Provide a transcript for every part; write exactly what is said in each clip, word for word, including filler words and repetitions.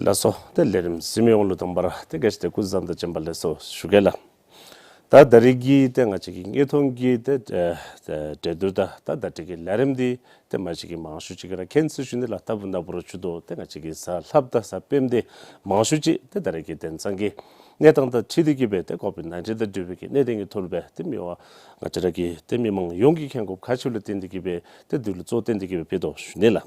ལགས་སོ། ཏེ་ལས་རིམ་གཟིགས་མི་ཡོངས་ལུ་དང་པ་ར་ཏེ་ག་ཅི་ཏེ་སྐུ་གཟུགས་བཟང་དང་བྱོན་པ་ལེགས་སོ་ཞུ་གེ་ལགས། ད་ད་རིས་ཀྱི་ཏེ་ང་བཅས་ཀྱི་དངོས་མཐོང་གི་ཏེ་ཨེ་ཏེ་གྲོས་བསྡུར་དང་ད་ད་རིས་ཀྱི་ལས་རིམ་འདི་ཏེ་མ་གཞི་གི་མང་ཤོས་ཅིག་གིས་ར་མཁྱེན་ཟེར་ཞུ་ནི་ལགས། ད་བུ་ན་བུ་རོ་ཆུ་དོ་ཏེ་ང་བཅས་ཀྱི་གཟའ་ལྷགཔ་དང་གཟའ་སྤེནམ་འདི་མང་ཤོས་ཅིག་ཏེ་ད་རིས་ཀྱི་དེང་སང་གི་གནས་སྟངས་དང་འཁྲིལ་ཏེ་གི་སྦེ་ཏེ་ཀོ་བིཌ་ནའིན་ཊིན་དང་འབྲེལ་བའི་གི་གནད་དོན་གྱི་ཐོག་ལུ་སྦེ་ཏེ་མི་དབང་ང་བཅས་ར་གི་ཏེ་མི་མང་ཡོངས་ཀྱི་མཁྱེན་དགོཔ་ཁག་ཆེཝ་ལུ་བརྟེན་ཏེ་གི་སྦེ་ཏེ་འདི་ལུ་གཙོ་བོ་བཏོན་ཏེ་གི་སྦེ་ཕུལ་དོ་ཞུ་ནི་ལགས།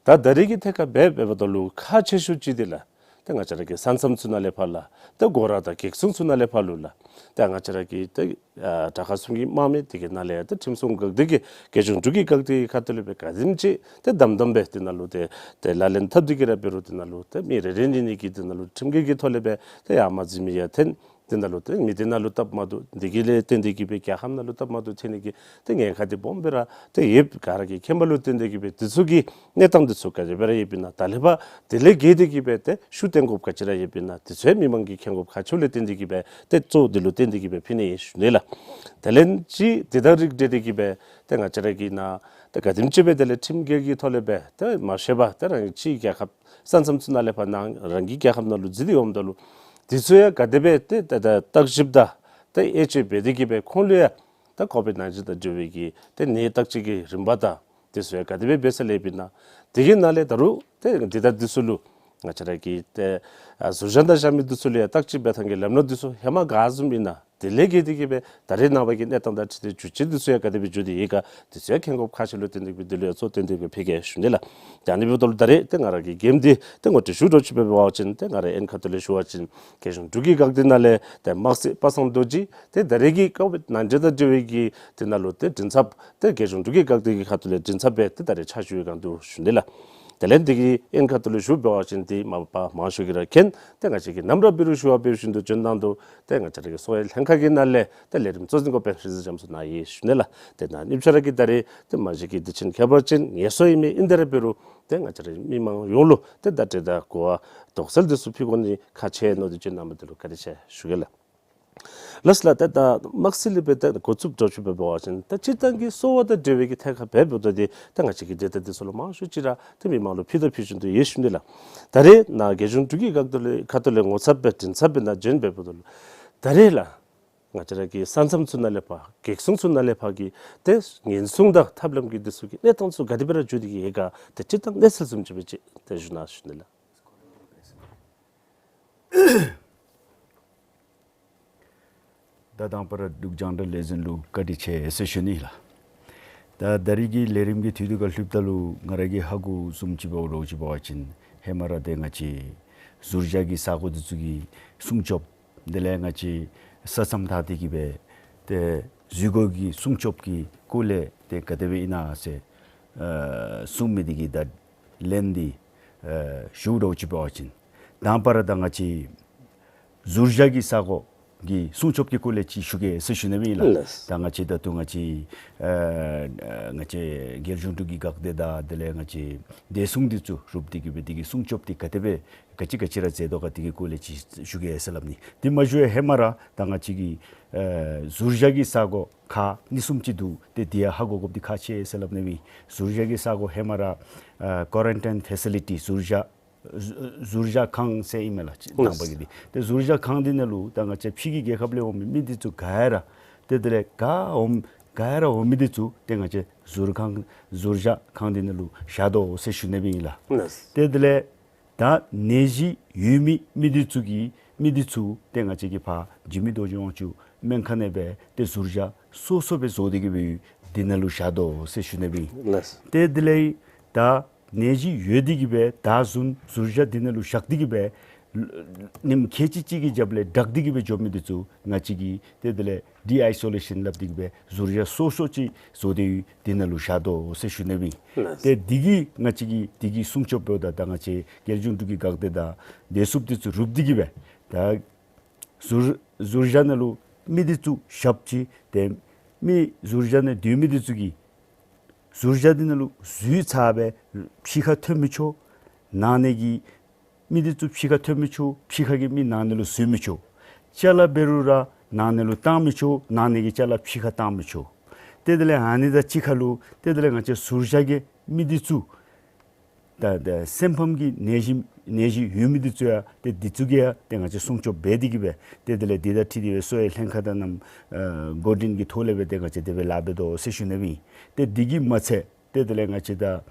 ད་ད་རིས་ཀྱི་ཐད་ཁར་འབད་འབདཝ་ད་ལུ་ཁག་ཆེ་ཤོས་ཅིག་འདི་ལགས། ཏེ་ང་བཅས་ར་གི་ས་མཚམས་ཚུ་ནང་ལས་ཕར་ལགས། ཏེ་སྒོ་ར་དང་གེགས་སྲུང་ཚུ་ནང་ལས་ཕར་ལུ་ལགས། ཏེ་ང་བཅས་ར་གི་ཏེ་ཨ་དྲག་ཁག་གསུམ་གྱི་དམག་མི་དེ་གི་ནང་ལས་ཏེ་ཁྲིམས་སྲུང་འགག་སྡེ་གི་རྒྱལ་གཞུང་འབྲུག་གི་འགག་སྡེ་གི་ཁ་ཐུག་ལས་སྦེ་ག་དེམ་ཅིག་ཏེ་དམ་དམ་སྦེ་དེ་ནང་ལུ་ཏེ་ཏེ་ལག་ལེན་འཐབ་སྟེ་གི་ར་འབད་རུང་དེ་ནང་ལུ་ཏེ་མི་རེ་རེ་གཉིས་གཉིས་ཀྱིས་དེ་ནང་ལུ་ཁྲིམས་འགལ་གྱི་ཐོག་ལས་སྦེ་ཏེ་ཡར་མར་འཛིང་མི་ཡར་འཐེན། དེ་ནང་ལུ་ཏེ་མི་དེ་ནང་ལུ་སྟབས་མ་བདེཝ་འདི་གིས་ལས་བརྟེན་ཏེ་གི་སྦེ་རྒྱལ་ཁབ་ནང་ལུ་སྟབས་མ་བདེཝ་འཐོན་ནི་གི་ཏེ་ཉེན་ཁ་འདི་སྦོམ་སྦེ་ར་ཏེ་ཡོདཔ་ག་ར་གིས་མཁྱེན་པ་ལུ་བརྟེན་ཏེ་གི་སྦེ་དེ་ཚུ་གི་གནས་སྟངས་འདི་ཚུ་ག་དེ་སྦེ་ར་ཡོདཔ་ཨིན་ན། ད་ལས་ཕར་དེ་ལས་བརྒལ་ཏེ་གི་སྦེ་ཏེ་ཤུགས་བཏོན་དགོཔ་ག་ཅི་ར་ཡོདཔ་ཨིན་ན། དེ་ཚུ་ཡང་མི་མང་གིས་མཁྱེན་དགོཔ་ཁག་ཆེཝ་ལུ་བརྟེན་ཏེ་གི་སྦེ་ཏེ་གཙོ་བོ་འདི་ལུ་བརྟེན་ཏེ་གི་སྦེ་ཕུལ་ནི་ཨིན་ཞུ་ནི་ལགས། དེ་ལས་ཅིག་དེ་དང་རིགས་བསྒྲེས་ཏེ་གི་སྦེ་ཏེ་ང་བཅས་ར་གི་ནཱ་ཏེ་ག་དེམ་ཅིག་སྦེ་དེ་ལས་ཁྲིམས་འགལ་གྱི་ཐོག་ལས་སྦེ་ཏེ་མ་ཤེས་པར་ཏེ་རང་གི་ཕྱིའི་རྒྱལ་ཁབ་ས་མཚམས་ཚུ་ནང་ལས་ཕར་ནང་རང་གི་རྒྱལ་ཁབ་ནང་ལུ་འཛུལ་ཏེ་འོངམ་ད་ལུ་དེ་ཚུ་ཡང་ག་དེ་སྦེ་ཏེ་ཏེ་ཏེ་བརྟག་ཞིབ་དང་ཏེ་དབྱེ་དཔྱད་འབད་དེ་གི་སྦེ་ཁོང་ལུ་ཡང་ད་ཀོ་བིཌ་ནའིན་ཊིན་དང་འབྲེལ་བའི་གི་ཏེ་ནད་བརྟག་དཔྱད་ཀྱི་རིམ་པ་དང་དེ་ཚུ་ཡང་ག་དེ་སྦེ་འབད་ས་ལས་སྦེ་ཨིན་ན། དེ་གི་ནང་ལས་ད་རུང་ཏེ་འདི་ད་འདི་ཚུ་ལུ་ང་བཅས་ར་གི་ཏེ་ཨ་ཟུར་བཞག་ནང་བཞག་མི་འདི་ཚུ་ལུ་ཡང་བརྟག་དཔྱད་འབད་ཐངས་ཀྱི་ལམ་ལུགས་འདི་ཚུ་ཧེ་མ་ག་བཟུམ་ཨིན་ན། དེ་ལས་བརྒལ་ཏེ་གི་སྦེ་ད་རེས་ནངས་པ་གི་གནས་སྟངས་དང་འཁྲིལ་ཏེ་འགྱུར་བཅོས་འདི་ཚུ་ཡང་ག་དེ་སྦེ་འགྱོ་སྟེ་ཡོད་ག་འདི་ཚུ་ཡང་མཁྱེན་དགོཔ་ཁག་ཆེ་ལུ་བརྟེན་ཏེ་གི་སྦེ་འདི་ལུ་ཡང་གཙོ་བོ་བཏོན་ཏེ་གི་སྦེ་ཕུལ་གེ་ཞུ་ནི་ལགས། ད་ཨ་ནི་འབདཝ་ད་ལུ་ད་རེས་ཏེ་ང་ར་གི་འགན་འདི་ཏེ་ངོ་སྤྲོད་ཞུ་དོ་ཅིག་འབད་བ་ཅིན་ཏེ་ང་རའི་ཨན་ཁ་ཐུག་ལས་ཞུ་བ་ཅིན་རྒྱལ་གཞུང་འབྲུག་གི་འགག་སྡེ་ནང་ལས་ཏེ་དམག་སྲིད་པ་སངས་རྡོ་རྗེ་ཏེ་ད་རེས་ཀྱི་ཀོ་བིཌ་ནའིན་ཊིན་དང་འབྲེལ་བའི་གི་དེ་ནང་ལུ་ཏེ་མགྲིན་ཚབ་ཏེ་རྒྱལ་གཞུང་འབྲུག་གི་འགག་སྡེ་གི་ཁ་ཐུག་ལས་མགྲིན་ཚབ་སྦེ་ཏེ་ད་རེས་ཕྱག་ཞུ་བའི་སྒང་འདུག་ཞུ་ནི་ལགས། དེ་ལས་འདི་གི་ཨན་ཁ་ཐུག་ལས་ཞུ་འབད་བ་ཅིན་ཏེ་མ་པ་མང་ཤོས་ཀྱིས་ར་མཁྱེན། ཏེ་ང་བཅས་ཀྱིས་ནམ་ར་འབད་རུང་ཞུ་བ་འབད་བཞིན་དུ་འབྱོན་གནང་དོ། ཏེ་ང་བཅས་ར་གི་གསོ་བའི་ལྷན་ཁག་གི་ནང་ལས་ཏེ་ལས་རིམ་གཙོ་འཛིན་འགོ་དཔོན་རིག་འཛིན་རྒྱ་མཚོ་ནཱ་ཡོད་ཞུ་ནི་ལགས། ཏེ་ད་ཨ་ནི་ཕྱག་ར་གི་ད་རེས་ཏེ་མ་གཞི་གི་དུས་ཆེན་ཁྱད་པར་ཅན་ངལ་གསོ་ཨིན་མི་ཨིན། དེ་ར་འབད་རུང་ཏེ་ང་བཅས་ར་མི་མང་ཡོངས་ལུ་ཏེ་བརྡ་སྤྲོད་དང་གོ་བ་དོགས་སེལ་འདི་ཚུ་ཕུལ་དགོ་ནི་ཁག་ཆེ་མནོ་སྟེ་འབྱོན་གནང་མི་འདི་ལུ་བཀའ་དྲིན་ཆེ་ཞུ་གེ་ལགས། ལགས་སོ་ལགས། ད་ད་དམག་སྲིད་ལས་སྦེ་ད་འགོ་བཙུགས་དོ་ཅིག་འབད་བ་ཅིན་ད་སྤྱིར་བཏང་གི་གསོ་བ་དང་འབྲེལ་བའི་གི་ཐད་ཁར་འབད་འབདཝ་ད་འདི་ད་ང་བཅས་ཀྱིས་འབྲེལ་ཐག་འདི་ཚུ་ལུ་མང་ཤོས་ཅིག་ར་ཏེ་མི་མང་ལུ་ཕུལ་དང་ཕུལ་བཞིན་དུ་ཡོད་ཞུ་ནི་ལགས། ད་རེས་ནཱ་རྒྱལ་གཞུང་འབྲུག་གི་འགག་སྡེ་ལས་ཁ་ཐུག་ལས་ངོ་ཚབ་སྦེ་མགྲིན་ཚབ་སྦེ་ནཱ་འབྱོན་འབད་འབདཝ་ད་ལུ་ད་རེས་ལགས་ང་བཅས་ར་གི་ས་མཚམས་ཚུ་ནང་ལས་ཕར་གེགས་སྲུང་ཚུ་ནང་ལས་ཕར་གྱི་ཏེ་ཉེན་སྲུང་དང་ཐབས་ལམ་གྱི་འདི་ཚུ་གི་གནས་སྟངས་ཚུ་ག་དེ་སྦེ་ར་འགྱོ་སྟེ་གི་ཡོད་ག་ཏེ་སྤྱིར་བཏང་གནས་ཚུལ་བཟུམ་ཅིག་སྦེ་ཅིག་ཏེ་ཞུ་གནང་ཞུ་ནི་ལགས། ད་དང་པ་ར་འབྲུག་རྒྱང་བསྒྲགས་ལས་འཛིན་ལུ་བཀའ་དྲིན་ཆེ་ཟེར་ཞུ་ནི་ལགས། ད་ད་རིས་ཀྱི་ལས་རིམ་གྱི་དུས་ཚོད་ཁར་ལྷོདཔ་ད་ལུ་ང་ར་གིས་ཧ་གོ་བཟུམ་ཅིག་འབད་རུང་ཅིག་འབད་བ་ཅིན་ཧེ་མ་ར་ཏེ་ང་བཅས་ཟུར་བཞག་གི་ས་གོ་འདི་ཚུ་གི་སྲུང་སྐྱོབ་དེ་ལས་ང་བཅས་ས་མཚམས་བདའ་སྟེ་གི་སྦེ་ཏེ་འཛུལ་སྒོ་གི་སྲུང་སྐྱོབ་ཀྱི་སྐོར་ལས་ཏེ་ག་དེ་སྦེ་ཨིན་ན་ཟེར་ཨ་གསུང་མི་འདི་གི་ད་ལན་འདི་ཨ་ཞུ་དོ་ཅིག་འབད་བ་ཅིན་དང་པ་ར་ད་ང་བཅས་ཟུར་བཞག་གི་ས་གོ་གི་སྲུང་སྐྱོབ་ཀྱི་སྐོར་ལས་ཅིག་ཞུ་གེ་ཟེར་ཞུ་ནི་ཨིན་ལགས། ལགས། ད་ང་བཅས་ད་ལྟོ་ང་བཅས་ཨ་ང་བཅས་རྒྱལ་གཞུང་འབྲུག་གི་འགག་སྡེ་དང་དེ་ལས་ང་བཅས་བདེ་སྲུང་འདི་ཚུ་རུབ་སྟེ་གི་སྦེ་འདི་གི་སྲུང་སྐྱོབ་འདི་ག་དེ་སྦེ་ག་ཅི་ག་ཅི་ར་མཛད་དོ་ག་འདི་གི་སྐོར་ལས་ཅིག་ཞུ་གེ་ཟེར་སླབ་ནི། དེ་མ་ཞུ་བའི་ཧེ་མ་ར་ད་ང་བཅས་ཀྱི་ཨ་ཟུར་བཞག་གི་ས་གོ་ཁག་གཉིས་གསུམ་ཅིག་འདུག། ཏེ་འདི་ཡང་ཧ་གོ་དགོཔ་འདི་ཁག་ཆེ་ཟེར་སླབ་ནི་ཨིན། ཟུར་བཞག་གི་ས་གོ་ཧེ་མ་ར་ཨ་ཀོ་རན་ཊིན་ཕེ་སི་ལི་ཊི་ཟུར་བཞག་ཟུར་བཞག་ཁང་ཟེར་ཨིན་མས་ལགས་དང་པ་གི་འདི། ཏེ་ཟུར་བཞག་ཁང་འདི་ནང་ལུ་ད་ང་བཅས་ཕྱི་གི་རྒྱལ་ཁབ་ལས་འོང་མི་མི་འདི་ཚུ་ག་ར་ཏེ་དེ་ལས་ག་འོང་ག་ར་འོང་མི་འདི་ཚུ་ཏེ་ང་བཅས་ཟུར་ཁང་ཟུར་བཞག་ཁང་འདི་ནང་ལུ་བཞག་དོ་ཟེར་ཞུ་ནི་ཨིན་ལགས། ཏེ་དེ་ལས་ད་ནད་གཞི་ཡོད་མི་མི་འདི་ཚུ་གི་མི་འདི་ཚུ་ཏེ་ང་བཅས་ཀྱི་ཕར་འཇིགས་མེད་རྡོ་རྗེ་དབང་ཕྱུག་སྨན་ཁང་ནང་སྦེ་ཏེ་ཟུར་བཞག་སོ་སོ་སྦེ་བཟོ་སྟེ་གི་སྦེ་འདི་ནང་ལུ་བཞག་དོ་ཟེར་ཞུ་ནི་ཨིན། ཏེ་དེ་ལས་ད་ནད་གཞི་ཡོད་དེ་གི་སྦེ་ད་བཟུམ་ཟུར་བཞག་འདི་ནང་ལུ་བཞག་སྟེ་གི་སྦེ་ཉིནམ་ཁལ་གཅིག་གཅིག་གི་རྒྱབ་ལས་དྲག་སྟེ་གི་སྦེ་འགྱོ་མི་འདི་ཚུ་ང་བཅས་ཀྱིས་ཏེ་དེ་ལས་ཌི་ཨའི་སོ་ལེ་ཤཱན་སླབ་སྟེ་གི་སྦེ་ཟུར་བཞག་སོ་སོ་ཅིག་བཟོ་སྟེ་འདི་ནང་ལུ་བཞག་དོ་ཟེར་ཞུ་ནི་ཨིན། ཏེ་འདི་གིས་ང་བཅས་ཀྱིས་འདི་གི་སྲུང་སྐྱོབ་འབདཝ་ད་ད་ང་བཅས་རྒྱལ་གཞུང་འབྲུག་གི་འགག་སྡེ་དང་བདེ་སྲུངཔ་འདི་ཚུ་རུབ་སྟེ་གི་སྦེ་ད་ཟུར་ཟུར་བཞག་ནང་ལུ་མི་འདི་ཚུ་ཞབས་ཕྱི་ཏེ་མི་ཟུར་བཞག་ནང་སྡོད་མི་འདི་ཚུ་གིས་ཟུར་བཞག་འདི་ནང་ལུ་འཛུལ་ཚར་སྦེ་ཕྱི་ཁར་ཐོན་མི་ཆོག། ནང་ན་གི་མི་འདི་ཚུ་ཕྱི་ཁར་ཐོན་མི་ཆོག། ཕྱི་ཁ་གི་མི་ནང་ན་ལུ་བཟུང་མི་ཆོག། ཅ་ལ་འབད་རུང་ར་ནང་ན་ལུ་བཏང་མི་ཆོག། ནང་ན་གི་ཅ་ལ་ཕྱི་ཁར་བཏང་མི་ཆོག། ཏེ་དེ་ལས་ཨ་ནི་དང་གཅིག་ཁར་ལུ་ཏེ་དེ་ལས་ང་བཅས་ཟུར་བཞག་གི་མི་འདི་ཚུ་ད་ད་སེམས་ཕམ་གྱི་ནད་གཞི་ ནད་གཞི་ཡོད་མི་འདི་ཚུ་ཡང་ཏེ་འདི་ཚུ་གི་ཡང་ཏེ་ང་བཅས་སྲུང་སྐྱོབ་འབད་དེ་གི་སྦེ་ཏེ་དེ་ལས་འདི་དང་འཁྲིལ་ཏེ་སྦེ་གསོ་བའི་ལྷན་ཁག་དང་རྣམ་ཨ་འགོ་འདྲེན་གྱི་ཐོག་ལས་སྦེ་ཏེ་ང་བཅས་དེ་སྦེ་ལཱ་འབད་དོ་ཟེར་ཞུ་ནི་སྦེ་ཨིན། ཏེ་འདི་གིས་མ་ཚད་ཏེ་དེ་ལས་ང་བཅས་ད་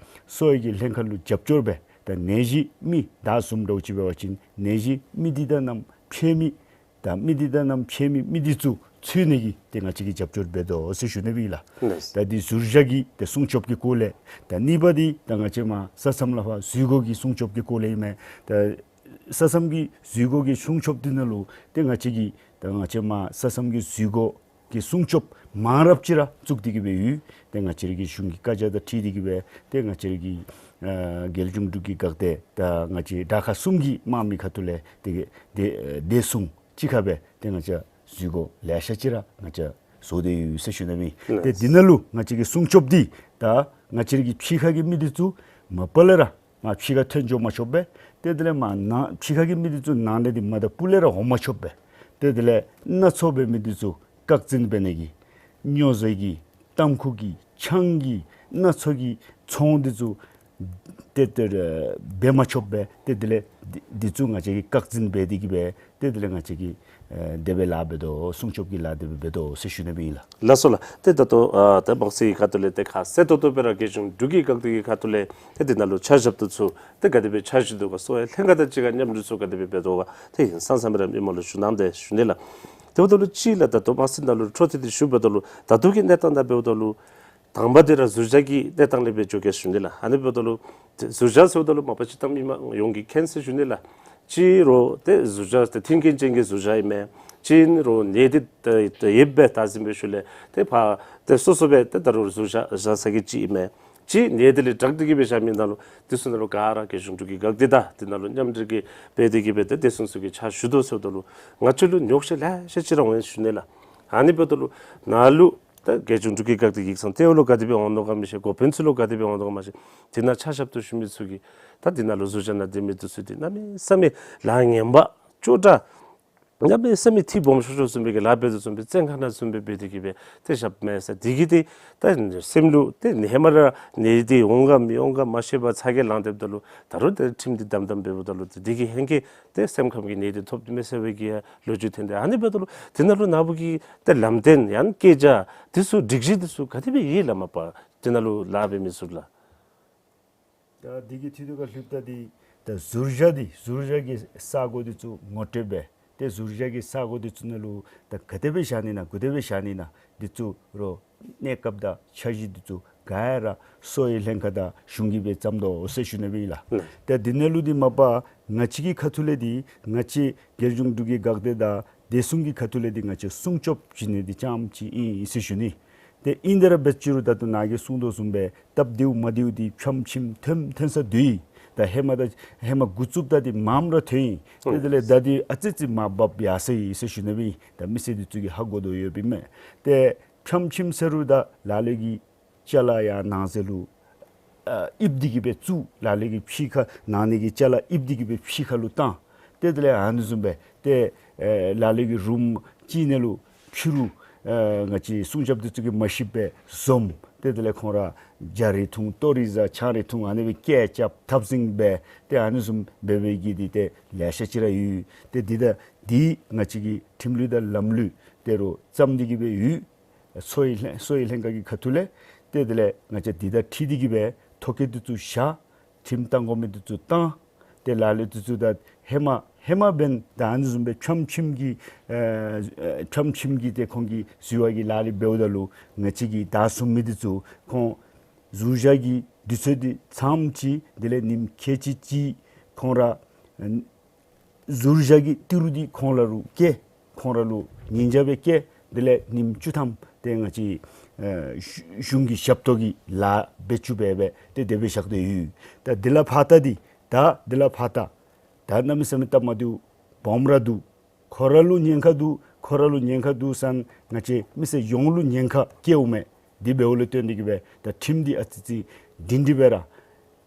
གསོ་བའི་གི་ལྷན་ཁག་ལུ་རྒྱབ་སྐྱོར་འབད་ད་ནད་གཞི་མི་ད་བཟུམ་འདྲཝ་ཅིག་འབད་བ་ཅིན་ནད་གཞི་མི་འདི་དང་རྣམ་ཕྱད་མི་ད་མི་འདི་དང་རྣམ་ཕྱད་མི་མི་འདི་ཚུ་འཚོལ་ནི་གི་ཏེ་ང་བཅས་ཀྱིས་རྒྱབ་སྐྱོར་འབད་དོ་ཟེར་ཞུ་ནི་སྦེ་ཨིན་ལགས། ལགས། ད་འདི་ཟུར་བཞག་གི་ཏེ་སྲུང་སྐྱོབ་ཀྱི་སྐོར་ལས། ད་གཉིས་པ་འདི་ད་ང་བཅས་མར་ས་མཚམས་ལས་ཕར་འཛུལ་སྒོ་གི་སྲུང་སྐྱོབ་ཀྱི་སྐོར་ལས་ཨིན་མས། ད་ས་མཚམས་ཀྱི་འཛུལ་སྒོ་གི་སྲུང་སྐྱོབ་འདི་ནང་ལུ་ཏེ་ང་བཅས་ཀྱིས་ད་ང་བཅས་མར་ས་མཚམས་ཀྱི་འཛུལ་སྒོ་གི་སྲུང་སྐྱོབ་མང་རབས་ཅིག་ར་བཙུགས་ཏེ་གི་སྦེ་ཡོད། ཏེ་ང་བཅས་ར་གི་གཞུང་གི་བཀའ་རྒྱ་དང་འཁྲིལ་ཏེ་གི་སྦེ་ཏེ་ང་བཅས་ར་གི་ཨ་རྒྱལ་གཞུང་འབྲུག་གི་འགག་སྡེ་ད་ང་བཅས་དྲག་ཁག་གསུམ་གྱི་དམག་མི་ཁ་ཐུག་ལས་ཏེ་གི་བདེ་བདེ་སྲུང་གཅིག་ཁར་སྦེ་ཏེ་ང་བཅས་འཛུལ་སྒོ་ལེ་ཤ་ཅིག་ར་ང་བཅས་བཟོ་སྟེ་ཡོད་ཟེར་ཞུ་ནི་སྦེ་ཨིན། ཏེ་ལགས། འདི་ནང་ལུ་ང་བཅས་ཀྱི་སྲུང་སྐྱོབ་འདི་ད་ང་བཅས་ར་གི་ཕྱི་ཁ་གི་མི་འདི་ཚུ་མ་པ་ལས་ར་མར་ཕྱི་ཁར་ཐོན་འགྱོ་མ་ཆོགཔ་སྦེ་ཏེ་དེ་ལས་མར་ནང་ཕྱི་ཁ་གི་མི་འདི་ཚུ་ནང་ལས་འདི་མ་ད་སྤུ་ལས་ར་འོང་མ་ཆོགཔ་སྦེ་ཏེ་དེ་ལས་སྣ་ཚོགས་པའི་མི་འདི་ཚུ་བཀག་འཛིན་འབད་ནི་གི་སྨྱོ་རྫས་ཀྱི་ཏམ་ཁུ་གི་ཆང་གི་སྣ་ཚོགས་ཀྱི་ཚོང་འདི་ཚུ་ཏེ་ཏེ་འབད་མ་ཆོགཔ་སྦེ་ཏེ་དེ་ལས་འདི་འདི་ཚུ་ང་བཅས་ཀྱིས་བཀག་འཛིན་འབད་དེ་གི་སྦེ་ཏེ་དེ་ལས་ང་བཅས་ཀྱིས་ཨེ་དེ་སྦེ་ལཱ་འབད་དོ། སྲུང་སྐྱོབ་ཀྱི་ལཱ་དེ་སྦེ་འབད་དོ་ཟེར་ཞུ་ནི་སྦེ་ཨིན་ལགས། ལགས་སོ་ལགས། ཏེ་ད་ལྟོ་ཨ་ད་དམངས་སྲིད་ཀྱི་ཁ་ཐུག་ལས་ཏེ་ཁ་གསལ་ཏོག་ཏོ་སྦེ་ར་རྒྱལ་གཞུང་འབྲུག་གི་འགག་སྡེ་གི་ཁ་ཐུག་ལས་ཏེ་འདི་ནང་ལུ་ཕྱག་ཞུ་དོ་ག་ཏེ་ག་དེ་སྦེ་ཕྱག་ཞུ་དོ་ག་གསོ་བའི་ལྷན་ཁག་དང་གཅིག་ཁར་མཉམ་འབྲེལ་ཚུ་ག་དེ་སྦེ་འབད་དོ་ག་ཏེ་ཧིང་སངས་ས་སྦེ་ར་མི་མང་ལུ་ཞུ་གནང་སྟེ་ཞུ་ནི་ལགས། དེ་འབདཝ་ད་ལུ་གཅིག་ལགས། ད་ལྟོ་དམངས་སྲིད་ནང་ལུ་འཕྲོ་མཐུད་དེ་ཞུ་འབདཝ་ད་ལུ་ད་ལྟོ་གི་གནས་སྟངས་ནང་འབདཝ་ད་ལུ་དང་པ་འདི་ར་ཟུར་བཞག་གི་གནས་སྟངས་ལས་འབད་འགྱོ་གེ་ཞུ་ནི་ལགས། ཨ་ནི་འབདཝ་ད་ལུ་ཏེ་ཟུར་བཞག་ཟེརཝ་ད་ལུ་མ་པ་ཅིག་ད་མི་མང་ཡོངས་ཀྱིས་མཁྱེན་ཟེར་ཞུ་ནི་ལགས། གཅིག་རོགས་ཏེ་ཟུར་བཞག་ཏེ་མཐུན་རྐྱེན་ཅན་གྱི་ཟུར་བཞག་ཨིན་མས། གཅིག་རོགས་ནད་འདི་ཏེ་ཏེ་ཡོདཔ་སྦེ་བལྟ་ཟིན་པའི་ཤུལ་ལས་ཏེ་ཕར་ཏེ་སོ་སོ་སྦེ་ཏེ་ད་རུང་ཟུར་བཞག་བཞག་ས་གི་ཅིག་ཨིན་མས། གཅིག་ནད་འདི་ལས་དྲག་སྟེ་གི་སྦེ་བཞག་མི་ནང་ལུ་འདི་ཚུ་ནང་ལུ་ག་ར་རྒྱལ་གཞུང་འབྲུག་གི་འགག་སྡེ་དང་འདི་ནང་ལུ་མཉམ་འབྲེལ་གྱི་འབད་དེ་གི་སྦེ་ཏེ་བདེ་སྲུང་ཚུ་གིས་ཕྱག་ཞུ་དོ་ཟེརཝ་ད་ལུ་ང་བཅས་ལུ་ཉོགས་བཤད་ལེ་ཤ་ཅིག་ར་འོང་ཡི་ཞུ་ནི་ལགས། ཨ་ནི་འབདཝ་ད་ལུ་ནཱ་ལུ་ད་རྒྱལ་གཞུང་འབྲུག་གི་འགག་སྡེ་ཡིག་ཚང་ལྟེ་བ་ལུ་ག་དེ་སྦེ་འོང་དོ་ག་མི་ཤེས། འགོ་དཔོན་ཚུ་ལུ་ག་དེ་སྦེ་འོང་དོ་ག་མ་ཤེས། དེ་ནང་ཕྱག་ཞབས་ཏོག་ཞུ་མི་ཚུ་གིས་ད་དེ་ནང་ལུ་ཟུར་བཞག་ནང་སྡོད་མི་འདི་ཚུ་འདི་གནམ་མེད་ས་མེད་ལཱ་ངན་པ་ཅོག་འཐདཔ་གནམ་མེད་ས་མེད་ཐིག་སྦོམ་ཤོས་ཤོས་བཟུམ་སྦེ་གི་ལཱ་འབད་དོ་བཟུམ་སྦེ་བཙོན་ཁང་ནང་བཟུམ་སྦེ་འབད་དེ་གི་སྦེ་ཏེ་བཞགཔ་མས་ཟེར། དེ་གིས་ཏེ་ད་སེམས་ལུ་ཏེ་ཧེ་མ་ར་ནད་འདི་འོང་ག་མི་འོང་ག་མ་ཤེས་པར་ཚ་གྱང་ལངས་སྡོདཔ་ད་ལུ་ད་རུང་ཏེ་ཁྲིམས་འདི་དམ་དམ་འབདཝ་ད་ལུ་ཏེ་དེ་གི་ཧེང་གིས་ཏེ་སེམས་ཁམས་ཀྱི་ནད་འདི་ཐོབ་སྟེ་མས་ཟེར་བའི་གི་ཡང་ལོ་རྒྱུས་ཐོན་ཏེ། ཨ་ནི་འབདཝ་ད་ལུ་དེ་ནང་ལུ་ནཱ་བུ་གི་ཏེ་ལམ་སྟོན་ཡང་སྐད་ཆ་འདི་ཚུ་སྒྲིག་གཞི་འདི་ཚུ་ག་དེ་སྦེ་ཡོད་ལགས། མ་པ་དེ་ནང་ལུ་ལཱ་འབད་མི་ཚུ་ལགས། ད་འདི་གི་ཐད་དུ་ཁར་ལྷོདཔ་ད་འདི་ད་ཟུར་བཞག་འདི་ཟུར་བཞག་གི་ས་གོ་འདི་ཚུ་ངོ་སྤྲོད་འབད། ཏེ་ཟུར་བཞག་གི་ས་གོ་འདི་ཚུ་ནང་ལུ་ད་ག་དེ་སྦེ་བཞག་ནི་ན་ག་དེ་སྦེ་བཞག་ནི་ན་འདི་ཚུ་རོགས་གནས་སྐབས་དང་འཆར་གཞི་འདི་ཚུ་ག་ར་གསོ་བའི་ལྷན་ཁག་དང་གཞུང་གིས་སྦེ་བརྩམ་དོ་ཟེར་ཞུ་ནི་སྦེ་ཨིན་ལགས། ཏེ་འདི་ནང་ལུ་འདི་མ་པ་ང་བཅས་ཀྱི་ཁ་ཐུག་ལས་འདི་ང་བཅས་རྒྱལ་གཞུང་འབྲུག་གི་འགག་སྡེ་དང་བདེ་སྲུང་གི་ཁ་ཐུག་ལས་འདི་ང་བཅས་སྲུང་སྐྱོབ་བྱིན་ནི་འདི་རྐྱངམ་ཅིག་ཨིན་ཟེར་ཞུ་ནི། ཏེ་ཨིན་དེ་ར་འབད་ཅི་རུང་ད་ལྟོ་ནཱ་གིས་གསུངས་དོ་བཟུམ་སྦེ་སྟབས་བདེཝ་མ་བདེཝ་འདི་ཕྱམ་ཁྱིམ་ཐོན་ཐོན་ས་འདུག་ཡི། ད་ཧེ་མ་ད་ཧེ་མ་འགོ་བཙུགསཔ་ད་འདི་མངམ་ར་ཐོན་ཡི། ཏེ་དེ་ལས་ད་འདི་ཨ་ཙི་ཙི་མར་བབས་ཡར་སོ་ཡི་ཟེར་ཞུ་ནི་སྦེ་ཨིན། ད་མི་སེར་འདི་ཚུ་གིས་ཧ་གོ་དོ་ཡོདཔ་ཨིན་མས། ཏེ་ཕྱམ་ཁྱིམ་ཟེར་རུང་ད་ལ་ལུ་གིས་ཅ་ལ་ཡར་ནང་གསེས་ལུ་ཨ་ཨིབ་སྟེ་གི་སྦེ་བཙུགས། ལ་ལུ་གིས་ཕྱི་ཁར་ནང་ནི་གི་ཅ་ལ་ཨིབ་སྟེ་གི་སྦེ་ཕྱི་ཁ་ལུ་བཏང་། ཏེ་དེ་ལས་ཨ་ནི་བཟུམ་སྦེ་ཏེ་ཨེ་ལ་ལུ་གིས་རུམ་ཅིག་ནང་ལུ་ཕྱི་རུ་ཨེ་ང་བཅས་སྲུང་སྐྱོབ་འདི་ཚུ་གིས་མ་ཤེས་པར་འཛོམས། ཏེ་དེ་ལས་ཁོང་ར་ཇ་རེ་འཐུང་ཏོ་རེ་བཟའ་ཆང་རེ་འཐུང་ཨ་ནི་སྦེ་སྐད་རྐྱབ་འཐབ་འཛིང་འབད། ཏེ་ཨ་ནི་བཟུམ་འབད་བའི་གི་འདི་ཏེ་ལེ་ཤ་ཅིག་ར་ཡོད། ཏེ་འདི་ད་འདི་ང་བཅས་ཀྱི་ཁྲིམས་ལུགས་དང་ལམ་ལུགས་དེ་རུ་བརྩམས་ཏེ་གི་སྦེ་ཡོད། གསོ་བའི་ལྷན་གསོ་བའི་ལྷན་ཁག་གི་ཁ་ཐུག་ལས། ཏེ་དེ་ལས་ང་བཅས་འདི་དང་འཁྲིལ་ཏེ་གི་སྦེ་ཐོ་བཀོད་འདི་ཚུ་བཞག། ཁྲིམས་བཏང་དགོ་མི་འདི་ཚུ་བཏང་། ཏེ་ལ་ལུ་འདི་ཚུ་ད་ཧེ་མ་ཧེ་མ་འབདན་ད་ཨ་ནི་བཟུམ་སྦེ་ཕྱམ་ཁྱིམ་གྱི་ཨེ་ཨེ་ཕྱམ་ཁྱིམ་གྱི་ཏེ་ཁོང་གི་ཟུར་བ་གི་ལཱ་ལས་འབདཝ་ད་ལུ་ང་བཅས་ཀྱི་ད་བཟུང་མི་འདི་ཚུ་ཁོང་ཟུར་བཞག་གི་དུས་ཚོད་འདི་ཚངམ་ཅིག་དེ་ལས་ཉིནམ་ཁལ་གཅིག་ཅིག་ཁོང་ར་ཨེ་ཟུར་བཞག་གི་ཏི་རུ་འདི་ཁོང་ར་ལུ་བསྐྱལ། ཁོང་ར་ལུ་ཉིན་ཞག་སྦེ་བསྐྱལ། དེ་ལས་ཉིནམ་བཅུ་ཐམ་ཏེ་ང་བཅས་ཨེ་གཞུང་གཞུང་གི་ཞབས་ཏོག་གི་ལཱ་འབད་བཅུག་སྦེ་སྦེ་ཏེ་དེ་སྦེ་བཞག་སྟེ་ཡོད། ད་དེ་ལས་ཕར་ད་འདི་ད་དེ་ལས་ཕར་ད་ད་གནམ་མེད་ས་མེད་སྟབས་མ་བདེཝ་སྦོམ་ར་འདུག། ཁོ་ར་ལུ་ཉེན་ཁ་འདུག། ཁོ་ར་ལུ་ཉེན་ཁ་འདུག་ཟེར་ང་བཅས་མི་སེར་ཡོངས་ལུ་ཉེན་ཁ་བཀལཝ་མས། དེ་འབདཝ་ལས་བརྟེན་ཏེ་གི་སྦེ་ད་ཁྲིམས་འདི་ཨ་ཙི་ཙི་སྒྲིང་སྒྲི་སྦེ་ར་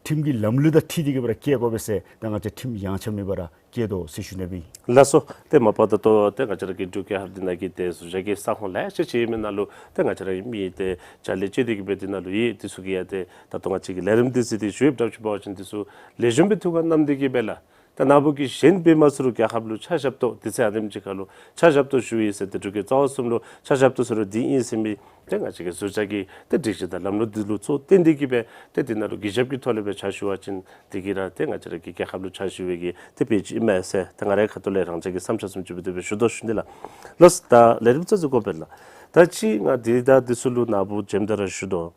ཁྲིམས་ཀྱི་ལམ་ལུགས་དང་འཁྲིལ་ཏེ་གི་སྦེ་ར་བཀལ་དགོ་པས་ཟེར་ད་ང་བཅས་ཁྲིམས་ཡངས་ཆག་མེད་པར་ར་བཀལ་དོ་ཟེར་ཞུ་ནི་སྦེ་ཨིན། ལགས་སོ། ཏེ་མ་པ་ད་ལྟོ་ཏེ་ང་བཅས་ར་གི་འབྲུག་རྒྱལ་ཁབ་འདི་ནང་གི་ཏེ་ཟུར་བཞག་གི་ས་ཁོངས་ལེ་ཤ་ཅིག་ཡོད་མི་ནང་ལུ་ཏེ་ང་བཅས་ར་གི་མི་ཏེ་ཕྱག་ལཱ་ཅིག་འདི་གི་སྦེ་འདི་ནང་ལུ་ཡོད། འདི་ཚུ་གིས་ཡང་ཏེ་ད་ལྟོ་ང་བཅས་ཀྱིས་ལས་རིམ་འདི་ཚུ་ཏེ་ཞུ་ཡོདཔ་ད་ཅིག་འབད་བ་ཅིན་འདི་ཚུ་ལེགས་ཤོམ་སྦེ་ཐུགས་ཁར་བསྣམས་ཏེ་གི་སྦེ་ལགས། ད་ནཱ་བུ་གིས་གཞན་འབད་མ་ཚུགས་རུང་རྒྱལ་ཁབ་ལུ་ཕྱག་ཞབས་ཏོག་དེ་ཚེ་ཨ་ནེམ་ཅིག་ཁར་ལུ་ཕྱག་ཞབས་ཏོག་ཞུ་ཡི་ཟེར་ཏེ་འབྲུག་རྒྱལ་རྩ་བ་གསུམ་ལུ་ཕྱག་ཞབས་ཏོག་ཟེར་རུང་འདི་ཨིན་ཟེར་མི་ཏེ་ང་བཅས་ཀྱི་ཟུར་བཞག་གི་ཏེ་སྒྲིག་གཞི་དང་ལམ་ལུགས་འདི་ལུ་གཙོ་བོ་བཏོན་ཏེ་གིས་སྦེ་ཏེ་འདི་ནང་ལུ་གུས་ཞབས་ཀྱི་ཐོག་ལས་སྦེ་ཕྱག་ཞུ་བ་ཅིན་འདི་གིས་ར་ཏེ་ང་བཅས་ར་གི་རྒྱལ་ཁབ་ལུ་ཕྱག་ཞུ་བའི་གི་ཏེ་དཔེ་ཅིག་ཨིན་མས་ཟེར་ཏེ་ང་རའི་ཁ་ཐུག་ལས་རང་ཅག་གི་བསམ་འཆར་བཟུམ་ཅིག་སྦེ་དེ་སྦེ་ཞུ་དོ་ཞུ་ནི་ལགས། ལགས་སོ། ད་ལས་རིམ་ཚུ་ཚུ་གོ་བས་ལགས། ད་ཅི་ང་འདི་ད་འདི་ཚུ་ལུ་ནཱ་བུ་རྗེས་མ་ད་ར་ཞུ་དོ།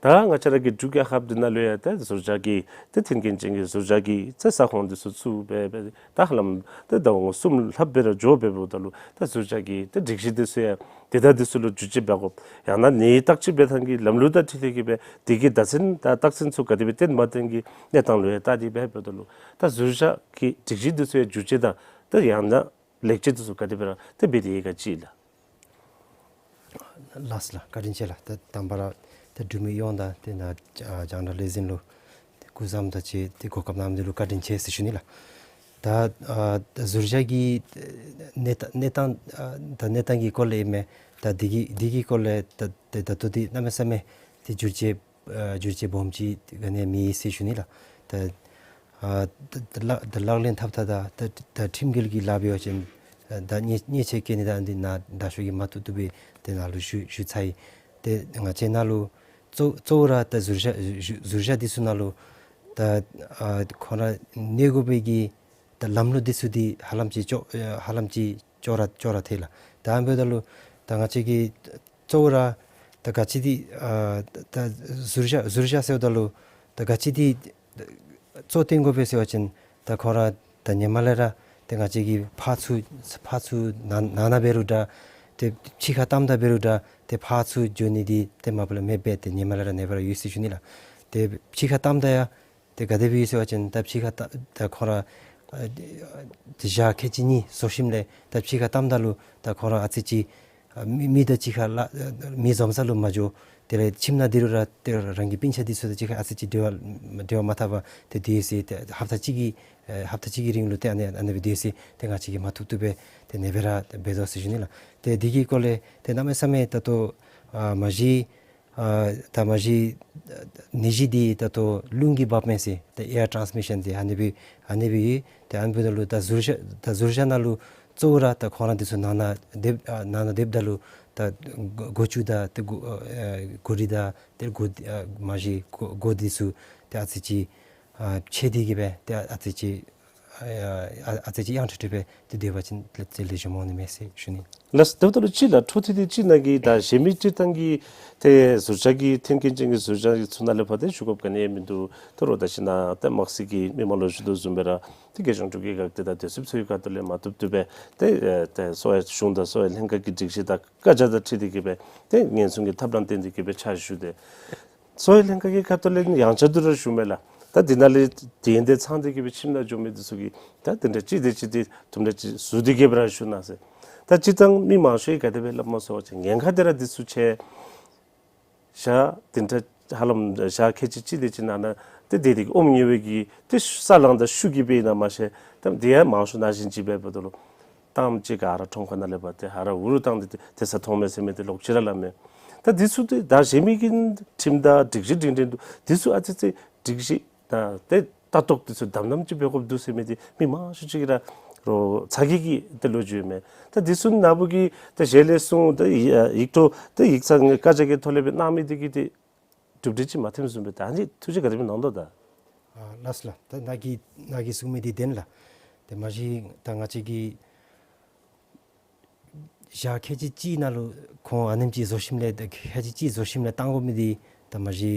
ད་ང་བཅས་ར་གི་འབྲུག་རྒྱལ་ཁབ་འདི་ནང་ལུ་ཡང་ཏེ་ཟུར་བཞག་གི་ཏེ་མཐུན་རྐྱེན་ཅན་གྱི་ཟུར་བཞག་གི་ཏེ་ས་ཁོངས་འདི་ཚུ་ཚུ་སྦེ་སྦེ་ད་ཧ་ལམ་ཏེ་ཟླཝ་ངོ་གསུམ་ལྷགཔ་སྦེ་ར་འགྱོ་སྦེ་འབདཝ་ད་ལུ་ད་ཟུར་བཞག་གི་ཏེ་སྒྲིག་གཞི་འདི་ཚུ་ཡང་དེ་དང་འདི་ཚུ་ལུ་བསྒྱུར་བཅོས་འབད་དགོཔ་ཡང་ན་ནད་བརྟག་དཔྱད་འབད་ཐངས་ཀྱི་ལམ་ལུགས་དང་འཁྲིལ་ཏེ་གིས་སྦེ་དེ་གི་བརྡ་མཚོན་དང་རྟགས་མཚན་ཚུ་ག་དེ་སྦེ་བསྟན་མ་བསྟན་གྱི་གནས་སྟངས་ལུ་ཡང་བལྟ་སྟེ་སྦེ་འབདཝ་ད་ལུ་ད་ཟུར་བཞག་གི་སྒྲིག་གཞི་འདི་ཚུ་ཡང་བསྒྱུར་བཅོས་དང་ད་ཡང་ན་ལེགས་བཅོས་འདི་ཚུ་ག་དེ་སྦེ་ར་ཏེ་འབད་དེ་ཡོད་ག་ཅིག་ལགས། ལགས་ལགས། བཀའ་དྲིན་ཆེ་ལགས། ད་དང་པ་ར་ད་འབྲུག་མི་ཡོངས་དང་དེ་ནང་ཨ་རྒྱང་བསྒྲགས་ལས་འཛིན་ལུ་ཏེ་སྐུ་གཟུགས་བཟང་དང་བཅས་ཏེ་གོ་སྐབས་གནང་མི་འདི་ལུ་བཀའ་དྲིན་ཆེ་ཟེར་ཞུ་ནི་ལགས། ད་ཨ་ད་ཟུར་བཞག་གི་གནས་སྟངས་གནས་སྟངས་ཨ་ད་གནས་སྟངས་ཀྱི་སྐོར་ལས་ཨིན་མས། ད་འདི་གི་འདི་གི་སྐོར་ལས་ད་ད་ད་ལྟོ་འདི་གནམ་མེད་ས་མེད་ཏེ་བསྒྱུར་བཅོས་ཨ་བསྒྱུར་བཅོས་སྦོམ་ཅིག་ག་ནི་ཡང་མེད་ཟེར་ཞུ་ནི་ལགས། ད་ཨ་ད་ད་ལག་ད་ལག་ལེན་འཐབ་ཐངས་དང་ད་ད་ཁྲིམས་འགལ་གྱི་ལཱ་འབད་བ་ཅིན་ཨ་ད་ཉེས་ཉེས་ཆད་བཀལ་ནི་དང་འདི་ནཱ་དྲག་ཤོས་ཀྱིས་མ་བཏུབ་བཏུབ་སྦེ་ཏེ་ནཱ་ལུ་ཞུ་ཞུ་ཚར་ཡི། ཏེ་ང་བཅས་ནཱ་ལུ་གཙོ་གཙོ་བོ་ར་ད་ཟུར་བཞག་ཟུར་ཟུར་བཞག་འདི་ཚུ་ནང་ལུ་ད་ཨ་ཁོང་ར་གནས་དགོ་པའི་གི་ད་ལམ་ལུགས་འདི་ཚུ་འདི་ཧ་ལམ་ཅིག་ཅོག་ཨ་ཧ་ལམ་ཅིག་ཅོག་ར་ཅོག་ར་འཐད་ལགས། ད་ཨ་ནི་འབདཝ་ད་ལུ་ད་ང་བཅས་ཀྱི་གཙོ་བོ་ར་ད་ག་ཅི་འདི་ཨ་ད་ཟུར་བཞག་ཟུར་བཞག་ཟེརཝ་ད་ལུ་ད་ག་ཅི་འདི་གཙོ་བཏོན་དགོ་པས་ཟེར་བ་ཅིན་ད་ཁོང་ར་ད་ཧེ་མ་ལས་ར་ཏེ་ང་བཅས་ཀྱི་ཕར་ཚུར་ཕར་ཚུར་ནང་ནང་ན་འབད་རུང་འདྲ་ཏེ་ཕྱི་ཁར་གཏམ་དང་འབད་རུང་འདྲ་ཏེ་ཕར་ཚུར་འགྱོ་ནི་འདི་ཏེ་མ་པ་ལས་མེདཔ་སྦེ་ཏེ་ཧེ་མ་ལས་ར་ཨ་ནེ་སྦེ་ར་ཡོད་ཟེར་ཞུ་ནི་ལགས། ཏེ་ཕྱི་ཁར་གཏམ་དང་ཡང་ཏེ་ག་དེ་སྦེ་ཡོད་ཟེར་བ་ཅིན་ད་ཕྱི་ཁར་ད་ད་ཁོང་ར་ཨ་ཏེ་ཞག་ཁལ་གཅིག་གཉིས་བཟོ་ཞིནམ་ལས་ད་ཕྱི་ཁར་གཏམ་ད་ལུ་ད་ཁོང་ར་ཨ་ཙི་ཅིག་ཨ་མི་མི་དང་གཅིག་ཁར་ལཱ་མི་འཛོམས་ས་ལུ་མ་འགྱོ། དེ་ལས་ཁྱིམ་ནང་སྡོད་རུང་ར་ཏེ་རང་གི་སྤུན་ཆ་འདི་ཚུ་དང་གཅིག་ཁར་ཨ་ཙི་ཅིག་འབྲེལ་བ་འབྲེལ་བ་མ་འཐབ་པར་ཏེ་སྡོད་ཡི་ཟེར། ཏེ་ཧབ་ཏ་གཅིག་གི་ཨེ་ཧབ་ཏ་གཅིག་གི་རིང་ལུ་ཏེ་ཨ་ནེ་ཨ་ནེ་སྦེ་སྡོད་ཡི་ཟེར། ཏེ་ང་བཅས་ཀྱིས་མ་བཏུབ་བཏུབ་སྦེ་ཏེ་ཨ་ནེ་སྦེ་ར་འབད་དོ་ཟེར་ཞུ་ནི་ལགས། ཏེ་འདི་གི་སྐོར་ལས་ཏེ་གནམ་མེད་ས་མེད་ད་ལྟོ་ཨ་མ་གཞི་ཨ་ད་མ་གཞི་ནད་གཞི་འདི་ད་ལྟོ་རླུང་གིས་འབགཔ་མས་ཟེར་ཏེ་ཨེར་ཊཱནསི་མི་ཤཱན་ཟེར་ཨ་ནེ་སྦེ་ཨ་ནེ་སྦེ་ཡོད། ཏེ་ཨ་ནི་འབདཝ་ད་ལུ་ད་ཟུར་བཞག་ད་ཟུར་བཞག་ནང་ལུ་གཙོ་བོ་ར་ད་ཁོང་ར་འདི་ཚུ་ནང་ན་སྡོདཔ་ཨ་ནང་ན་སྡོདཔ་ད་ལུ་ད་སྒོ་སྒོ་ཅུང་དང་ཏེ་སྒོ་ཨ་སྒོ་རིལ་དང་ཏེ་སྒོ་ཨ་མ་གཞི་སྒོ་སྒོ་འདི་ཚུ་ཏེ་ཨ་ཙི་ཅིག་ཨ་ཕྱེ་སྟེ་གིས་སྦེ་ཏེ་ཨ་ཙི་ཅིག་ཨ་ཨ་ཨ་ཙི་ཅིག་ཡང་ཁྲིག་ཁྲི་སྦེ་ཏེ་སྡོད་པ་ཅིན་ལེགས་ལེགས་ཤོམ་འོང་ནི་མས་ཟེར་ཞུ་ནི། ལགས་སོ། དེ་འབདཝ་ད་ལུ་གཅིག་ལགས་འཕྲོ་མཐུད་དེ་གཅིག་ནཱ་གི་ད་གཞན་མི་སྤྱིར་བཏང་གི་ཏེ་ཟུར་བཞག་གི་མཐུན་རྐྱེན་ཅན་གྱི་ཟུར་བཞག་གི་ཚུ་ནང་ལས་ཕར་ཏེ་ཞུ་དགོཔ་ག་ནི་ཡང་མིན་འདུག། ད་རུང་ད་ཅི་ནཱ་ཏེ་དམག་སྲིད་ཀྱིས་མི་མང་ལུ་ཞུ་དོ་བཟུམ་སྦེ་ར་ཏེ་རྒྱལ་གཞུང་འབྲུག་རྒྱལ་ཁབ་འདི་དང་འདྲེས་སུ་ཚུད་ཡོད་ཁ་ཐུག་ལས་མ་བཏུབ་བཏུབ་སྦེ་ཏེ་ཨེ་ཏེ་གསོ་བའི་གཞུང་དང་གསོ་བའི་ལྷན་ཁག་གི་སྒྲིག་གཞི་དང་བཀའ་རྒྱ་དང་འཁྲིལ་ཏེ་གིས་སྦེ་ཏེ་ཉེན་སྲུང་གི་ཐབས་ལམ་བཏོན་ཏེ་གིས་སྦེ་ཕྱག་ཞུ་སྟེ། གསོ་བའི་ལྷན་ཁག་གི་ཁ་ཐུག་ལས་ཡང་བསྐྱར་དུ་ར་ཞུཝ་མས་ལགས། ད་འདི་ནང་ལས་དེ་འདི་ཚང་སྟེ་གིས་སྦེ་ཁྱིམ་ནང་འགྱོ་མི་འདི་ཚུ་གིས་ད་དེ་འདྲ་ཅིག་དེ་ཅིག་དེ་དུམ་གྲ་ཅིག་ཟུར་ཏེ་གིས་སྦེ་ར་བཞུགས་གནང་ཟེར། ད་སྤྱིར་བཏང་མི་མང་ཤོས་ཀྱིས་ག་དེ་སྦེ་སླབ་སྨོ་ཟེར་བ་ཅིན་ཉེན་ཁ་དེ་ར་འདི་ཚུ་ཆེ། ཞག་དེ་འདྲ་ཧ་ལམ་ཞག་ཁལ་གཅིག་གཅིག་དེ་ཅིག་ནང་ན་ཏེ་དེ་དེ་གིས་ཨོམ་ཉོ་བའི་གི་ཏེ་ས་ལང་དང་ཤུགས་ཀྱིས་སྦེ་ཨིན་ན་མ་ཤེས། ད་དེ་ཡང་མང་ཤོས་ནང་བཞིན་ཅིག་སྦེ་འབདཝ་ད་ལུ་ཏམ་ཅིག་ག་ར་ཁྲོམ་ཁ་ནང་ལས་ཕར་ཏེ་ཧ་ར་འུ་རུ་བཏང་སྟེ་ཏེ་ས་མཐོང་མས་ཟེར་མི་འདི་ལོག་ཅི་ར་སླབ་མས། ད་འདི་ཚུ་ཏེ་ད་གཞན་མི་གི་ཁྲིམས་དང་སྒྲིག་གཞི་སྒྲིང་སྒྲིང་འདུག། འདི་ཚུ་ཨ་ཙི་ཙི་སྒྲིག་གཞི་ད་ཏེ་ལྟ་རྟོག་འདི་ཚུ་དམ་དམ་ཅིག་འབད་དགོཔ་འདུག་ཟེར་མི་འདི་མི་མང་ཤོས་ཅིག་གིས་ར་རོགས་ཚ་གྱང་གིས་ཏེ་ལོ་རྒྱུས་མས། ད་འདི་ཚུ་ནཱ་བུ་གིས་ད་ཞལ་ལས་གསུངས་ད་ཡིག་ཡིག་ཐོག་ད་ཡིག་ཚང་བཀའ་རྒྱ་གི་ཐོག་ལས་སྦེ་གནང་མི་འདི་གིས་ཏེ་གྲུབ་འབྲས་ཅིག་མ་ཐོནམ་བཟུམ་སྦེ་ད་ཨ་ནི་ཐུགས་རྗེ་ག་དེ་སྦེ་གནང་དོ་ད། ཨ་ལགས་སོ་ལགས། ད་ནཱ་གིས་ནཱ་གིས་གསུངས་མི་འདི་བདེན་ལགས། ཏེ་མ་གཞི་ད་ང་བཅས་ཀྱིས་ཞག་ཁལ་གཅིག་གཅིག་ནང་ལུ་ཁོང་ཨ་ནེམ་ཅིག་བཟོ་ཞིནམ་ལས་ཏེ་ཁལ་གཅིག་གཅིག་བཟོ་ཞིནམ་ལས་བཏང་དགོ་མི་འདི་ད་མ་གཞི་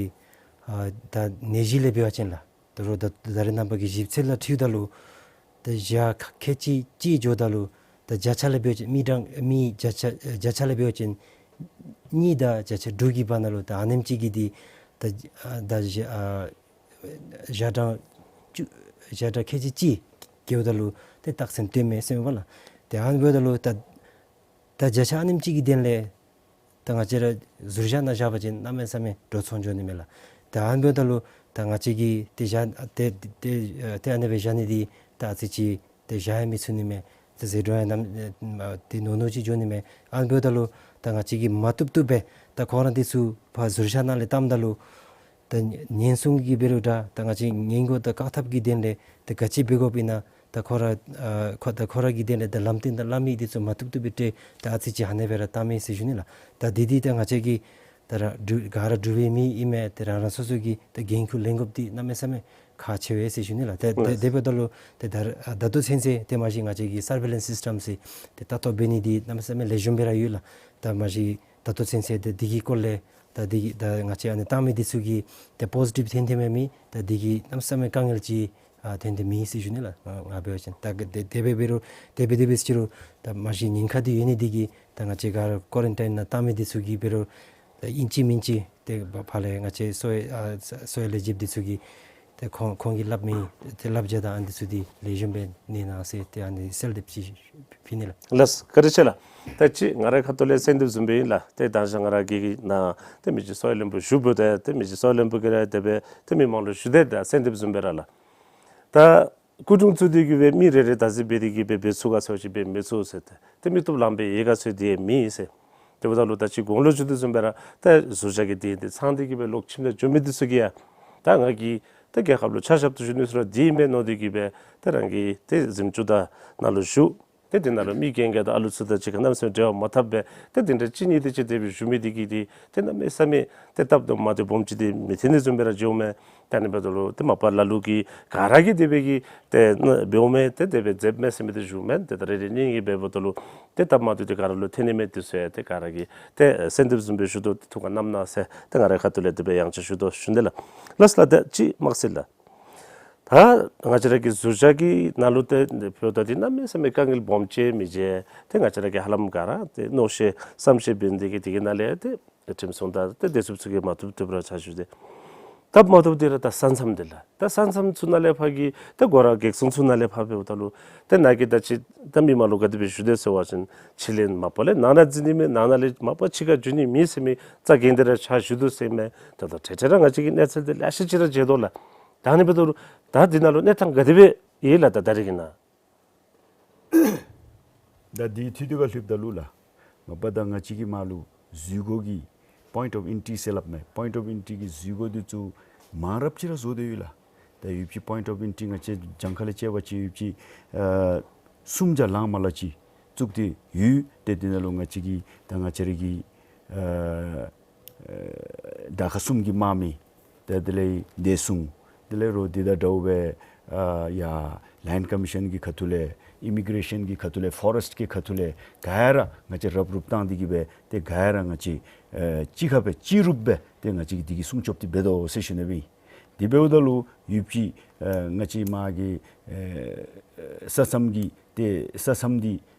ཨ་ད་ནད་གཞི་ལས་འབད་བ་ཅིན་ལགས། ད་རུང་ད་ད་རེས་ནངས་པ་གི་ཞིབ་འཚོལ་ལུ་འཁྲིལཝ་ད་ལུ་ད་ཞག་ཁལ་གཅིག་གཅིག་འགྱོཝ་ད་ལུ་ད་བརྒྱ་ཆ་ལས་འབད་བ་ཅིན་མི་གྲངས་མི་བརྒྱ་ཆ་བརྒྱ་ཆ་ལས་འབད་བ་ཅིན་གཉིས་དང་བརྒྱ་ཆ་དྲུག་གི་བར་ན་ལུ་ད་ཨ་ནེམ་ཅིག་གིས་འདི་ད་ཨ་ད་ཞག་ཨ་ཞག་གྲངས་བཅུ་ཞག་གྲངས་ཁལ་གཅིག་གཅིག་འགྱོཝ་ད་ལུ་ཏེ་རྟགས་མཚན་སྟོནམ་མས་ཟེར་མས་པ་ལགས། ཏེ་ཨ་ནི་འབདཝ་ད་ལུ་ད་ད་བརྒྱ་ཆ་ཨ་ནེམ་ཅིག་གི་དོན་ལས་ད་ང་བཅས་ར་ཟུར་བཞག་ནང་བཞག་པ་ཅིན་གནམ་མེད་ས་མེད་འགྲོ་སོང་འགྱོ་ནི་མས་ལགས། ད་ཨ་ནི་འབདཝ་ད་ལུ་ད་ང་བཅས་ཀྱིས་ཏེ་བཞག་ཏེ་ཏེ་ཏེ་ཨ་ནེ་སྦེ་བཞག་ནི་འདི་ད་ཨ་ཙི་ཅིག་ཏེ་བཞག་ཡང་མི་ཚུགས་ནི་མས། ཏེ་ཟད་འགྲོ་ཡང་ནམ་ཨ་ཏེ་ནོར་ནོར་ཅིག་འགྱོ་ནི་མས། ཨ་ནི་འབདཝ་ད་ལུ་ད་ང་བཅས་ཀྱིས་མ་བཏུབ་བཏུབ་སྦེ་ད་ཁོང་ར་འདི་ཚུ་ཕར་ཟུར་བཞག་ནང་ལས་བཏངམ་ད་ལུ་ ད་ཉེན་སྲུང་གི་འབད་རུང་འདྲ་ད་ང་བཅས་སྔོན་འགོག་དང་བཀག་ཐབས་ཀྱི་དོན་ལས་ད་ག་ཅི་འབད་དགོཔ་ཨིན་ན་ད་ཁོ་ར་ཨ་ཁོ་ད་ཁོ་ར་གི་དོན་ལས་ད་ལམ་སྟོན་དང་བླ་མེད་འདི་ཚུ་མ་བཏུབ་བཏུབ་སྦེ་སྤྲོད། ད་ཨ་ཙི་ཅིག་ཧ་ནེ་སྦེ་ར་བཏང་མི་ཟེར་ཞུ་ནི་ལགས། ད་འདི་འདི་ད་ང་བཅས་ཀྱིས་ད་ར་འབྲུག་ག་ར་འབྲུག་པའི་མི་ཨིན་མས། ཏེ་རང་རང་སོ་སོ་གི་ད་འགན་ཁུར་ལེན་དགོཔ་འདི་གནམ་མེད་ས་མེད་ཁག་ཆེ་བས་ཟེར་ཞུ་ནི་ལགས། ཏེ་ཏེ་ལགས། དེ་འབདཝ་ད་ལུ་ཏེ་ད་ད་ལྟོ་ཚུན་ཚོད་ཏེ་མ་གཞི་ང་བཅས་ཀྱི་སར་ཝེ་ལེནསི་སིསི་ཊམ་ཟེར་ཏེ་ལྟ་རྟོག་འབད་ནི་འདི་གནམ་མེད་ས་མེད་ལེགས་ཤོམ་སྦེ་ར་ཡོད་ལགས། ད་མ་གཞི་ད་ལྟོ་ཚུན་ཚོད་ཏེ་འདི་གི་སྐོར་ལས་ད་འདི་གི་ད་ང་བཅས་ཨ་ནི་བཏང་མི་འདི་ཚུ་གིས་ཏེ་པོ་ཟི་ཊིབ་ཐོན་ཐོནམ་མས། ད་འདི་གིས་གནམ་མེད་ས་མེད་དཀའ་ངལ་ཅིག་ཨ་ཐོན་ཏེ་མེད་ཟེར་ཞུ་ནི་ལགས། ང་ང་འབད་བ་ཅིན་ད་དེ་དེ་སྦེ་འབད་རུང་དེ་སྦེ་དེ་སྦེ་ཟེར་རུང་ད་མ་གཞི་ཉེན་ཁ་འདི་ཡོད་ནི་འདི་གིས་ད་ང་བཅས་ག་ར་ཀོ་རན་ཊིན་ནང་བཏང་མི་འདི་ཚུ་གིས་འབད་རུང་ད་ཨིན་ཅི་མིན་ཅི་ཏེ་ཕར་ལས་ང་བཅས་གསོ་བའི་ཨ་གསོ་བའི་ལས་བྱེདཔ་འདི་ཚུ་གིས་ཏེ་ཁོང་ཁོང་གིས་སླབ་མི་ཏེ་བསླབ་བྱ་དང་ཨ་ནི་འདི་ཚུ་འདི་ལེགས་ཤོམ་སྦེ་གནང་གནང་ཟེར་ཏེ་ཨ་ནི་གསོལ་འདེབས་ཅིག་ཕུལ་ནི་ལགས། ལགས་བཀའ་དྲིན་ཆེ་ལགས། ད་ཅི་ང་རའི་ཁ་ཐུག་ལས་གསོལ་འདེབས་བཟུམ་སྦེ་ཨིན་ལགས། ཏེ་ད་ཅི་ང་ར་གི་ནང་ཏེ་མི་རྗེ་གསོ་བའི་བློན་པོ་བཞུགས་འབདཝ་ད་ཏེ་མི་རྗེ་གསོ་བའི་བློན་པོ་གིས་ར་དེ་སྦེ་ཏེ་མི་མང་ལུ་ཞུ་དེས་ད་གསོལ་འདེབས་བཟུམ་སྦེ་ར་ལགས། ད་སྐུ་དྲུང་བཙུགས་ཏེ་གི་སྦེ་མི་རེ་རེ་བདག་འཛིན་འབད་དེ་གི་སྦེ་འབད་ཚུགས་ག་ཟེར་བ་ཅིན་འབད་མི་ཚུགས་ཟེར་ཏེ་ཏེ་མི་བཏུབ་ལངམ་སྦེ་ཡོད་ག་ཟེར་དེ་མེད་ཟེར། དེ་འབདཝ་ད་ལུ་ད་ཅི་གོང་ལུ་ཞུ་དོ་བཟུམ་སྦེ་ར་ད་ཟུར་བཞག་གི་དེ་དེ་ཚང་སྟེ་གི་སྦེ་ལོག་ཁྱིམ་ནང་འགྱོ་མི་འདི་ཚུ་གིས་ཡང་ད་ང་གིས་ད་རྒྱལ་ཁབ་ལུ་ཕྱག་ཞབས་ཏོག་ཞུ་ནི་ཚུ་ར་འདི་ཨིན་པས་མནོ་སྟེ་གི་སྦེ་ད་རང་གི་ཏེ་གཟིམ་ཅུང་དང་ནང་ལུ་བཞུགས། ཏེ་དེ་ནང་ལུ་མི་རྒན་རྒས་དང་ཨ་ལུ་ཚུ་དང་གཅིག་ཁར་གནམ་མེད་ས་མེད་འབྲེལ་བ་མ་འཐབ་པར་ཏེ་དེ་འདྲ་གཅིག་གཉིས་དེ་ཅིག་དེ་སྦེ་བཞུགས་མི་འདི་གིས་ཏེ་ཏེ་གནམ་མེད་ས་མེད་ཏེ་སྟབས་དང་མ་བདེཝ་སྦོམ་ཅིག་དེ་མི་ཐོན་ནི་བཟུམ་སྦེ་ར་འགྱོཝ་མས། ད་ཨ་ནི་འབདཝ་ད་ལུ་ཏེ་མ་པ་ལ་ལུ་གིས་ག་ར་གིས་དེ་སྦེ་གི་ཏེ་འབདཝ་མས། ཏེ་དེ་སྦེ་མཛདཔ་མས་ཟེར་མི་དེ་ཞུཝ་མས། ཏེ་ད་རེས་རེ་གཉིས་ཀྱི་འབདཝ་ད་ལུ་ཏེ་སྟབས་མ་བདེཝ་དེ་ག་ར་ལུ་ཐོན་ནི་མས། དེ་ཚུ་ཡང་ཏེ་ག་ར་གིས་ཏེ་གསོལ་འདེབས་བཟུམ་སྦེ་ཞུ་དོ། ཏེ་ཐུགས་ཁར་བསྣམ་གནང་ཟེར་ཏེ་ང་རའི་ཁ་ཐུག་ལས་དེ་སྦེ་ཡང་ཅིག་ཞུ་དོ་ཞུ་ནི་ལགས། ལགས་སོ་ལགས། ཏེ་ཅིག་དམག་སྲིད་ལགས། ད་ང་བཅས་ར་གི་ཟུར་བཞག་གི་ནང་ལུ་ཏེ་འབདཝ་ད་འདི་གནམ་མེད་ས་མེད་དཀའ་ངལ་སྦོམ་ཅིག་མི་འགྱོ། ཏེ་ང་བཅས་ར་གིས་ཧ་ལམ་ག་ར་ཏེ་མནོ་ཤེས་བསམ་ཤེས་འབད་ནི་དེ་གིས་དེ་གི་ནང་ལས་ཏེ་ཁྲིམས་སྲུང་དང་ཏེ་བདེ་སྲུངཔ་ཚུ་གིས་མ་བཏུབ་བཏུབ་ར་ཕྱག་ཞུ་དེས། སྟབས་མ་བདེཝ་འདི་ར་ད་ས་མཚམས་འདི་ལགས། ད་ས་མཚམས་ཚུ་ནང་ལས་ཕར་གྱི་ད་སྒོ་ར་གེགས་སྲུང་ཚུ་ནང་ལས་ཕར་འབདཝ་ད་ལུ་ཏེ་ནཱ་གི་ད་ཅི་ད་མི་མང་ལུ་ག་དེ་སྦེ་ཞུ་དེས་ཟེར་བ་ཅིན་ཕྱི་ལས་མ་པ་ལས་ནང་ན་འཛུལ་ནི་མེད། ནང་ན་ལས་མ་པ་ཕྱི་ཁར་འགྱོ་ནི་མེད་ཟེར་མི་རྩ་འགེངས་ཏེ་ར་ཕྱག་ཞུ་དོ་ཟེར་མས། ད་ད་ཏེ་ཏེ་ར་ང་བཅས་ཀྱིས་གནས་ཚུལ་འདི་ལེ་ཤ་ཅིག་ར་མཇལ་དོ་ལགས། ད་ཨ་ནི་འབདཝ་ད་ལུ་ད་འདི་ནང་ལུ་གནས་སྟངས་ག་དེ་སྦེ་ཡོད་ལགས། ད་ད་རེས་ཀྱི་ནང་ད་འདི་འཐུས་འདི་ཁར་ལྷོདཔ་ད་ལུ་ལགས། མ་པ་ད་ང་བཅས་ཀྱི་མར་ལུ་འཛུལ་སྒོ་གི་པོའིནཊ་ཨོཕ་ཨེན་ཊི་ཟེར་སླབ་མས། པོའིནཊ་ཨོཕ་ཨེན་ཊི་གི་འཛུལ་སྒོ་འདི་ཚུ་མང་རབས་ཅིག་ར་བཟོ་སྟེ་ཡོད་ལགས། ད་ཡོད་པའི་པོའིནཊ་ཨོཕ་ཨེན་ཊི་ང་བཅས་གྱངས་ཁ་ལས་བཅད་པ་ཅིན་ཡོད་པའི་ཨ་སུམ་བརྒྱ་ལང་མ་ལ་ཅིག་བཙུགས་ཏེ་ཡོད། ཏེ་འདི་ནང་ལུ་ང་བཅས་ཀྱི་ད་ང་བཅས་ར་གི་ཨ་ཨ་དར་ཁ་གསུམ་གྱི་དམག་མི་ཏེ་དེ་ལས་བདེ་སྲུང་དེ་ལས་རོགས་འདི་དང་འདྲཝ་སྦེ་ཨ་ཡར་ལའིན་ཀོ་མི་ཤཱན་གྱི་ཁ་ཐུག་ལས་ཨི་མི་གྲེ་ཤཱན་གྱི་ཁ་ཐུག་ལས་ཕོ་རེསཊ་གི་ཁ་ཐུག་ལས་ག་ར་ང་བཅས་རུབ་རུབ་བཏང་སྟེ་གི་སྦེ་ཏེ་ག་ར་ང་བཅས་ཨ་གཅིག་ཁར་སྦེ་སྤྱི་རུབ་སྦེ་ཏེ་ང་བཅས་ཀྱིས་འདི་གི་སྲུང་སྐྱོབ་འདི་འབད་དོ་ཟེར་ཞུ་ནི་སྦེ་ཨིན། དེ་འབདཝ་ད་ལུ་ཡོད་པའི་ཨ་ང་བཅས་མར་གྱི་ཨ་ས་མཚམས་ཀྱི་ཏེ་ས་མཚམས་འདི་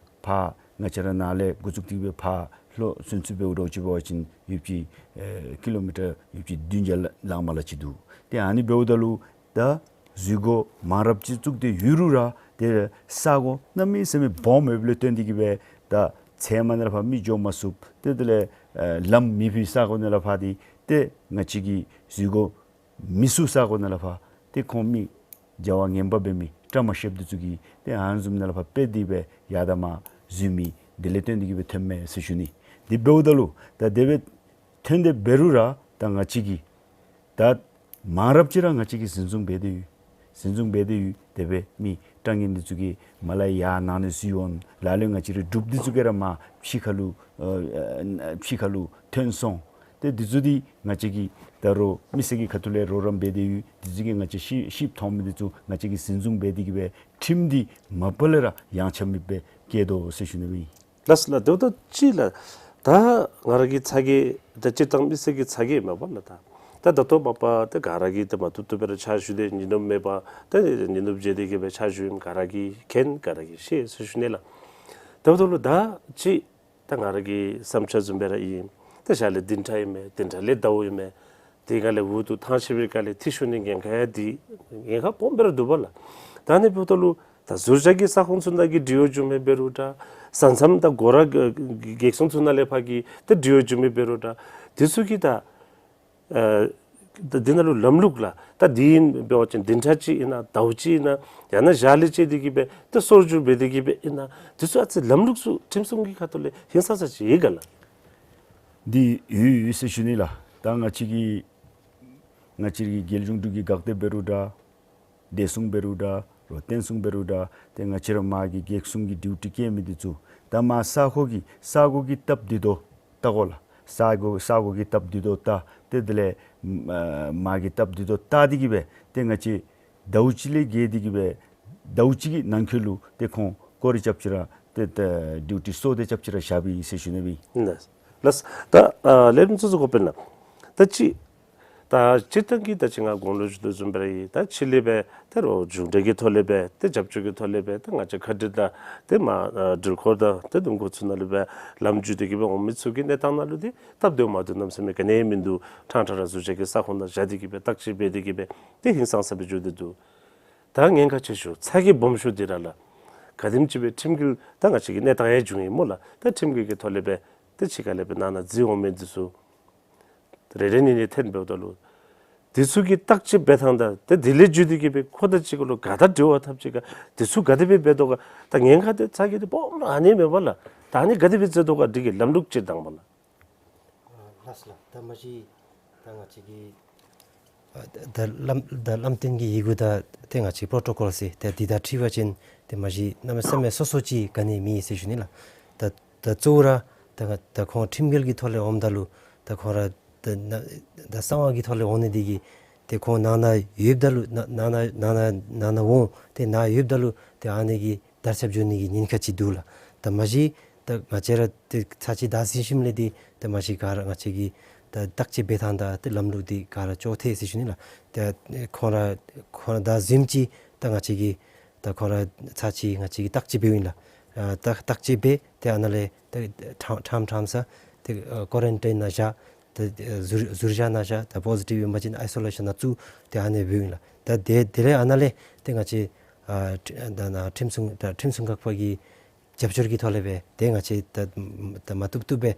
ཕར་ང་བཅས་ར་ནཱ་ལས་འགོ་བཙུགས་ཏེ་སྦེ་ཕར་ལྷོ་ཚུན་ཚོད་འབདཝ་འདྲཝ་ཅིག་འབད་བ་ཅིན་ཡོད་པའི་ཨེ་ཀི་ལོ་མི་ཊར་ཡོད་པའི་བདུན་བརྒྱ་ལ་ལང་མ་ལ་ཅིག་འདུག། ཏེ་ཨ་ནི་འབདཝ་ད་ལུ་ད་འཛུལ་སྒོ་མང་རབས་ཅིག་བཙུགས་ཏེ་ཡོད་རུང་ར་ཏེ་ས་གོ་གནམ་མེད་ས་མེད་སྦོམ་ཡོདཔ་ལས་བརྟེན་ཏེ་གི་སྦེ་ད་ཚལ་མ་ནང་ལས་ཕར་མི་འགྱོ་མ་ཚུགས། ཏེ་དེ་ལས་ཨེ་ལམ་མེད་པའི་ས་གོ་ནང་ལས་ཕར་འདི་ཏེ་ང་བཅས་ཀྱི་འཛུལ་སྒོ་མི་ཚུགས་ས་གོ་ནང་ལས་ཕར་ཏེ་ཁོང་མི་བྱ་བ་ངན་པ་འབད་མི་བཀྲ་མ་ཤིསཔ་འདི་ཚུ་གིས་ཏེ་ཨ་ནི་བཟུམ་ནང་ལས་ཕར་སྦེ་འདི་སྦེ་ཡར་དང་མར་འཛུལ་མི་འདི་ལས་བརྟེན་ཏེ་གི་སྦེ་ཐོནམ་མས་ཟེར་ཞུ་ནི། འདི་འབདཝ་ད་ལུ་ད་དེ་སྦེ་ཐོན་ཏེ་འབད་རུང་ར་ད་ང་བཅས་ཀྱིས་ད་མང་རབས་ཅིག་ར་ང་བཅས་ཀྱིས་འཛིན་བཟུང་འབད་དེ་ཡོད། འཛིན་བཟུང་འབད་དེ་ཡོད། དེ་སྦེ་མི་བཀྲ་ངན་འདི་ཚུ་གིས་མར་ལས་ཡར་ནང་ན་འཛུལ་འོང་། ལ་ལུ་ང་བཅས་རའི་འབྲུགཔ་འདི་ཚུ་གིས་ར་མར་ཕྱི་ཁ་ལུ་ཨ་ཨ་ཕྱི་ཁ་ལུ་ཐོན་སོང་། ཏེ་འདི་ཚུ་འདི་ང་བཅས་ཀྱིས་ད་རུང་མི་སེར་གྱི་ཁ་ཐུག་ལས་རོགས་རམ་འབད་དེ་ཡོད། འདི་ཚུ་གིས་ང་བཅས་ཤི་ཤིཝ་མཐོང་མི་འདི་ཚུ་ང་བཅས་ཀྱིས་འཛིན་བཟུང་འབད་དེ་གི་སྦེ་ཁྲིམས་འདི་མ་པ་ལས་ར་ཡངས་ཆག་མེདཔ་སྦེ་བཀལ་དོ་ཟེར་ཞུ་ནི་སྦེ་ཨིན། ལགས་སོ་ལགས། དེ་འབདཝ་ད་ཅིག་ལགས། ད་ང་ར་གི་ཚ་གྱང་ད་སྤྱིར་བཏང་མི་སེར་གྱི་ཚ་གྱང་མས་པ་ལགས། ད་ད་ལྟོ་མ་པ་ད་ག་ར་གིས་ད་མ་བཏུབ་བཏུབ་སྦེ་ར་ཕྱག་ཞུ་དེས། ཉིན་ནུབ་མེད་པར་ད་ཉིན་ནུབ་བྱས་ཏེ་གི་སྦེ་ཕྱག་ཞུ་ཨིན། ག་ར་གིས་མཁྱེན། ག་ར་གིས་ཤེས་ཟེར་ཞུ་ནི་ལགས། དེ་འབདཝ་ད་ལུ་ད་ཅིག་ད་ང་ར་གི་བསམ་འཆར་བཟུམ་སྦེ་ར་ཨིན། ད་ཞག་ལས་བདུན་ཕྲག་ཨིན་མས། བདུན་ཕྲག་ལས་ཟླཝ་ཨིན་མས། དེ་ཁ་ལས་འུ་ཐུག་ཐང་ཆད་པའི་ཁ་ལས་འཐུས་ཤོར་ནི་ཉེན་ཁ་ཡང་འདི་ཉེན་ཁ་སྦོམ་སྦེ་ར་འདུག་པ་ལགས། ད་ཨ་ནི་འབདཝ་ད་ལུ་ད་ཟུར་བཞག་གི་ས་ཁོངས་ཚུ་ནང་གི་འབྲེལ་ཡོད་བྱུང་མི་འབད་རུང་འདྲ། ས་མཚམས་ད་སྒོ་ར་གེགས་སྲུང་ཚུ་ནང་ལས་ཕར་གྱི་ད་འབྲེལ་ཡོད་བྱུང་མི་འབད་རུང་འདྲ། དེ་ཚུ་གིས་ད་ཨ་ད་འདི་ནང་ལུ་ལམ་ལུགས་ལགས། ད་འདི་ཨིན་འབད་བ་ཅིན་བདུན་ཕྲག་གཅིག་ཨིན་ན་ཟླཝ་གཅིག་ཨིན་ན་ཡང་ན་ཞག་ལས་བཅད་དེ་གི་སྦེ་ད་སོར་བསྒྱུར་འབད་དེ་གི་སྦེ་ཨིན་ན་དེ་ཚུ་ཨ་ཙི་ལམ་ལུགས་ཚུ་ཁྲིམས་སྲུང་གི་ཁ་ཐུག་ལས་ཧིང་སངས་ས་ཅིག་ཡོད་ག་ལགས། འདི་ཡོད་ཡོད་ཟེར་ཞུ་ནི་ལགས། ད་ང་བཅས་ཀྱི་ ང་བཅས་རའི་རྒྱལ་གཞུང་འབྲུག་གི་འགག་སྡེ་འབད་རུང་འདྲ། བདེ་སྲུང་འབད་རུང་འདྲ། རོགས་བརྟན་སྲུང་འབད་རུང་འདྲ། ཏེ་ང་བཅས་ར་མ་གི་གེགས་སྲུང་གི་ཌིའུ་ཊི་བཀལ་མི་འདི་ཚུ་ད་མ་ས་གོ་གི་ས་གོ་གི་སྟབས་བདེ་ཏོག་ཏོ་བལྟ་དགོ་ལགས། ས་གོ་ས་གོ་གི་སྟབས་བདེ་ཏོག་ཏོ་བལྟ། ཏེ་དེ་ལས་མ་གི་སྟབས་བདེ་ཏོག་ཏོ་བལྟ་སྟེ་གི་སྦེ་ཏེ་ང་བཅས་ཟླཝ་གཅིག་ལས་བརྒལ་ཏེ་གི་སྦེ་ཟླཝ་གཅིག་གི་ནང་འཁོད་ལུ་ཏེ་ཁོང་སྐོར་ར་རྐྱབ་ཅི་ར་ཏེ་ད་ཌིའུ་ཊི་སོར་ཏེ་རྐྱབ་ཅི་ར་བཞགཔ་ཨིན་ཟེར་ཞུ་ནི་སྦེ་ཨིན། ལགས། ལགས། ད་ཨ་ལས་རིམ་ཚུ་ཚུ་གོ་དཔེར་ན་ད་ཅི་ད་སྤྱིར་བཏང་གི་ད་ཅི་ང་གོང་ལུ་ཞུ་དོ་བཟུམ་སྦེ་ར་ཨིན། ད་ཕྱི་ལས་སྦེ་ད་རོགས་མཇུག་འབྲས་ཀྱི་ཐོག་ལས་སྦེ་ཏེ་རྒྱབ་སྐྱོར་གྱི་ཐོག་ལས་སྦེ་ད་ང་བཅས་ཁ་བྲལ་ད་ཏེ་མ་ཨ་འགྲུལ་འཁོར་དང་ཏེ་དུམ་གྲ་ཚུ་ནང་ལུ་སྦེ་ལམ་བརྒྱུད་དེ་གི་སྦེ་འོང་མི་ཚུ་གི་གནས་སྟངས་ནང་ལུ་ཏེ་སྟབས་བདེཝ་མ་བདེཝ་གནམ་མེད་ས་མེད་ག་ནི་ཡང་མིན་འདུག། ཕྲང་ཕྲང་ར་ཟུར་བཞག་གི་ས་ཁོངས་ནང་བཞག་སྟེ་གི་སྦེ་བརྟག་དཔྱད་འབད་དེ་གི་སྦེ་ཏེ་ཧིང་སངས་ས་སྦེ་འགྱོ་སྟེ་འདུག། ད་ཉེན་ཁ་ཆེ་ཤོས་ཚ་གྱང་སྦོམ་ཤོས་འདི་ར་ལགས། ག་དེམ་ཅིག་སྦེ་ཁྲིམས་འགལ་ད་ང་བཅས་ཀྱི་གནས་སྟངས་ཡང་བྱུང་ཡི་སྨོ་ལགས། ད་ཁྲིམས་འགལ་གྱི་ཐོག་ལས་སྦེ་ཏེ་ཕྱི་ཁ་ལས་སྦེ་ནང་ན་འཛུལ་འོང་མི་འདི་ཚུ་རེ་རེ་གཉིས་གཉིས་འཐེན་འབདཝ་ད་ལུ་འདི་ཚུ་གི་བརྟག་དཔྱད་འབད་ཐངས་དང་ཏེ་དེ་ལས་བརྒྱུད་དེ་གི་སྦེ་ཁོང་དང་གཅིག་ཁར་ལུ་ག་དང་འབྲེལ་བ་འཐབ་ཅི་ག་འདི་ཚུ་ག་དེ་སྦེ་འབད་དོ་ག། ད་ཉེན་ཁ་དེ་ཚ་གྱང་དེ་སྦོམ་ར་ཨ་ནི་མེད་པ་ལགས། ད་ཨ་ནི་ག་དེ་སྦེ་འཛེམ་དོ་ག་འདི་གི་ལམ་ལུགས་ཅིག་དང་པ་ལགས། ཨ་ལགས་ལགས། ད་མ་གཞི་ད་ང་བཅས་ཀྱི་ཨ་ད་ད་བླམ་ད་བླམ་བསྟེན་གྱི་ཡི་གུ་དང་ཏེ་ང་བཅས་པོ་རོ་ཊོ་ཀོལ་ཟེར་ཏེ་འདི་དང་འཁྲིལ་བ་ཅིན་ཏེ་མ་གཞི་གནམ་མེད་ས་མེད་སོ་སོ་ཅིག་ག་ནི་མེད་ཟེར་ཞུ་ནི་ལགས། ད་ད་གཙོ་བོ་ར་ད་ད་ཁོང་ཁྲིམས་འགལ་གྱི་ཐོག་ལས་འོངམ་ད་ལུ་ད་ཁོང་ར་ད་ན་ད་གསང་བ་གི་ཐོག་ལས་འོང་ནི་འདི་གིས་ཏེ་ཁོང་ནང་ན་ཡོདཔ་ད་ལུ་ན་ནང་ན་ནང་ན་ནང་ན་འོང་ཏེ་ནཱ་ཡོདཔ་ད་ལུ་ཏེ་ཨ་ནི་གི་དར་ཁྱབ་འགྱོ་ནི་གི་ཉེན་ཁ་ཅིག་འདུག་ལགས། ད་མ་གཞི་ད་ང་བཅས་ར་ཏེ་ཚར་གཅིག་བདའ་ཟུན་ཞིནམ་ལས་འདི་ད་མ་གཞི་ག་ར་ང་བཅས་ཀྱི་ད་བརྟག་དཔྱད་འབད་ཐངས་དང་ཏེ་ལམ་ལུགས་འདི་ག་ར་ཅོག་འཐད་ཟེར་ཞུ་ནི་ལགས། ད་ཁོང་ར་ཁོང་ར་བདའ་ཟུནམ་ཅིག་ད་ང་བཅས་ཀྱིས་ད་ཁོང་ར་ཚར་གཅིག་ང་བཅས་ཀྱིས་བརྟག་དཔྱད་འབདཝ་ཨིན་ལགས། ཨ་ད་བརྟག་དཔྱད་འབད་ཏེ་ཨ་ནཱ་ལས་ད་ཕྲང་ཕྲང་ཕྲང་ས་ཏེ་ཨ་ཀོ་རན་ཊིན་ནང་བཞག། ཏེ་ཨ་ཟུར་ཟུར་བཞག་ནང་བཞག། ད་པོ་ཟི་ཊིབ་ཨིན་པ་ཅིན་ཨའི་སོ་ལེ་ཤཱན་ནང་བཙུགས་ཏེ་ཨ་ནི་སྦེ་ཨིན་ལགས། ད་དེ་དེ་ལས་ཨ་ནཱ་ལས་ཏེ་ང་བཅས་ཨ་ཁྲི་ད་ནཱ་ཁྲིམས་སྲུང་ད་ཁྲིམས་སྲུང་འགག་པ་གི་རྒྱབ་སྐྱོར་གྱི་ཐོག་ལས་སྦེ་ཏེ་ང་བཅས་ད་ད་མ་བཏུབ་བཏུབ་སྦེ་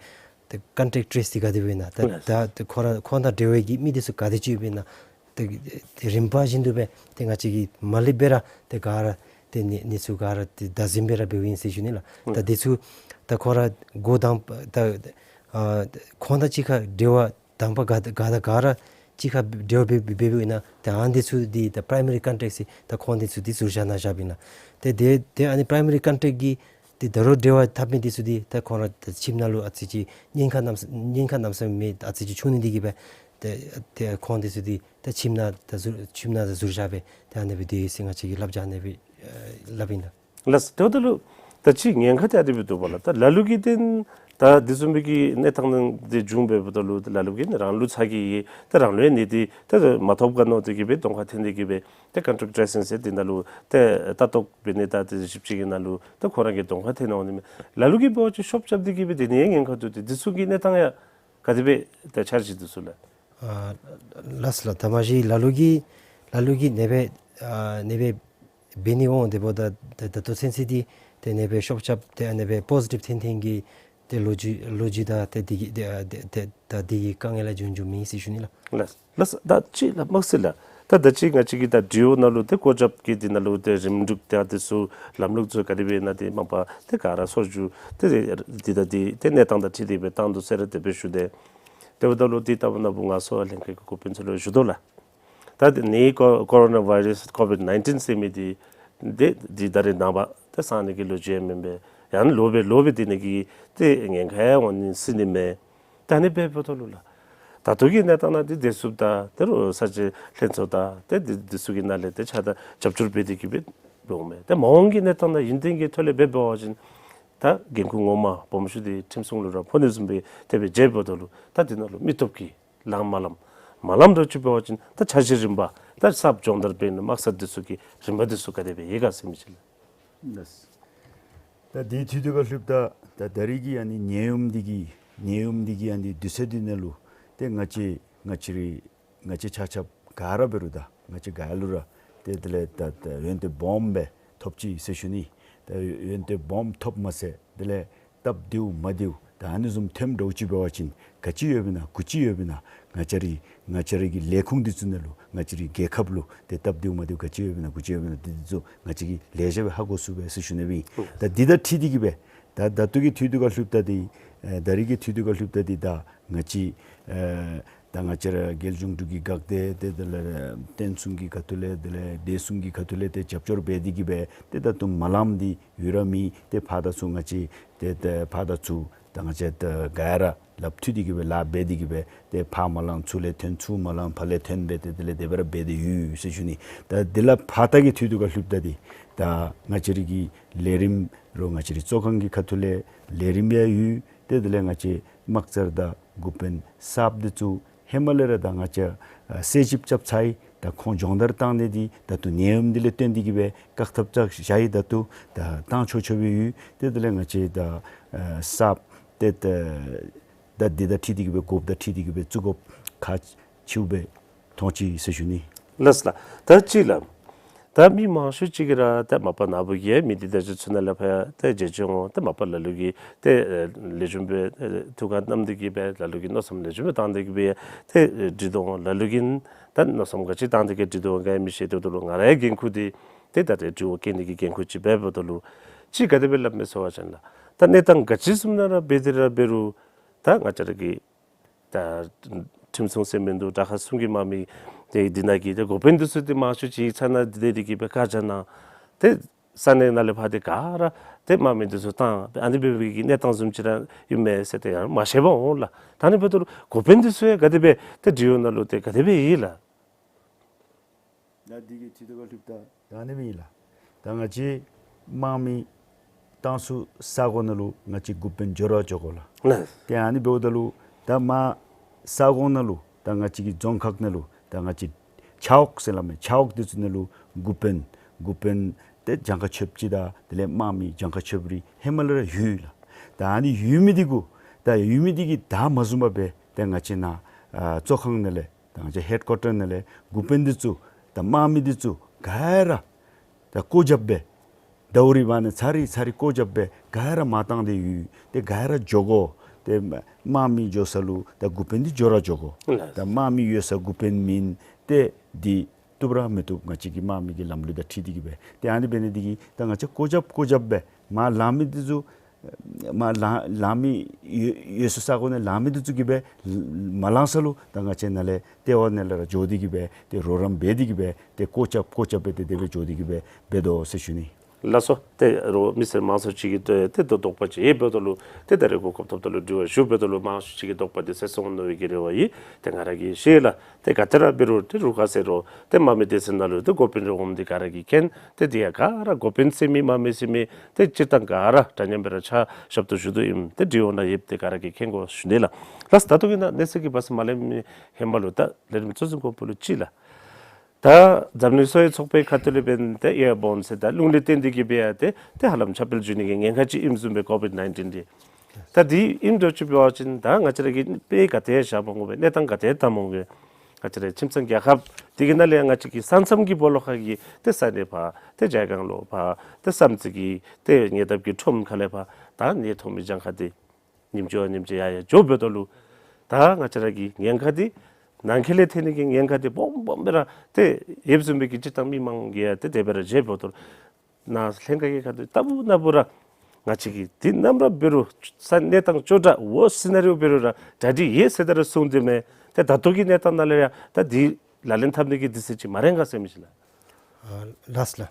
ཏེ་ཀོན་ཊེཀ་ཊེ་སི་འདི་ག་དེ་སྦེ་ཨིན་ན། ད་ལགས། ད་ཏེ་ཁོང་ར་ཁོང་དང་འབྲེལ་བའི་གི་མི་འདི་ཚུ་ག་དེ་ཅིག་ཡོདཔ་ཨིན་ན། ཏེ་ཏེ་རིམ་པ་བཞིན་དུ་སྦེ་ཏེ་ང་བཅས་ཀྱིས་མ་སླབ་པར་ར་ཏེ་ག་ར་ཏེ་ནི་ནི་ཚུ་ག་ར་ཏེ་བདའ་ཟུན་སྦེ་ར་འབདཝ་ཨིན་ཟེར་ཞུ་ནི་ལགས། ད་ཨུམ་དེ་ཚུ་ད་ཁོང་ར་འགོ་དང་པ་ད་ཨ་ཁོང་དང་གཅིག་ཁར་འབྲེལ་བ་དང་པ་ག་ག་དང་ག་ར་གཅིག་ཁར་འབྲེལ་བ་འབད་འབད་འབདཝ་ཨིན་ན་ད་ཨ་ནི་འདི་ཚུ་འདི་ད་པྲའི་མ་རི་ཀོན་ཊེཀ་ཟེར་ད་ཁོང་འདི་ཚུ་འདི་ཟུར་བཞག་ནང་བཞགཔ་ཨིན་ལགས། ཏེ་དེ་ཏེ་ཨ་ནི་པྲའི་མ་རི་ཀོན་ཊེཀ་གི་ཏེ་ད་རུང་འབྲེལ་བ་འཐབ་མི་འདི་ཚུ་འདི་ད་ཁོང་ར་ད་ཁྱིམ་ནང་ལུ་ཨ་ཙི་ཅིག་ཉེན་ཁ་གནམ་ས་ཉེན་ཁ་གནམ་མེད་ས་མེད་ཨ་ཙི་ཅིག་བྱུང་ནི་འདི་གིས་སྦེ་ཏེ་ཏེ་ཁོང་འདི་ཚུ་འདི་ད་ཁྱིམ་ནང་ད་ཟུར་ཁྱིམ་ནང་ད་ཟུར་བཞག་སྦེ་ད་ཨ་ནི་སྦེ་སྡོད་ཡི་ཟེར་ང་བཅས་ཀྱིས་སླབ་བྱ་ཨ་ནི་སྦེ་ཨེ་སླབ་ཨིན་ལགས། ལགས། དེ་འབདཝ་ད་ལུ་ད་ཅི་ཉེན་ཁ་དེ་ཨ་ནི་སྦེ་འདུག་པ་ལགས། ད་ལ་ལུ་གིས་ཏེ་ད་འདི་བཟུམ་མའི་གི་གནས་སྟངས་དེ་བྱུང་འབདཝ་ད་ལུ་ད་ལ་ལུ་གིས་ནི་རང་ལུ་ཚ་གྱང་ཡོད། ད་རང་ལུ་ཡང་ནི་འདི་ད་མ་ཐོབ་ག་མནོ་སྟེ་གི་སྦེ་གདོང་ཁར་འཐོན་ཏེ་གི་སྦེ་ད་ཀོན་ཊེཀ་ཊེ་སིང་ཟེར་འདི་ནང་ལུ་ད་ལྟ་རྟོག་འབད་ནི་ད་ཏེ་ཞིབ་དཔྱད་ཀྱི་ནང་ལུ་ད་ཁོ་ར་གི་གདོང་ཁར་འཐོན་འོང་ནི་མས། ལ་ལུ་གིས་འབད་བ་ཅིན་ཤོབ་རྐྱབ་སྟེ་གི་སྦེ་དེ་ནི་ཡང་ཉེན་ཁ་འདུག། ཏེ་འདི་ཚུ་གི་གནས་སྟངས་ཡང་ག་དེ་སྦེ་ད་འཆར་གཞི་འདུག་ཟེར་ལགས། ཨ་ལགས་ལགས། ད་མ་གཞི་ལ་ལུ་གིས་ལ་ལུ་གིས་ཨ་ནི་སྦེ་ཨ་ཨ་ནི་སྦེ་འབད་ནི་འོང་། དེ་འབདཝ་ད་ད་ད་ལྟོ་ཚུན་ཚོད་འདི་ཏེ་ཨ་ནི་སྦེ་ཤོབ་རྐྱབ་སྟེ་ཨ་ནི་སྦེ་པོ་ཟི་ཊིབ་འཐོན་འཐོན་གྱི་ཏེ་ལོ་རྒྱུས་ལོ་རྒྱུས་དང་ཏེ་འདི་གི་ཏེ་ཨ་ཏེ་ཏེ་ད་འདི་གི་དཀའ་ངལ་ལ་བྱུང་བྱུངམ་མེད་ཟེར་ཞུ་ནི་ལགས། ལགས་ལགས། ད་ཅི་ལགས་དམག་སྲིད་ལགས། ད་ད་ཅི་ང་བཅས་ཀྱིས་ད་ཌི་ཨོ་ནང་ལུ་ཏེ་སྐོར་ར་རྐྱབ་ཀྱི་འདི་ནང་ལུ་ཏེ་རིམ་གྲོ་ད་འདི་ཚུ་ལམ་ལུགས་ཚུ་ག་དེ་སྦེ་ཨིན་ན་ཏེ་མ་པ་ཏེ་ག་ར་སོར་བཅུག་ཏེ་འདི་ད་འདི་ཏེ་གནས་སྟངས་དང་འཁྲིལ་ཏེ་སྦེ་བཏང་དོ་ཟེར་ར་དེ་སྦེ་ཞུ་སྟེ། དེ་འབདཝ་ད་ལུ་ཏེ་ད་བར་ན་བུ་ང་སོ་ལྷན་རྒྱས་ཀྱི་འགོ་དཔོན་ཚུ་ལུ་ཞུ་དོ་ལགས། ད་འདི་ནི་ཀོ་ཀོ་རོ་ན་བཱའི་རཱསི་ཀོ་ཝིཌ་ནའིན་ཊིན་ཟེར་མི་འདི་འདི་འདི་ད་རེས་ནངས་པ་ཏེ་སངས་ནི་གི་ལོ་རྒྱུས་ཡང་མེན་པས། ཡང་ལོག་སྦེ་ལོག་སྦེ་སྡོད་ནི་གི་ཏེ་ཉེན་ཁ་ཡང་འོང་ནི་སྲིད་ནི་མས། ད་ཨ་ནི་སྦེ་འབདཝ་ད་ལུ་ལགས། ད་ལྟོ་གི་གནས་སྟངས་ནང་འདི་བདེ་སྲུངཔ་དང་ད་རུང་ས་ཆའི་ལྷན་ཚོགས་དང་ཏེ་འདི་འདི་ཚུ་གི་ནང་ལས་ཏེ་ཕྱག་ད་རྒྱབ་སྐྱོར་འབད་དེ་གི་སྦེ་འོང་མས། ཏེ་མ་འོངས་ཀྱི་གནས་སྟངས་ནང་ཡུན་བརྟན་གྱི་ཐོག་ལས་འབད་འབད་བ་ཅིན་ད་འགན་ཁུར་ངོ་མ་སྦོམ་ཤོས་འདི་ཁྲིམས་སྲུང་ལུ་ར་ཕོག་ནི་བཟུམ་སྦེ་དེ་སྦེ་མཇལཝ་ད་ལུ་ད་འདི་ནང་ལུ་མི་སྟོབས་ཀྱིས་ལངམ་མ་ལངམ། མ་ལངམ་འདྲཝ་ཅིག་འབད་བ་ཅིན་ད་འཆར་གཞི་རིམ་པ་ད་གསརཔ་སྦྱོང་བརྡར་འབད་ནི་དམག་སར་འདི་ཚུ་གི་རིམ་པ་འདི་ཚུ་ག་དེ་སྦེ་ཡོད་ག་ཟེར་མི་ཅིག་ལགས། ལགས། ད་འདི་འཐུས་འདི་ཁར་ལྷོདཔ་ད་ད་ད་རེས་ཀྱི་ཨ་ནི་ནད་ཡམས་འདི་གི་ནད་ཡམས་འདི་གི་ཨ་ནི་དུས་ཚོད་འདི་ནང་ལུ་ཏེ་ང་བཅས་ང་བཅས་རའི་ང་བཅས་ཆ་ཁྱབ་ག་ར་འབད་རུང་ད་ང་བཅས་ག་ལུ་ར་ཏེ་དེ་ལས་ད་ད་ཡོན་ཏན་སྦོམ་སྦེ་ཐོབ་ཅི་ཟེར་ཞུ་ནི། ད་ཡོན་ཏན་སྦོམ་ཐོབ་མ་ཚད་དེ་ལས་སྟབས་བདེཝ་མ་བདེཝ་ད་ཨ་ནི་བཟུམ་ཐོནམ་འདྲཝ་ཅིག་འབད་བ་ཅིན་ག་ཅི་ཡོདཔ་ཨིན་ན་གུ་ཅི་ཡོདཔ་ཨིན་ན་ང་བཅས་རའི་ང་བཅས་རའི་གི་ལས་ཁུངས་འདི་ཚུ་ནང་ལུ་ང་བཅས་རའི་རྒྱལ་ཁབ་ལུ་ཏེ་སྟབས་བདེཝ་མ་བདེཝ་ག་ཅི་ཡོདཔ་ཨིན་ན་གུ་ཅི་ཡོདཔ་ཨིན་ན་འདི་འདི་ཚུ་ང་བཅས་ཀྱིས་ལེགས་ཤོམ་སྦེ་ཧ་གོ་ཚུགས་པས་ཟེར་ཞུ་ནི་སྦེ་ཨིན། ད་འདི་དང་འཁྲིལ་ཏེ་གི་སྦེ་ད་ད་ལྟོ་གི་འཐུས་འདི་ཁར་ལྷོདཔ་ད་འདི་ཨེ་ད་རེས་ཀྱི་འཐུས་འདི་ཁར་ལྷོདཔ་ད་འདི་ད་ང་བཅས་ཨེ་ ད་ང་བཅས་ར་རྒྱལ་གཞུང་འབྲུག་གི་འགག་སྡེ་ཏེ་དེ་ལས་རྟེན་སྲུང་གི་ཁ་ཐུག་ལས་དེ་ལས་བདེ་སྲུང་གི་ཁ་ཐུག་ལས་ཏེ་རྒྱབ་སྐྱོར་འབད་དེ་གིས་སྦེ་ཏེ་ད་ལྟོ་མ་ལངམ་འདི་ཡོད་ར་མེད། ཏེ་ཕར་དང་ཚུར་ང་བཅས་ཏེ་ཏེ་ཕར་དང་ཚུར་ད་ང་བཅས་ད་ག་ར་ལགཔ་མཐུད་དེ་གིས་སྦེ་ལཱ་འབད་དེ་གིས་སྦེ་ཏེ་ཕར་མ་ལངམ་ཚུར་ལས་ཐོན་ཚུར་མ་ལངམ་ཕར་ལས་ཐོན་སྦེ་ཏེ་དེ་ལས་དེ་སྦེ་ར་འབད་དེ་ཡོད་ཟེར་ཞུ་ནི། ད་དེ་ལས་ཕར་ད་གི་འཐུས་དུ་ཁར་ལྷོདཔ་ད་འདི་ད་ང་བཅས་ར་གི་ལས་རིམ་རོགས་ང་བཅས་ར་གཙོ་ཁང་གི་ཁ་ཐུག་ལས་ལས་རིམ་ཡང་ཡོད། ཏེ་དེ་ལས་ང་བཅས་དམག་སར་དང་འགོ་དཔོན་གསརཔ་འདི་ཚུ་ཧེ་མ་ལས་ར་ད་ང་བཅས་ཨ་རྩད་ཞིབ་རྐྱབ་ཚར་ཡི། ད་ཁོང་སྦྱོང་བརྡར་བཏང་ནི་འདི་ད་ལྟོ་ནད་ཡམས་འདི་ལས་བརྟེན་ཏེ་གིས་སྦེ་བཀག་ཐབས་ཅིག་བཞག་ཡི། ད་ལྟོ་ད་བཏང་ཆོག་ཆོག་སྦེ་ཡོད། ཏེ་དེ་ལས་ང་བཅས་ད་ཨ་གསརཔ་ཏེ་ད་ད་འདི་དང་འཁྲིལ་ཏེ་གིས་སྦེ་དགོཔ་དང་འཁྲིལ་ཏེ་གིས་སྦེ་བཙུགས་དགོཔ་ཁག་ཆེཝ་སྦེ་མཐོང་ཅི་ཟེར་ཞུ་ནི། ལགས་ལགས། ད་ཅི་ལགས། ད་མི་མང་ཤོས་ཅིག་གིས་ར་ད་མ་པ་ན་བུ་གིས་མི་འདི་ད་ཅི་ཚུ་ནཱ་ལས་ཕར་ཡང་ད་མཇལ་བཅར་འོང་། ད་མ་པ་ལ་ལུ་གིས་ད་ལེགས་ཤོམ་སྦེ་ཐུགས་ཁར་བསྣམས་ཏེ་གིས་སྦེ་ལ་ལུ་གིས་མནོ་བསམ་ལེགས་ཤོམ་སྦེ་བཏང་སྟེ་གིས་སྦེ་ད་འདྲི་དོ་འོང་། ལ་ལུ་གིས་ད་མནོ་བསམ་ག་ཅི་བཏང་སྟེ་གིས་འདྲི་དོ་འོང་ག་མི་ཤེས། དེ་འབདཝ་ད་ལུ་ང་རའི་འགན་ཁུར་འདི་ཏེ་ད་ཏེ་དྲི་བ་བཀོད་ནི་གི་འགན་ཁུར་ཅིག་འབདཝ་ད་ལུ་ཅིག་ག་དེ་སྦེ་སླབ་མས་ཟེར་བ་ཅིན་ལགས། ད་གནས་སྟངས་ག་ཅི་བཟུམ་ནང་ར་འབད་དེ་ར་འབད་རུང་ད་ང་བཅས་ར་གི་ད་ཁྲིམས་སྲུང་ཟེར་མི་འདུག། དྲག་ཤོས་སྲུང་གི་དམག་མི་ཏེ་འདི་ནང་གི་ཏེ་འགོ་དཔོན་འདི་ཚུ་ཏེ་མང་ཤོས་ཅིག་ཚ་ན་འདི་འདི་གིས་སྦེ་བཀག་བཞག་གནང་། ཏེ་ས་གནས་ནང་ལས་ཕར་ཏེ་ག་ར་ཏེ་དམག་མི་འདི་ཚུ་བཏང་ཨ་ནི་སྦེ་འབད་གི་གནས་སྟངས་བཟུམ་ཅིག་ར་ཨིན་མས་ཟེར་ཏེ་ཡང་མ་ཤེས་པར་འོང་ལགས། ད་ཨ་ནི་འབདཝ་ད་ལུ་འགོ་དཔོན་འདི་ཚུ་ཡང་ག་དེ་སྦེ་ཏེ་འབྲེལ་ཡོད་ནང་ལུ་ཏེ་ག་དེ་སྦེ་ཡོད་ལགས། ད་འདི་གི་འཐུས་དུ་ཁར་ལྷོདཔ་ད་ད་ཨ་ནི་སྦེ་ཨིན་ལགས། ད་ང་བཅས་དམག་མི་བཏང་ས་ས་གོ་ནང་ལུ་ང་བཅས་འགོ་དཔོན་འགྱོ་ར་འགྱོ་དགོ་ལགས། ལགས། ཏེ་ཨ་ནི་འབདཝ་ད་ལུ་ད་མར་ས་གོ་ནང་ལུ་ད་ང་བཅས་ཀྱི་རྫོང་ཁག་ནང་ལུ་ད་ང་བཅས་ཆ་འོག་ཟེར་སླབ་མས། ཆ་འོག་འདི་ཚུ་ནང་ལུ་འགོ་དཔོན་འགོ་དཔོན་ཏེ་གྱངས་ཁ་ཆོདཔ་ཅིག་དང་དེ་ལས་དམག་མི་གྱངས་ཁ་ཆོདཔ་རེ་ཧེ་མ་ལས་ར་ཡོད་ལགས། ད་ཨ་ནི་ཡོད་མི་འདི་གུ་ད་ཡོད་མི་འདི་གིས་ད་མ་བཟུང་བར་སྦེ་ཏེ་ང་བཅས་ནཱ་ཨ་གཙོ་ཁང་ནང་ལས་ད་ང་བཅས་ཧེཌ་ཀོ་ཊར་ནང་ལས་འགོ་དཔོན་འདི་ཚུ་དང་དམག་མི་འདི་ཚུ་ག་ར་ད་བཀོད་རྒྱབ་སྦེ་ཟླཝ་རེ་བར་ན་ཚར་རེ་ཚར་རེ་བཀོད་རྒྱབ་སྦེ་ག་ར་མར་བཏང་སྟེ་ཡོད། ཏེ་ག་ར་འགྱོ་དགོ། ཏེ་དམག་མི་འགྱོ་ས་ལུ་ད་འགོ་དཔོན་འདི་འགྱོ་ར་འགྱོ་དགོ། ལགས། ད་དམག་མི་ཡོད་ས་འགོ་དཔོན་མེན། ཏེ་འདི་བཏུབ་ར་མི་བཏུབ། ང་བཅས་ཀྱི་དམག་མི་གི་ལམ་ལུགས་དང་འཁྲིལ་ཏེ་གིས་སྦེ་ཏེ་ཨ་ནི་འབད་ནི་འདི་གིས་ད་ང་བཅས་བཀོད་རྒྱབ་བཀོད་རྒྱབ་སྦེ་མར་ལང་མི་འདི་ཚུ་མར་ལང་ལང་མི་ཡོད་ཡོད་ས་ས་གོ་ནང་ལང་མི་འདི་ཚུ་གིས་སྦེ་མ་ལང་ས་ལུ་ད་ང་བཅས་ནཱ་ལས་ལྟེ་བ་ནང་ལས་ར་འགྱོ་སྟེ་གིས་སྦེ་ཏེ་རོགས་རམ་འབད་དེ་གིས་སྦེ་ཏེ་བཀོད་རྒྱབ་བཀོད་རྒྱབ་སྦེ་ཏེ་དེ་སྦེ་འགྱོ་སྟེ་གིས་སྦེ་འབད་དོ་ཟེར་ཞུ་ནི། ལགས་སོ། ཏེ་རོགས་མི་སེར་མང་ཤོས་ཅིག་གིས་ཏེ་ཏེ་དོགས་པ་ཅིག་ཡོདཔ་ད་ལུ་ཏེ་ད་རེས་གོ་སྐབས་ཐོབ་ད་ལུ་དྲི་བ་ཞུཝ་ད་ལུ་མང་ཤོས་ཅིག་གི་དོགས་པ་འདི་སེལ་སོང་ནི་གི་རེ་བ་ཡོད། ཏེ་ང་ར་གིས་ཤེས་ལགས། ཏེ་ག་ཅི་ར་འབད་རུང་ཏེ་རུ་ཁག་ཟེར་རུང་ཏེ་དམག་མི་སྡེ་ཚན་ནང་ལུ་ཏེ་འགོ་དཔོན་རེ་འོངམ་འདི་ག་ར་གིས་མཁྱེན། ཏེ་འདི་ཡང་ག་ར་འགོ་དཔོན་ཟེར་མི་དམག་མི་ཟེར་མི་ཏེ་སྤྱིར་བཏང་ག་ར་འདྲ་མཉམ་སྦེ་ར་ཆ་ཞབས་ཏོག་ཞུ་དོ་ཨིནམ་ཏེ་འབྲེལ་ཡོད་ནང་ཡོདཔ་འདི་ག་ར་གིས་མཁྱེན་དགོ་ཞུ་ནི་ལགས། ལགས་སོ། ད་ལྟོ་གི་ནང་གནས་ཚུལ་གྱི་བར་ན་མ་སླབ་མི་ཧེ་མ་ལུ་ད་ལས་རིམ་གཙོ་འཛིན་གོང་འཕེལ་ལུ་ཅིག་ལགས། ད་འཛམ་གླིང་གསོ་བའི་ཚོགས་པའི་ཁ་ཐུག་ལས་འབདན་ཏེ་ཨེར་བཱོན་ཟེར་ད་རླུང་ལས་བརྟེན་ཏེ་གིས་སྦེ་ཡང་ཏེ་ཏེ་ཧ་ལམ་ཁྱབ་སྤེལ་འགྱོ་ནི་གི་ཉེན་ཁ་ཅིག་ཨིནམ་བཟུམ་སྦེ་ཀོ་བིཌ་ནའིན་ཊིན་འདི། ད་འདི་ཨིནམ་འདྲཝ་ཅིག་འབད་བ་ཅིན་ད་ང་བཅས་ར་གིས་དཔེ་ག་དེ་བཞག་མ་དགོ་པས། གནས་སྟངས་ག་དེ་བལྟ་མ་དགོ་པས། ང་བཅས་ར་ཁྱིམ་ཚང་རྒྱལ་ཁབ་འདི་གི་ནང་ལས་ཡང་ང་བཅས་ཀྱི་ས་མཚམས་ཀྱི་སྦོ་ལོགས་ཁ་གི་ཏེ་ས་གནས་ཕར་ཏེ་ཇའི་སྒང་ལུ་ཕར་ཏེ་བསམ་རྩེ་གི་ཏེ་ཉེ་འདབས་ཀྱི་ཁྲོམ་ཁ་ལས་ཕར་ད་ནད་ཐོན་མི་གྱངས་ཁ་འདི་ཉིནམ་གཅིག་བ་ཉིནམ་གཅིག་ཡར་ཡར་འགྱོཝ་ད་ལུ་ད་ང་བཅས་ར་གི་ཉེན་ཁ་འདི་ནང་འཁོད་ལས་ཐོན་ནི་གི་ཉེན་ཁ་འདི་སྦོམ་སྦོམ་སྦེ་ར་ཏེ་ཡོདཔ་བཟུམ་སྦེ་གི་སྤྱིར་བཏང་མི་མང་གིས་ཡང་ཏེ་དེ་སྦེ་ར་མཇལཝ་ད་ལུ་ནཱ་ལྷན་ཁག་གི་ཁ་ཐུག་ལྟ་བུ་ན་བུ་ར་ང་བཅས་ཀྱིས་འདི་ནམ་ར་འབད་རུང་ས་གནས་སྟངས་སྐྱོ་དྲགས་ཝོརསཊ་སི་ནེ་རི་ཡོ་འབད་རུང་ར་གྲ་སྒྲིག་ཡོད་ཟེར་ད་ར་གསུངས་ཏེ་མས། ཏེ་ད་ལྟོ་གི་གནས་སྟངས་ནང་ལས་ཡང་ད་འདི་ལག་ལེན་འཐབ་ནི་གི་དུས་ཚོད་ཅིག་མ་རན་ག་ཟེར་མི་ཅིག་ལགས། ཨ་ལགས་ལགས།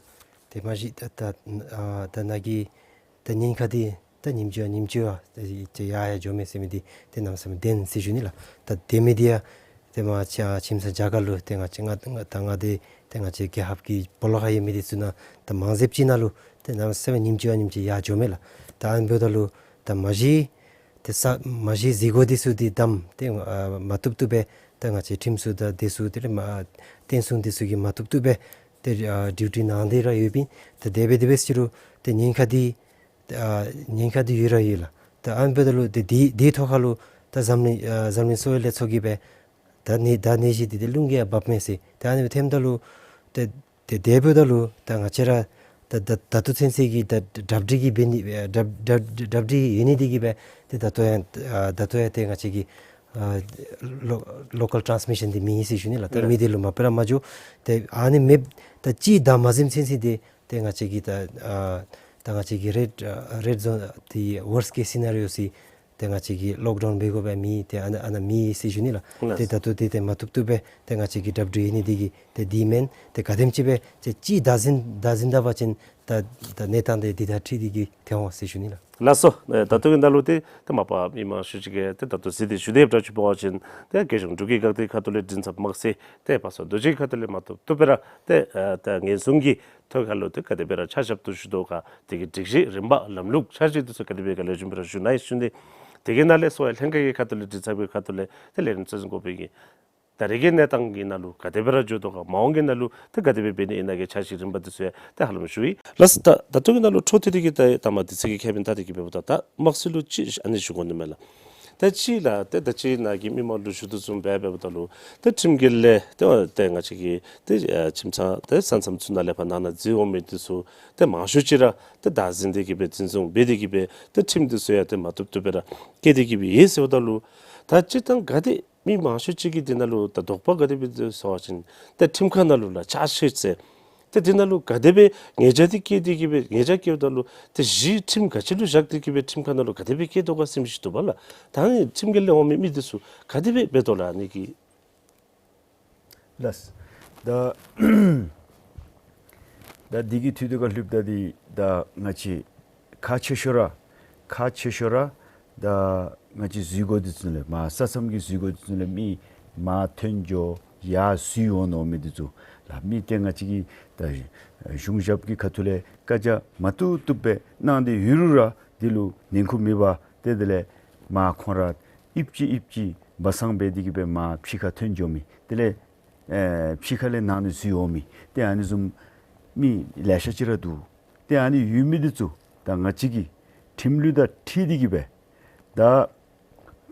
ཏེ་མ་གཞི་ད་ད་ཨ་ད་ནཱ་གི་ད་ཉེན་ཁ་འདི་ད་ཉིནམ་གཅིག་བ་ཉིནམ་གཅིག་བ་ཏེ་ཡར་ཡར་འགྱོ་མས་ཟེར་མི་འདི་ཏེ་གནམ་མེད་ས་མེད་བདེན་ཟེར་ཞུ་ནི་ལགས། ད་དེ་མི་འདི་ཡང་ཏེ་མ་ཁྱིམ་ཚང་རྒྱ་གར་ལུ་ཏེ་ང་བཅས་ང་ང་ད་ང་འདི་ཏེ་ང་བཅས་རྒྱལ་ཁབ་ཀྱི་སྦོ་ལོགས་ཁར་ཡོད་མི་འདི་ཚུ་ནང་ད་མང་ཚབ་ཅིག་ནང་ལུ་ཏེ་གནམ་མེད་ས་མེད་ཉིནམ་གཅིག་བ་ཉིནམ་གཅིག་ཡར་འགྱོ་མས་ལགས། ད་ཨ་ནི་འབདཝ་ད་ལུ་ད་མ་གཞི་ཏེ་ས་མ་གཞི་གཟིགས་སྒོ་འདི་ཚུ་འདི་བསྡམས་ཏེ་ཨ་མ་བཏུབ་བཏུབ་སྦེ་ད་ང་བཅས་ཁྲིམས་སྲུང་དང་སྡེ་སྲུང་དེ་ལས་མ་བརྟན་སྲུང་འདི་ཚུ་གིས་མ་བཏུབ་བཏུབ་སྦེ་ཏེ་ཨ་ཌིའུ་ཊི་གནང་སྟེ་ར་ཡོདཔ་ཨིན། ཏེ་དེ་སྦེ་དེ་སྦེ་ཟེར་རུང་ཏེ་ཉེན་ཁ་འདི་ཨ་ཉེན་ཁ་འདི་ཡོད་ར་ཡོད་ལགས། ད་ཨ་ནི་འབདཝ་ད་ལུ་ཏེ་འདི་འདི་ཐོག་ཁར་ལུ་ད་འཛམ་གླིང་ཨ་འཛམ་གླིང་གསོ་བའི་ལྷན་ཚོགས་ཀྱིས་སྦེ་ད་ནད་ད་ནད་གཞི་འདི་ཏེ་རླུང་གིས་ཡང་འབགཔ་མས་ཟེར། ད་ཨ་ནི་སྦེ་ཐོནམ་ད་ལུ་ཏེ་ཏེ་དེ་འབདཝ་ད་ལུ་ད་ང་བཅས་ར་ད་ད་ད་ལྟོ་ཚུན་ཚོད་ཀྱི་ད་གྲ་སྒྲིག་གི་འབད་ནི་གྲ་གྲ་གྲ་སྒྲིག་ཡོད་ནི་འདི་གིས་སྦེ་ཏེ་ད་ལྟོ་ཡང་ཨ་ད་ལྟོ་ཡང་ཏེ་ང་བཅས་ཀྱི་ཨ་ལོ་ལོ་ཀཱལ་ཊཱནསི་མི་ཤཱན་འདི་མེད་ཟེར་ཞུ་ནི་ལགས། ད་ལགས། མི་སྡེ་ལུ་མ་པ་ར་མ་འགྱོ། ཏེ་ཨ་ནི་མེདཔ་ད་གཅིག་ད་མ་ཟིནམ་ཚུན་ཚོད་འདི་ཏེ་ང་བཅས་ཀྱི་ད་ཨ་ད་ང་བཅས་ཀྱི་རེཌ་ཨ་རེཌ་ཛོན་འདི་ཝོརསཊ་ཀེསི་སི་ནེ་རི་ཡོ་ཟེར་ ཏེ་ང་བཅས་ཀྱིས་ལོག་ཌའུན་འབད་དགོཔ་མེད། ཏེ་ཨ་ནཱ་ཨ་ནཱ་མེད་ཟེར་ཞུ་ནི་ལགས། ལགས། ཏེ་ད་ལྟོ་འདི་ཏེ་མ་བཏུབ་བཏུབ་སྦེ་ཏེ་ང་བཅས་ཀྱིས་གྲབས་སྒྲིག་ཡོད་ནི་འདི་གིས་ཏེ་འདི་མེན། ཏེ་ག་དེམ་ཅིག་སྦེ་ཏེ་ཅིག་བདག་འཛིན་བདག་འཛིན་ད་པ་ཅིན་ད་ད་གནས་སྟངས་འདི་འདི་དང་འཁྲིལ་ཏེ་གིས་ཏེ་འོང་ཟེར་ཞུ་ནི་ལགས། ལགས་སོ། ཨེ་ད་ལྟོ་གི་ནང་ལུ་ཏེ་ཏེ་མ་པ་མི་མང་ཤོས་ཅིག་གིས་ཏེ་ད་ལྟོ་གཟིགས་ཏེ་བཞུགས་དེས། ད་ཅི་འབད་བ་ཅིན་ཏེ་རྒྱལ་གཞུང་འབྲུག་གི་འགག་སྡེ་ཁ་ཐུག་ལས་མགྲིན་ཚབ་དམག་སྲིད་ཏེ་བ་སོ་རྡོ་རྗེ་ཁ་ཐུག་ལས་མ་བཏུབ་བཏུབ་སྦེ་ར་ཏེ་ཨེ་ད་ཉེན་སྲུང་གི་ཐོག་ཁ་ལུ་ཏེ་ག་དེ་སྦེ་ར་ཕྱག་ཞབས་ཏོག་ཞུ་དོ་ག། དེ་གི་སྒྲིག་གཞི་རིམ་པ་ལམ་ལུགས་འཆར་གཞི་འདི་ཚུ་ག་དེ་སྦེ་ག་ལེགས་ཤོམ་སྦེ་ར་ཞུ་ནི་ཡོད་ཟེར་ཞུ་ནི། དེ་གི་ནང་ལས་གསོ་བའི་ལྷན་ཁག་གི་ཁ་ཐུག་ལས་མགྲིན་ཚབ་ཀྱི་ཁ་ཐུག་ལས་ཏེ་ལས་རིམ་གཙོ་འཛིན་འགོ་དཔོན་གྱིས་ད་རེས་ཀྱི་གནས་སྟངས་ཀྱི་ནང་ལུ་ག་དེ་སྦེ་ར་འགྱོ་དོ་ག། མ་འོངས་ཀྱི་ནང་ལུ་ཏེ་ག་དེ་སྦེ་འབད་ནི་ཨིན་ན་གི་འཆར་གཞི་རིམ་པ་འདི་ཚུ་ཡང་ཏེ་ཧ་ལམ་ཞུ་ཡི། ལགས་སོ། ད་ད་ལྟོ་གི་ནང་ལུ་འཕྲོ་མཐུད་དེ་གིས་ད་ད་མ་དུས་ཚོད་ཀྱི་ཁེ་ཕན་ད་དེ་གིས་འབདཝ་ད་ད་དམག་སྲིད་ལུ་ཅིག་ཨ་ནི་ཞུ་དགོ་ནི་མས་ལགས། ད་ཅི་ལགས་ཏེ་ད་ཅི་ནཱ་གི་མི་མང་ལུ་ཞུ་དོ་བཟུམ་སྦེ་འབདཝ་ད་ལུ་ཏེ་ཁྲིམས་འགལ་ལས་ཏེ་ཏེ་ང་བཅས་ཀྱི་ཏེ་ཨ་ཁྱིམ་ཚང་ཏེ་ས་མཚམས་ཚུ་ནང་ལས་ཕར་ནང་ན་འཛུལ་འོང་མི་འདི་ཚུ་ཏེ་མང་ཤོས་ཅིག་ར་ཏེ་བདག་འཛིན་འདི་གིས་སྦེ་འཛིན་བཟུང་འབད་དེ་གིས་སྦེ་ཏེ་ཁྲིམས་འདི་ཚུ་ཡང་ཏེ་མ་བཏུབ་བཏུབ་སྦེ་ར་བཀལ་ཏེ་གིས་སྦེ་ཡོད་ཟེརཝ་ད་ལུ་ད་སྤྱིར་བཏང་ག་དེ་མི་མང་ཤོས་ཅིག་གིས་འདི་ནང་ལུ་ད་དོགས་པ་ག་དེ་སྦེ་ཟེར་བ་ཅིན་ཏེ་ཁྲིམས་ཁང་ནང་ལུ་ལགས་ཕྱག་ཞུ་ཟེར། ཏེ་འདི་ནང་ལུ་ག་དེ་སྦེ་ཉེས་བྱ་འདི་བཀལ་ཏེ་གིས་སྦེ་ཉེས་བྱ་བཀལཝ་ད་ལུ་ཏེ་གཞི་ཁྲིམས་ག་ཅི་ལུ་བཞག་སྟེ་གིས་སྦེ་ཁྲིམས་ཁང་ནང་ལུ་ག་དེ་སྦེ་བཀལ་དོ་ག་ཟེར་མི་ཅིག་འདུག་པ་ལགས། ད་ཨ་ནི་ཁྲིམས་འགལ་ལས་འོང་མི་མི་འདི་ཚུ་ག་དེ་སྦེ་འབད་དོ་ལགས་ཨ་ནི་གི། ལགས། ད་ད་འདི་གི་འཐུས་དེ་ཁར་ལྷོདཔ་ད་འདི་ད་ང་བཅས་ཁག་ཆེ་ཤོས་ར་ཁག་ཆེ་ཤོས་ར་ད་ང་བཅས་འཛུལ་སྒོ་འདི་ཚུ་ལས་མར་ས་མཚམས་ཀྱི་འཛུལ་སྒོ་འདི་ཚུ་ལས་མི་མར་ཐོན་འགྱོ་ཡར་འཛུལ་འོང་མནོ་མི་འདི་ཚུ་ལགས། མི་ཏེ་ང་བཅས་ཀྱི་ད་གཞུང་ཞབས་ཀྱི་ཁ་ཐུག་ལས་བཀའ་རྒྱ་མ་བཏུབ་བཏུབ་སྦེ་གནང་སྟེ་ཡོད་རུང་ར་འདི་ལུ་ཉན་ཁུངས་མེད་པར་ཏེ་དེ་ལས་མར་ཁོང་ར་ཨིབ་ཅི་ཨིབ་ཅི་སྦ་གསང་འབད་དེ་གིས་སྦེ་མར་ཕྱི་ཁར་ཐོན་འགྱོ་མི་དེ་ལས་ཨེ་ཕྱི་ཁ་ལས་ནང་ན་འཛུལ་འོང་མི་ཏེ་ཨ་ནི་བཟུམ་མི་ལེ་ཤ་ཅིག་ར་འདུག། ཏེ་ཨ་ནི་ཡོད་མི་འདི་ཚུ་ད་ང་བཅས་ཀྱིས་ཁྲིམས་ལུགས་དང་འཁྲིལ་ཏེ་གིས་སྦེ་ད་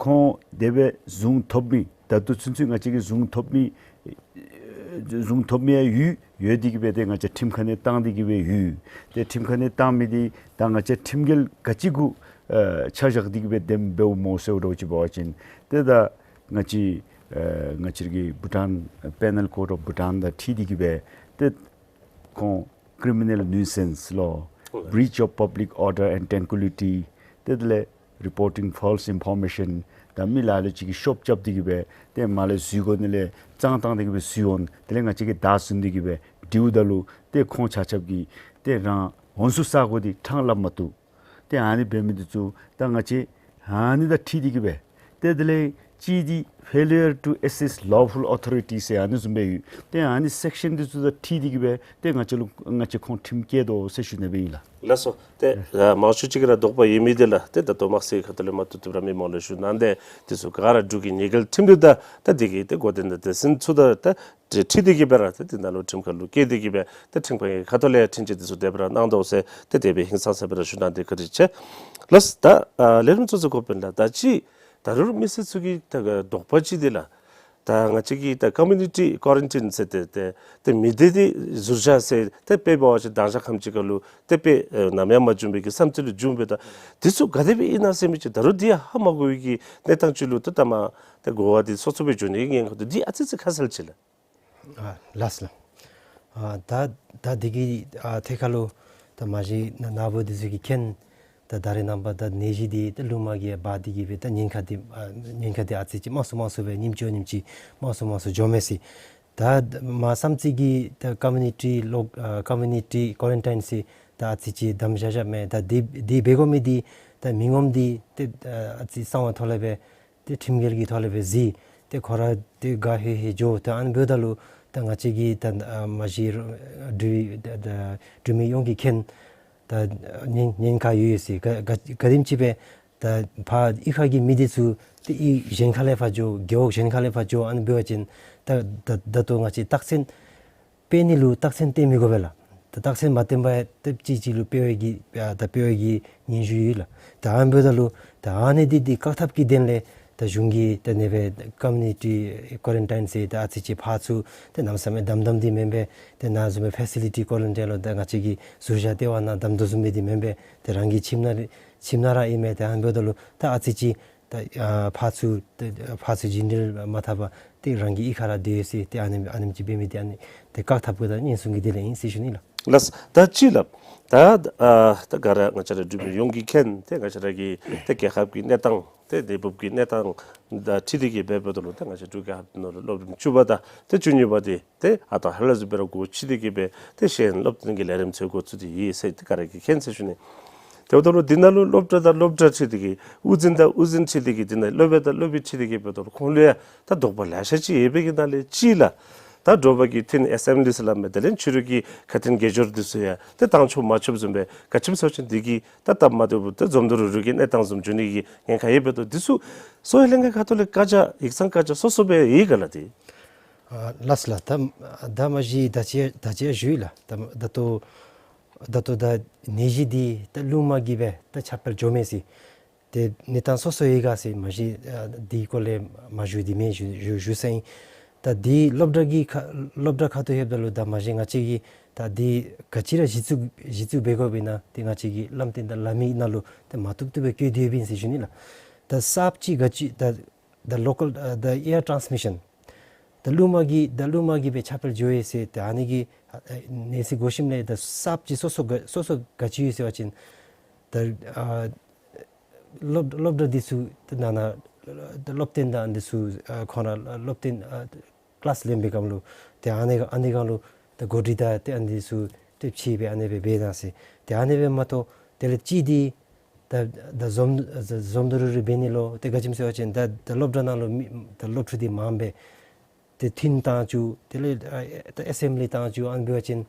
ཁོང་དེ་སྦེ་བཟུང་ཐོབ་མི་ད་ལྟོ་ཚུན་ཚོད་ང་བཅས་ཀྱིས་བཟུང་ཐོབ་མི་བཟུང་ཐོབ་མི་ཡང་ཡོད། ཡོད་དེ་གིས་སྦེ་ཏེ་ང་བཅས་ཁྲིམས་ཁང་ནང་བཏང་སྟེ་གིས་སྦེ་ཡོད། ཏེ་ཁྲིམས་ཁང་ནང་བཏང་མི་འདི་ད་ང་བཅས་ཁྲིམས་འགལ་ག་ཅི་གུ་ཨེ་ཆ་བཞག་སྟེ་གིས་སྦེ་དེམ་འབདཝ་སྨོ་ཟེར་བ་ཅིན་འབད་བ་ཅིན་ཏེ་ད་ང་བཅས་ཨེ་ང་བཅས་ར་གི་བྷུ་ཊཱན་Penal Code of Bhutan དང་འཁྲིལ་ཏེ་གིས་སྦེ་ཏེ་ཁོང་criminal nuisance ལོ། ཨོ་breach of public order and tranquility ཏེ་དེ་ལས་reporting false information ད་མི་ལ་ལུ་ཅིག་གིས་ཤོབ་རྐྱབ་སྟེ་གིས་སྦེ་ཏེ་མར་ལས་འཛུལ་སྒོ་ནང་ལས་གཙང་བཏང་སྟེ་གིས་སྦེ་འཛུལ་འོང་། དེ་ལས་ང་བཅས་ཀྱིས་བདའ་བཟུང་སྟེ་གིས་སྦེ་འདྲིཝ་ད་ལུ་ཏེ་ཁོང་ཆ་ཁྱབ་ཀྱིས་ཏེ་རང་འོང་ས་ས་གོ་འདི་ཕྲང་སླབ་མ་བཏུབ། ཏེ་ཨ་ནི་འབད་མི་འདི་ཚུ་ད་ང་བཅས་ཨ་ནི་དང་འཁྲིལ་ཏེ་གིས་སྦེ་ཏེ་དེ་ལས་གཅིག་འདི་failure to assist lawful authority ཟེར་ཨ་ནི་བཟུམ་སྦེ་ཡོད། ཏེ་ཨ་ནི་སེཀ་ཤཱན་འདི་ཚུ་དང་འཁྲིལ་ཏེ་གིས་སྦེ་ཏེ་ང་བཅས་ལུ་ང་བཅས་ཁོང་ཁྲིམས་བཀལ་དོ་ཟེར་ཞུ་ནི་སྦེ་ཨིན་ལགས། ལགས་སོ། ཏེ་ཨ་མང་ཤོས་ཅིག་གིས་ར་དོགས་པ་ཡོད་མི་འདི་ལགས་ཏེ་ད་ལྟོ་དམག་སྲིད་ཁ་ཐུག་ལས་མར་བཏུབ་བཏུབ་ར་མི་མང་ལུ་ཞུ་གནང་སྟེ་འདི་ཚུ་ག་ར་འབྲུག་གི་ཉེས་འགེལ་ཁྲིམས་ལུགས་དང་ད་འདི་གི་ཏེ་འགོ་འདྲེན་དང་སྡེ་ཚན་ཚུ་དང་ད་འཁྲིལ་ཏེ་གིས་སྦེ་ར་ཏེ་འདི་ནང་ལུ་ཁྲིམས་ཁང་ལུ་བསྐྱལ་ཏེ་གིས་སྦེ་ཏེ་ཁྲིམས་ཁང་གི་ཁ་ཐུག་ལས་འཁྲུན་ཆོད་འདི་ཚུ་དེ་སྦེ་ར་གནང་དོ་ཟེར་ཏེ་དེ་སྦེ་ཧིང་སངས་ས་སྦེ་ར་ཞུ་གནང་སྟེ་བཀའ་དྲིན་ཆེ། ལགས། ད་ཨ་ལས་རིམ་གཙོ་འཛིན་འགོ་དཔོན་ལགས་ད་ཅི་ད་རུང་མི་སེར་ཚུ་གི་ད་དོགས་པ་ཅིག་འདི་ལགས་ད་ང་བཅས་ཀྱི་ད་community quarantine ཟེར་ཏེ་ཏེ་ཏེ་མི་སྡེ་འདི་ཟུར་བཞག་ཟེར་ཏེ་དཔེ་འབད་བ་ཅིན་དང་ཞག་ཁམས་ཅིག་ཁར་ལུ་ཏེ་དཔེ་ཨེ་ནམ་ཡང་མ་བྱུང་བའི་གི་བསམ་ཚུལ་ལུ་བྱུང་སྦེ་ད་འདི་ཚུ་ག་དེ་སྦེ་ཨིན་ན་ཟེར་མི་ཅིག་ད་རུང་འདི་ཡང་ཧ་མ་གོ་བའི་གི་གནས་སྟངས་ཅིག་ལུ་ཏེ་ད་མ་ཏེ་གོ་བ་འདི་སོ་སོ་སྦེ་འགྱོ་ནི་གི་ཉེན་ཁ་འདུག། འདི་ཨ་ཙི་ཙི་ཁ་གསལ་ཅིག་ལགས། ཨ་ལགས་ལགས། ཨ་ད་ད་འདི་གི་ཨ་ཐད་ཁར་ལུ་ད་མ་གཞི་ན་ནཱ་བུ་འདི་ཚུ་གིས་མཁྱེན། ད་ད་རེས་ནངས་པ་ད་ནད་གཞི་འདི་ད་རླུང་མ་གིས་འབག་སྟེ་གིས་སྦེ་ད་ཉེན་ཁ་འདི་ཨ་ཉེན་ཁ་འདི་ཨ་ཙི་ཅིག་དམའ་སུ་དམའ་སུ་སྦེ་ཉིནམ་ཅིག་ཉིནམ་ཅིག་དམའ་སུ་དམའ་སུ་འགྱོཝ་མས་ཟེར། ད་མ་བསམ་རྩེ་གི་ད་community lock ཨ་community quarantine ཟེར་ད་ཨ་ཙི་ཅིག་དམ་བཞག་བཞགཔ་མས། ད་འདི་འདི་འབད་དགོ་མི་འདི་ད་མི་ངོམ་འདི་ཏེ་ཨ་ཨ་ཙི་གསང་བའི་ཐོག་ལས་སྦེ་ཏེ་ཁྲིམས་འགལ་གྱི་ཐོག་ལས་སྦེ་གཟིགས། ཏེ་ཁོ་ར་ཏེ་ག་ཧེ་ཧེ་འགྱོ། ཏེ་ཨ་ནི་འབདཝ་ད་ལུ་ད་ང་བཅས་ཀྱི་ད་ཨ་མ་གཞི་འབྲུག་ད་ད་འབྲུག་མི་ཡོངས་ཀྱིས་མཁྱེན། ད་ཉེན་ཉེན་ཁ་ཡོད་ཟེར། ག་ག་ག་དེམ་ཅིག་སྦེ་ད་ཕར་གཡུས་ཁ་གི་མི་འདི་ཚུ་ཏེ་གཡུས་གཞན་ཁ་ལས་ཕར་འགྱོ། རྒེད་འོག་གཞན་ཁ་ལས་ཕར་འགྱོ། ཨ་ནི་འབད་བ་ཅིན་ད་ད་ད་ལྟོ་ང་བཅས་རྟགས་མཚན་དཔེ་ནི་ལུ་རྟགས་མཚན་སྟོན་མི་དགོ་པས་ལགས། ད་རྟགས་མཚན་མ་སྟོན་པར་ཏེ་གཅིག་གཅིག་ལུ་སྤེལ་བའི་གི་ཨ་ད་སྤེལ་བའི་གི་སྙན་ཞུ་ཡོད་ལགས། ད་ཨ་ནི་འབདཝ་ད་ལུ་ད་ཨ་ནི་འདི་འདི་བཀག་ཐབས་ཀྱི་དོན་ལས་ད་གཞུང་གིས་ད་ཨ་ནི་སྦེ་community quarantine ཟེར་ད་ཨ་ཙི་ཅིག་ཕར་ཚུར་ཏེ་གནམ་མེད་ས་མེད་དམ་དམ་འདི་མེན་པས། ཏེ་ནཱ་བཟུམ་སྦེ་facility quarantine ལུ་ད་ང་བཅས་ཀྱིས་ཟུར་བཞག་ལྟེ་བ་ནང་བསྡམ་དོ་བཟུམ་སྦེ་འདི་མེན་པས། ཏེ་རང་གི་ཁྱིམ་ནང་ཁྱིམ་ནང་ར་ཨིན་མས། ཏེ་ཨ་ནི་འབདཝ་ད་ལུ་ད་ཨ་ཙི་ཅིག་ད་ཨ་ཕར་ཚུར་ཏེ་ཕར་ཚུར་རྒྱུན་འགྲུལ་མ་འཐབ་པར་ཏེ་རང་གི་གཡུས་ཁར་ར་སྡོད་ཡོད་ཟེར། ཏེ་ཨ་ནེམ་ཨ་ནེམ་ཅིག་འབད་མི་འདི་ཨ་ནི་ཏེ་བཀག་ཐབས་ཀྱི་ད་ཉེན་སྲུང་གི་དོན་ལས་ཨིན་ཟེར་ཞུ་ནི་ལགས། ལགས། ད་ཅི་ལགས། ད་ཨ་ད་ག་ར་ང་བཅས་ར་འབྲུག་མི་ཡོངས་ཀྱིས་མཁྱེན། ཏེ་ང་བཅས་ར་གི་ཏེ་རྒྱལ་ཁབ་ཀྱི་གནས་སྟངས་ ཏེ་ནད་འབུབ་ཀྱི་གནས་སྟངས་དང་འཁྲིལ་ཏེ་གིས་འབདཝ་ད་ལུ་ཏེ་ང་བཅས་འབྲུག་རྒྱལ་ཁབ་ནང་ལུ་སློབ་རིམ་བཅུ་པ་དང་ཏེ་བཅུ་གཉིས་པ་འདི་ཏེ་ཨ་རྟག་ཧ་ལམ་བཟུམ་སྦེ་ར་འགོ་ཁྲིད་དེ་གིས་སྦེ་ཏེ་གཞན་སློབ་སྟོན་གྱི་ལས་རིམ་ཚུ་འགོ་བཙུགས་ཏེ་ཡོད་ཟེར་ཏེ་ག་ར་གིས་མཁྱེན་ཟེར་ཞུ་ནི། དེ་འབདཝ་ད་ལུ་འདི་ནང་ལུ་སློབ་གྲྭ་དང་སློབ་གྲྭ་འཁྲིལ་ཏེ་གིས་དབུ་འཛིན་དང་དབུ་འཛིན་འཁྲིལ་ཏེ་གིས་འདི་ནང་སློབ་དཔོན་དང་སློབ་དཔོན་འཁྲིལ་ཏེ་གིས་འབདཝ་ད་ལུ་ཁོང་ལུ་ཡང་ད་དོགས་པ་ལེ་ཤ་ཅིག་ཡོད་པའི་གི་ནང་ལས་གཅིག་ལགས། ད་དྲོ་པ་གི་ཐུན་ཨེས་ཨེམ་བླི་ཟེར་སླབ་མི་དེ་ལས་ཕྱི་རུ་གི་ཁ་ཐུན་དགེ་སྦྱོར་འདི་ཚུ་ཡང་ཏེ་བཏང་ཆོག་མ་ཆོགཔ་བཟུམ་སྦེ་ག་ཅི་སྨོ་ཟེར་བ་ཅིན་འདི་གིས་ད་སྟབས་མ་བདེཝ་ཏེ་འཛོམས་ད་རུང་རུང་གི་གནས་སྟངས་བཟུམ་འགྱོ་ནི་གི་ཉེན་ཁ་ཡོདཔ་འབདཝ་ད་འདི་ཚུ་གསོ་བའི་ལྷན་ཁག་ཁ་ཐུག་ལས་བཀའ་རྒྱ་ཡིག་ཚང་བཀའ་རྒྱ་སོ་སོ་སྦེ་ཡོད་ག་ལགས་ཏེ། ཨ་ལགས་ལགས། ད་ད་མ་གཞི་ད་ཅི་ད་ཅི་ཞུ་ཡི་ལགས། ད་ད་ལྟོ་ད་ལྟོ་ད་ནད་གཞི་འདི་ད་རླུང་མ་གིས་སྦེ་ད་ཁྱབ་སྤེལ་འགྱོ་མས་ཟེར། ཏེ་གནས་སྟངས་སོ་སོ་ཡོད་ག་ཟེར་མ་གཞི་ཨ་འདི་སྐོར་ལས་མ་ཞུ་དེ་མེན་ཞུ་ཞུ་ཞུ་ས་ཨིན། ད་འདི་སློབ་གྲྭ་གི་ཁ་སློབ་གྲྭ་ཁ་ཐུག་ལྷོདཔ་ད་ལུ་ད་མ་གཞི་ང་བཅས་ཀྱིས་ད་འདི་ག་ཅི་ར་གཞི་བཙུགས་གཞི་བཙུགས་འབད་དགོཔ་ཨིན་ན་ཏེ་ང་བཅས་ཀྱི་བླམ་བརྟན་དང་བླ་མའི་ནང་ལུ་ཏེ་མ་བཏུབ་བཏུབ་སྦེ་བཀོད་དེ་ཡོདཔ་ཨིན་ཟེར་ཞུ་ནི་ལགས། ད་གསརཔ་ཅིག་ག་ཅི་ད་ད་ལོ་ཀཱལ་ཨ་ད་ཨེར་ཊཱནསི་མི་ཤཱན་ད་རླུང་མ་གིས་ད་རླུང་མ་གིས་སྦེ་ཁྱབ་སྤེལ་འགྱོ་ཡི་ཟེར་ད་ཨ་ནི་གི་ཨ་ཨ་གནས་ཚུལ་གོ་ཞིནམ་ལས་ད་གསརཔ་ཅིག་སོ་སོ་ག་སོ་སོ་ག་ཅི་ཡོད་ཟེར་བ་ཅིན་ད་ཨ་སློབ་སློབ་གྲྭ་འདི་ཚུ་ད་ནང་ན་ད་སློབ་སྟོན་དང་འདི་ཚུ་ཨ་ཁོང་ར་སློབ་སྟོན་ཨ་ཀི་ལཱསི་ལེན་པའི་སྐབས་ལུ་ཏེ་ཨ་ནི་ཨ་ནི་སྒང་ལུ་ད་གོ་སྒྲིག་དང་ཏེ་ཨ་ནི་ཚུ་ཏེ་ཕྱེ་སྦེ་ཨ་ནི་སྦེ་འབད་གནང་ཟེར། ཏེ་ཨ་ནི་སྦེ་མ་གཏོགས་དེ་ལས་གཅིག་འདི་ད་ད་འཛོམས་འཛོམས་ད་རུང་རུང་འབད་ནི་ལུ་ཏེ་ག་ཅི་སྨོ་ཟེར་བ་ཅིན་ད་ད་སློབ་གྲྭ་ནང་ལུ་མི་ད་སློབ་ཕྲུག་འདི་མངམ་སྦེ་ཏེ་ཐུན་བཏང་བཅུག། དེ་ལས་ཨ་ད་ཨེས་ཨེམ་བླི་བཏང་བཅུག། ཨ་ནི་འབད་བ་ཅིན་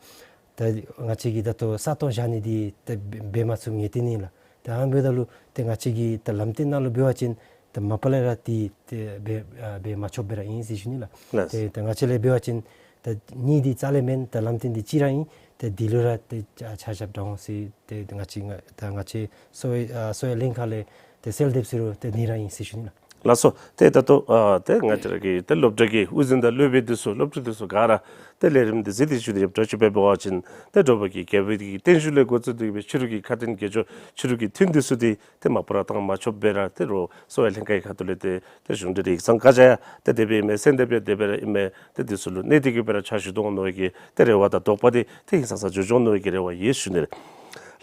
ད་ང་བཅས་ཀྱིས་ད་ལྟོ་ས་སྟོང་བཞག་ནི་འདི་ད་འབད་མ་ཚུགས་ངེས་བརྟན་ཨིན་ལགས། ད་ཨ་ནི་འབདཝ་ད་ལུ་ཏེ་ང་བཅས་ཀྱིས་ད་ལམ་སྟོན་ནང་ལུ་འབད་བ་ཅིན་ད་མ་པ་ལས་ར་འདི་ཏེ་འབད་ཨ་འབད་མ་ཆོགཔ་སྦེ་ར་ཨིན་ཟེར་ཞུ་ནི་ལགས། ལགས། ཏེ་ད་ང་བཅས་ལས་འབད་བ་ཅིན་ད་གཉིས་འདི་རྩ་ལས་མེན། ད་ལམ་སྟོན་འདི་གཅིག་ར་ཨིན། ཏེ་འདི་ལུ་ར་ཏེ་ཆ་ཆ་ཞབས་དྲག་འོང་ཟེར་ཏེ་ང་བཅས་ང་ད་ང་བཅས་གསོ་བའི་ཨ་གསོ་བའི་ལྷན་ཁག་ལས་ཏེ་གསལ་འདེབས་ཟེར་རུང་ཏེ་འདི་ར་ཨིན་ཟེར་ཞུ་ནི་ལགས། ལགས་སོ། ཏེ་ད་ལྟོ་ཨ་ཏེ་ང་བཅས་ར་གི་ཏེ་སློབ་གྲྭ་གི་དབུ་འཛིན་དང་སློབ་དཔོན་འདི་ཚུ་སློབ་ཕྲུག་འདི་ཚུ་ག་ར་ཏེ་ལས་རིམ་འདི་གཟིགས་ཏེ་བཞུགས་ཏེ་ཡོདཔ་འདྲཝ་ཅིག་འབད་བ་ཅིན་ཏེ་དྲོ་པ་གི་རྒྱལ་པོའི་གི་བརྟན་བཞུགས་ལས་འགོ་བཙུགས་ཏེ་གིས་སྦེ་ཕྱི་རུ་གི་ཁ་ཐུན་དགེ་སྦྱོར་ཕྱི་རུ་གི་ཐུན་འདི་ཚུ་འདི་ཏེ་མ་པ་ར་བཏང་མ་ཆོགཔ་སྦེ་ར་ཏེ་རོགས་གསོ་བའི་ལྷན་ཁག་གི་ཁ་ཐུག་ལས་ཏེ་ཏེ་གཞུང་འབྲེལ་ཡིག་ཚང་བཀའ་རྒྱ་ཡང་ཏེ་དེ་སྦེ་ཨིན་མས། གསོལ་འདེབས་ཡང་དེ་སྦེ་ར་ཨིན་མས། ཏེ་འདི་ཚུ་ལུ་གནས་ཏེ་གིས་སྦེ་ར་ཕྱག་ཞུ་དོ་འོང་མནོ་བའི་གི་ཏེ་རེ་བ་དང་དོགས་པ་འདི་ཏེ་ཧིང་སངས་ས་འགྱོ་འགྱོ་འོང་མནོ་བའི་གི་རེ་བ་ཡོད་ཞུ་ནི་ལགས།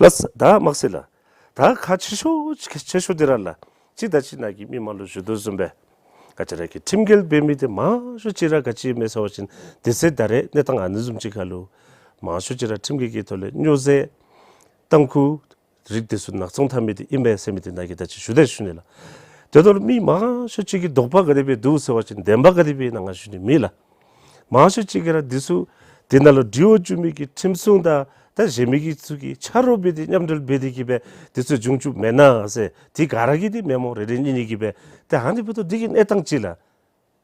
ལགས་ད་དམག་སྲིད་ལགས། ད་ཁག་ཆེ་ཤོས་ཆེ་ཤོས་འདི་ར་ལགས། ཅིག་ད་ཅི་ནཱ་གིས་མི་མང་ལུ་ཞུ་དོ་བཟུམ་སྦེ་ང་བཅས་ར་གི་ཁྲིམས་འགལ་འབད་མི་འདི་མང་ཤོས་ཅིག་ར་ག་ཅི་ཨིན་མས་ཟེར་བ་ཅིན་དུས་ཚོད་ད་རེས་གནས་སྟངས་ཨ་ནི་བཟུམ་ཅིག་ཁར་ལུ་མང་ཤོས་ཅིག་ར་ཁྲིམས་འགལ་གྱི་ཐོག་ལས་སྨྱོ་རྫས་ཏམ་ཁུ་རིགས་འདི་ཚུ་ནག་ཚོང་འཐབ་མི་འདི་ཨིན་པས་ཟེར་མི་འདི་ནཱ་གིས་ད་ཅི་ཞུ་དེས་ཞུ་ནི་ལགས། དེ་འབདཝ་ད་ལུ་མི་མང་ཤོས་ཅིག་གི་དོགས་པ་ག་དེ་སྦེ་འདུག་ཟེར་བ་ཅིན་བདེན་པ་ག་དེ་སྦེ་ཨིན་ན་ང་ཞུ་ནི་མེད་ལགས། མང་ཤོས་ཅིག་གིས་ར་འདི་ཚུ་འདི་ནང་ལུ་འབྲེལ་བ་བཙུགས་མི་གི་ཁྲིམས་སྲུང་དང་ད་གཞན་མི་གི་ཚུ་གིས་ཆ་རོགས་འབད་དེ་མཉམ་འབྲེལ་འབད་དེ་གིས་སྦེ་འདི་ཚུ་འབྱུང་བཅུགཔ་མེན་ན་ཟེར་འདི་ག་ར་གིས་འདི་མེན་སྨོ། རེ་རེ་གཉིས་གཉིས་ཀྱིས་སྦེ་ཏེ་ཨ་ནི་འབདཝ་ད་འདི་གི་གནས་སྟངས་ཅིག་ལགས།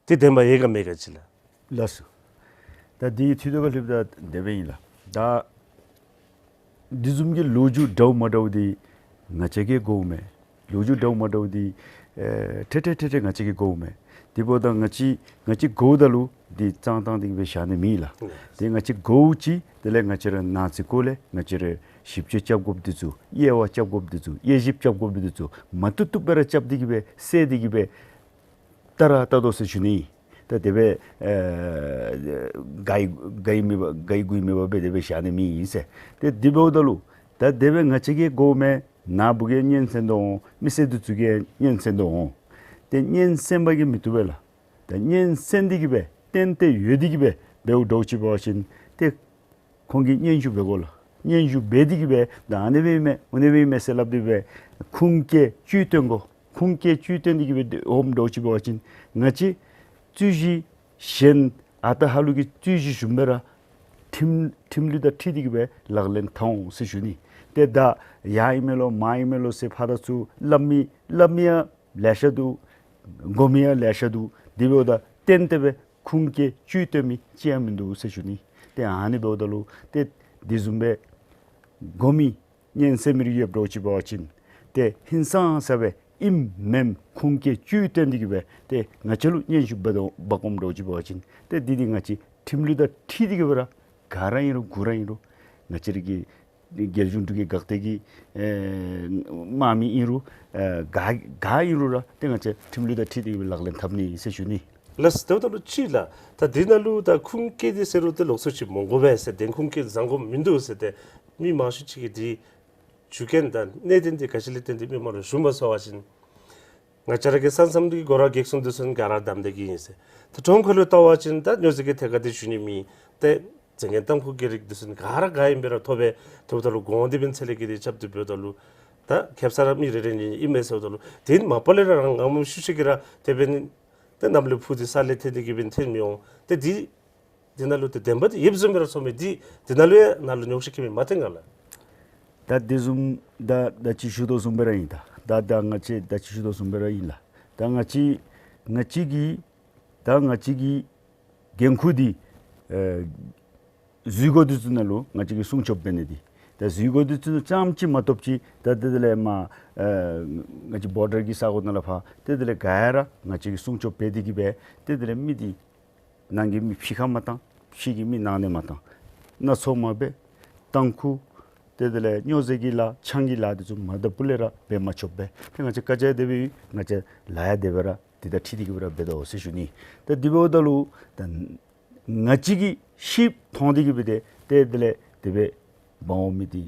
འདི་བདེན་པ་ཡོད་ག་མེད་ག་ཅིག་ལགས། ལགས་སོ། ད་འདི་འཐུས་ཐོག་ཁར་ལྷོདཔ་ད་དེ་སྦེ་ཨིན་ལགས། ད་འདི་བཟུམ་གྱི་ལོ་རྒྱུས་འདྲཝ་མ་འདྲཝ་འདི་ང་བཅས་ཀྱིས་གོཝ་མས། ལོ་རྒྱུས་འདྲཝ་མ་འདྲཝ་འདི་ཨེ་ཐད་ཐད་ཐད་ཐད་ང་བཅས་ཀྱིས་གོཝ་མས། དེ་འབདཝ་ད་ང་བཅས་ང་བཅས་གོཝ་ད་ལུ་འདི་རྩང་བཏང་སྟེ་གིས་སྦེ་བཞག་ནི་མེད་ལགས། ཏེ་ང་བཅས་གོཝ་ཅིག་དེ་ལས་ང་བཅས་ར་ནང་རྩིས་སྐོར་ལས་ང་བཅས་ར་ཞིབ་དཔྱད་རྐྱབ་དགོཔ་འདི་ཚུ་དབྱེ་བ་རྐྱབ་དགོཔ་འདི་ཚུ་དབྱེ་ཞིབ་རྐྱབ་དགོཔ་འདི་ཚུ་མ་བཏུབ་བཏུབ་སྦེ་ར་རྐྱབ་སྟེ་གིས་སྦེ་བསལ་ཏེ་གིས་སྦེ་ལྟ་ར་ལྟ་དོ་ཟེར་ཞུ་ནི། ད་དེ་སྦེ་ཨེ་ག་ཡི་ག་ཡི་མེད་པར་ག་ཡི་གུ་ཡི་མེད་པར་སྦེ་དེ་སྦེ་བཞག་ནི་མེད་ཟེར། ཏེ་དེ་འབདཝ་ད་ལུ་ད་དེ་སྦེ་ང་བཅས་ཀྱིས་གོཝ་མས། ནཱ་བུ་གིས་སྙན་གསན་དོ་འོང་། མི་སེར་འདི་ཚུ་གིས་སྙན་གསན་དོ་འོང་། ཏེ་སྙན་གསན་པ་གིས་མི་བཏུབ་པས་ལགས། ད་སྙན་གསན་ཏེ་གིས་སྦེ་བརྟེན་ཏེ་ཡོད་དེ་གིས་སྦེ་འབདཝ་འདྲཝ་ཅིག་འབད་བ་ཅིན་ཏེ་ཁོང་གིས་སྙན་ཞུ་འབད་དགོ་ལགས། སྙན་ཞུ་འབད་དེ་གིས་སྦེ་ད་ཨ་ནི་སྦེ་ཨིན་མས་ཨ་ནི་སྦེ་ཨིན་མས་ཟེར་སླབ་སྟེ་སྦེ་ཁུངས་སྐྱེལ་བཅུད་བཏོན་དགོ། ཁུངས་སྐྱེལ་བཅུད་བཏོན་ཏེ་གིས་སྦེ་འོངམ་འདྲཝ་ཅིག་འབད་བ་ཅིན་ང་བཅས་རྩོད་གཞི་གཞན་ཨ་རྟག་ཧ་ལུགས་ཀྱི་རྩོད་གཞི་བཟུམ་སྦེ་ར་ཁྲིམས་ཁྲིམས་ལུགས་དང་འཁྲིལ་ཏེ་གིས་སྦེ་ལག་ལེན་འཐབ་འོང་ཟེར་ཞུ་ནི། ཏེ་ད་ཡར་ཨིན་མས་ལོ་མར་ཨིན་མས་ལོ་ཟེར་ཕར་དང་ཚུར་སླབ་མི་སླབ་མི་ཡང་ལེ་ཤ་འདུག། གོ་མི་ཡང་ལེ་ཤ་འདུག། དེ་འབདཝ་ད་བརྟེན་ཏེ་སྦེ་ཁུངས་སྐྱེལ་བཅུད་བཏོན་མི་ཅིག་ཡང་མིན་འདུག་ཟེར་ཞུ་ནི། ཏེ་ཨ་ནི་འབདཝ་ད་ལུ་ཏེ་དེ་བཟུམ་སྦེ་གོ་མི་སྙན་གསན་མི་རིགས་ཡོདཔ་འདྲཝ་ཅིག་འབད་བ་ཅིན་ཏེ་ཧིང་སངས་ས་སྦེ་ཨིནམ་མེནམ་ཁུངས་སྐྱེལ་བཅུད་བཏོན་ཏེ་གིས་སྦེ་ཏེ་ང་བཅས་ལུ་སྙན་ཞུ་འབག་འོང་འབག་འོངམ་འདྲཝ་ཅིག་འབད་བ་ཅིན་ཏེ་འདི་འདི་ང་བཅས་ཁྲིམས་ལུགས་དང་འཁྲིལ་ཏེ་གིས་སྦེ་ར་ག་ར་ཨིན་རུང་གུ་ར་ཨིན་རུང་ང་བཅས་ར་གི་རྒྱལ་གཞུང་འབྲུག་གི་འགག་སྡེ་གི་ཨེ་དམག་མི་ཨིན་རུང་ཨེ་ག་ག་ཨིན་རུང་ར་ཏེ་ང་བཅས་ཁྲིམས་ལུགས་དང་འཁྲིལ་ཏེ་གིས་སྦེ་ལག་ལེན་འཐབ་ནི་ཟེར་ཞུ་ནི། ལགས། དེ་འབདཝ་ད་ལུ་ཅིག་ལགས། ད་འདི་ནང་ལུ་ད་ཁུངས་སྐྱེལ་འདི་ཟེར་རུང་ཏེ་ལོགས་སུ་ཅིག་མི་དགོ་པས་ཟེར། ཏེ་ཁུངས་སྐྱེལ་བཟང་དགོཔ་མིན་འདུག་ཟེར་ཏེ་མི་མང་ཤོས་ཅིག་གིས་འདི་རྒྱུ་རྐྱེན་དང་གནད་དོན་འདི་ག་ཅི་ལས་བརྟེན་ཏེ་མི་མང་ལུ་ཞུཝ་སྨོ་ཟེར་བ་ཅིན་ ང་བཅས་ར་གི་ས་མཚམས་འདི་གི་སྒོ་ར་གེགས་སོང་དེ་ཚུ་ག་ར་བསྡམས་ཏེ་གི་ཨིན་ཟེར། ད་ཁྲོམ་ཁ་ལུ་བལྟ་བ་ཅིན་ད་སྨྱོ་རྫས་ཀྱི་ཐད་ཀར་དེ་ཞུ་ནི་མེད། ཏེ་རྫས་ངན་ཏམ་ཁུ་གི་རིགས་དེ་ཚུ་ག་ར་ག་ཨིན་པ་ར་ཐོབ་པས། ཐོབ་ད་ལུ་གོང་འདི་འབདན་ཚད་ལས་བརྒལ་ཏེ་རྐྱབ་སྟེ་འབདཝ་ད་ལུ་ད་ཁེབ་ས་ར་མི་རེ་རེ་གཉིས་གཉིས་ཨིན་མས་ཟེརཝ་ད་ལུ་དེ་མ་པ་ལས་ར་རང་ངོ་མ་ཤུལ་ཤུལ་གྱི་ར་དེ་འབདན་ཏེ་གནམ་ལས་འཕུར་ཏེ་ས་ལས་འཐེན་ཏེ་གི་འབདན་འཐེན་མི་འོང་། ཏེ་འདི་འདི་ནང་ལུ་ཏེ་བདེན་པ་འདི་ཡོདཔ་བཟུམ་སྦེ་ར་ཚོར་མི་འདི་འདི་ནང་ལུ་ཡང་ནང་ལུ་རྙོག་གཞི་ཁྱད་མེད་མ་ཐོན་ག་ལགས། ད་དེ་བཟུམ་ད་ད་ཅི་ཞུ་དོ་བཟུམ་སྦེ་ར་ཨིན། ད་ད་ད་ང་བཅས་ད་ཅི་ཞུ་དོ་བཟུམ་སྦེ་ར་ཨིན་ལགས། ད་ང་བཅས་ང་བཅས་ཀྱི་ད་ང་བཅས་ཀྱི་འགན་ཁུར་འདི་ཨེ་འཛུལ་སྒོ་འདི་ཚུ་ནང་ལུ་ང་བཅས་ཀྱིས་སྲུང་སྐྱོབ་འབད་ནི་འདི། ད་འཛུལ་སྒོ་འདི་ཚུ་ནང་རྐྱངམ་ཅིག་མ་གཏོགས་ཅིག་ད་ཏེ་དེ་ལས་མར་ཨེ་ང་བཅས་བོར་ཌར་གྱི་ས་གོ་ནང་ལས་ཕར་ཏེ་དེ་ལས་ག་ར་ང་བཅས་ཀྱིས་སྲུང་སྐྱོབ་འབད་དེ་གི་སྦེ་ཏེ་དེ་ལས་མི་འདི་ནང་གི་མི་ཕྱི་ཁར་མ་བཏང་། ཕྱི་གི་མི་ནང་ན་མ་བཏང་། སྣ་ཚོགས་མ་འབད། ཏམ་ཁུ་ཏེ་དེ་ལས་སྨྱོ་རྫས་ཀྱི་ལཱ་ཆང་གི་ལཱ་འདི་ཚུ་མ་ད་པུ་ལས་ར་འབད་མ་ཆོགཔ་སྦེ་ཏེ་ང་བཅས་བཀའ་རྒྱ་དེ་སྦེ་ང་བཅས་ལཱ་ཡང་དེ་སྦེ་ར་འདི་དང་འཁྲིལ་ཏེ་གི་སྦེ་ར་འབད་དོ་ཟེར་ཞུ་ནི། ད་དེ་འབདཝ་ད་ལུ་ད་ང་བཅས་ཀྱིས་ཤེསཔ་མཐོང་སྟེ་གི་སྦེ་ཏེ་ཏེ་དེ་ལས་དེ་སྦེ་འབག་འོང་མི་འདི་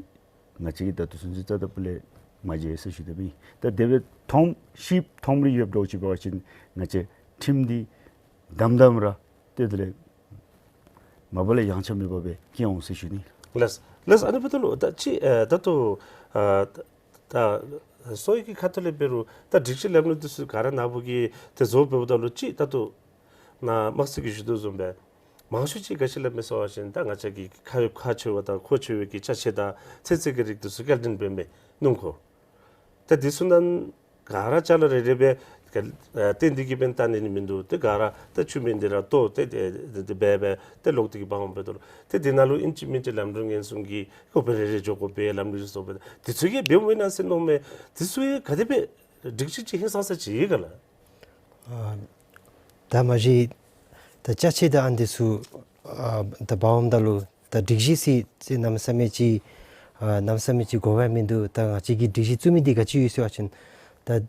ང་བཅས་ཀྱིས་ད་ལྟོ་ཚུན་ཚོད་རྩ་ད་པུ་ལས་མ་མཇལ་ཟེར་ཞུ་དོ་མས། ད་དེ་སྦེ་མཐོང་ཤེསཔ་མཐོང་རིག་ཡོདཔ་འདྲཝ་ཅིག་འབད་བ་ཅིན་ང་བཅས་ཁྲིམས་འདི་དམ་དམ་ར་ཏེ་དེ་ལས་མ་པ་ལས་ཡངས་ཆག་མེད་པར་སྦེ་བཀལ་འོང་ཟེར་ཞུ་ནི། ལགས་ལགས། ཨ་ནི་འབདཝ་ད་ལུ་ད་ཅི་ཨེ་ད་ལྟོ་ཨ་ད་ད་སོ་ཡི་གི་ཁ་ཐུག་ལས་འབད་རུང་ད་སྒྲིག་གཞི་ལམ་ལུགས་འདི་ཚུ་ག་ར་ནཱ་བུ་གིས་ཏེ་བཟོ་འབདཝ་ད་ལུ་ཅི་ད་ལྟོ་ནཱ་དམག་སྲིད་ཀྱིས་ཞུ་དོ་བཟུམ་སྦེ་མང་ཤོས་ཅིག་ག་ཅི་སླབ་མས་ཟེར་བ་ཅིན་ད་ང་བཅས་ཀྱི་ཁ་ཁ་ཆེ་བ་དང་ཁོག་ཆེ་བའི་གི་ཅ་ཆས་དང་ཚོད་བསྲེ་གི་རིགས་འདི་ཚུ་སྐྱེལ་འདྲེན་འབད་མི་སྣུམ་འཁོར། ད་འདི་ཚུ་ནང་ག་ར་ཅ་ལ་རེ་རེ་སྦེ་ཨ་བཏོན་ཏེ་གི་སྦེ་བཏང་ནི་མིན་འདུག། ཏེ་ག་ར་ད་ཆུ་མེན་འདི་ར་གཏོར་ཏེ་ཏེ་ཏེ་ཏེ་འབད་འབད་ཏེ་ལོག་སྟེ་གི་འབག་འོང་འབདཝ་ད་ལུ་ཏེ་འདི་ནང་ལུ་ཨིན་ཅི་མིན་ཅི་ལམ་འགྲོ་ཉེན་སྲུང་གི་ཁོག་པ་རེ་རེ་འགྱོ་དགོ་པའི་ལམ་ལུགས་བཟོ་སྦེ་འདི་ཚུ་ཡང་འབདཝ་མེན་ན་ཟེར་མནོཝ་མས། འདི་ཚུ་ཡང་ག་དེ་སྦེ་སྒྲིག་གཞི་ཅིག་ཧིང་སངས་ས་ཅིག་ཡོད་ག་ལགས། ཨ་ད་མ་གཞི་ད་ཅ་ཆས་དང་ཨ་ནི་འདི་ཚུ་ཨ་ད་འབག་འོངམ་ད་ལུ་ད་སྒྲིག་གཞི་ཟེར་ཟེར་གནམ་མེད་ས་མེད་ཅིག་ཨ་གནམ་མེད་ས་མེད་ཅིག་དགོ་པ་མིན་འདུག། ད་ང་བཅས་ཀྱིས་སྒྲིག་གཞི་བཙུགས་མི་འདི་ག་ཅི་ཡོད་ཟེར་བ་ཅིན་ད་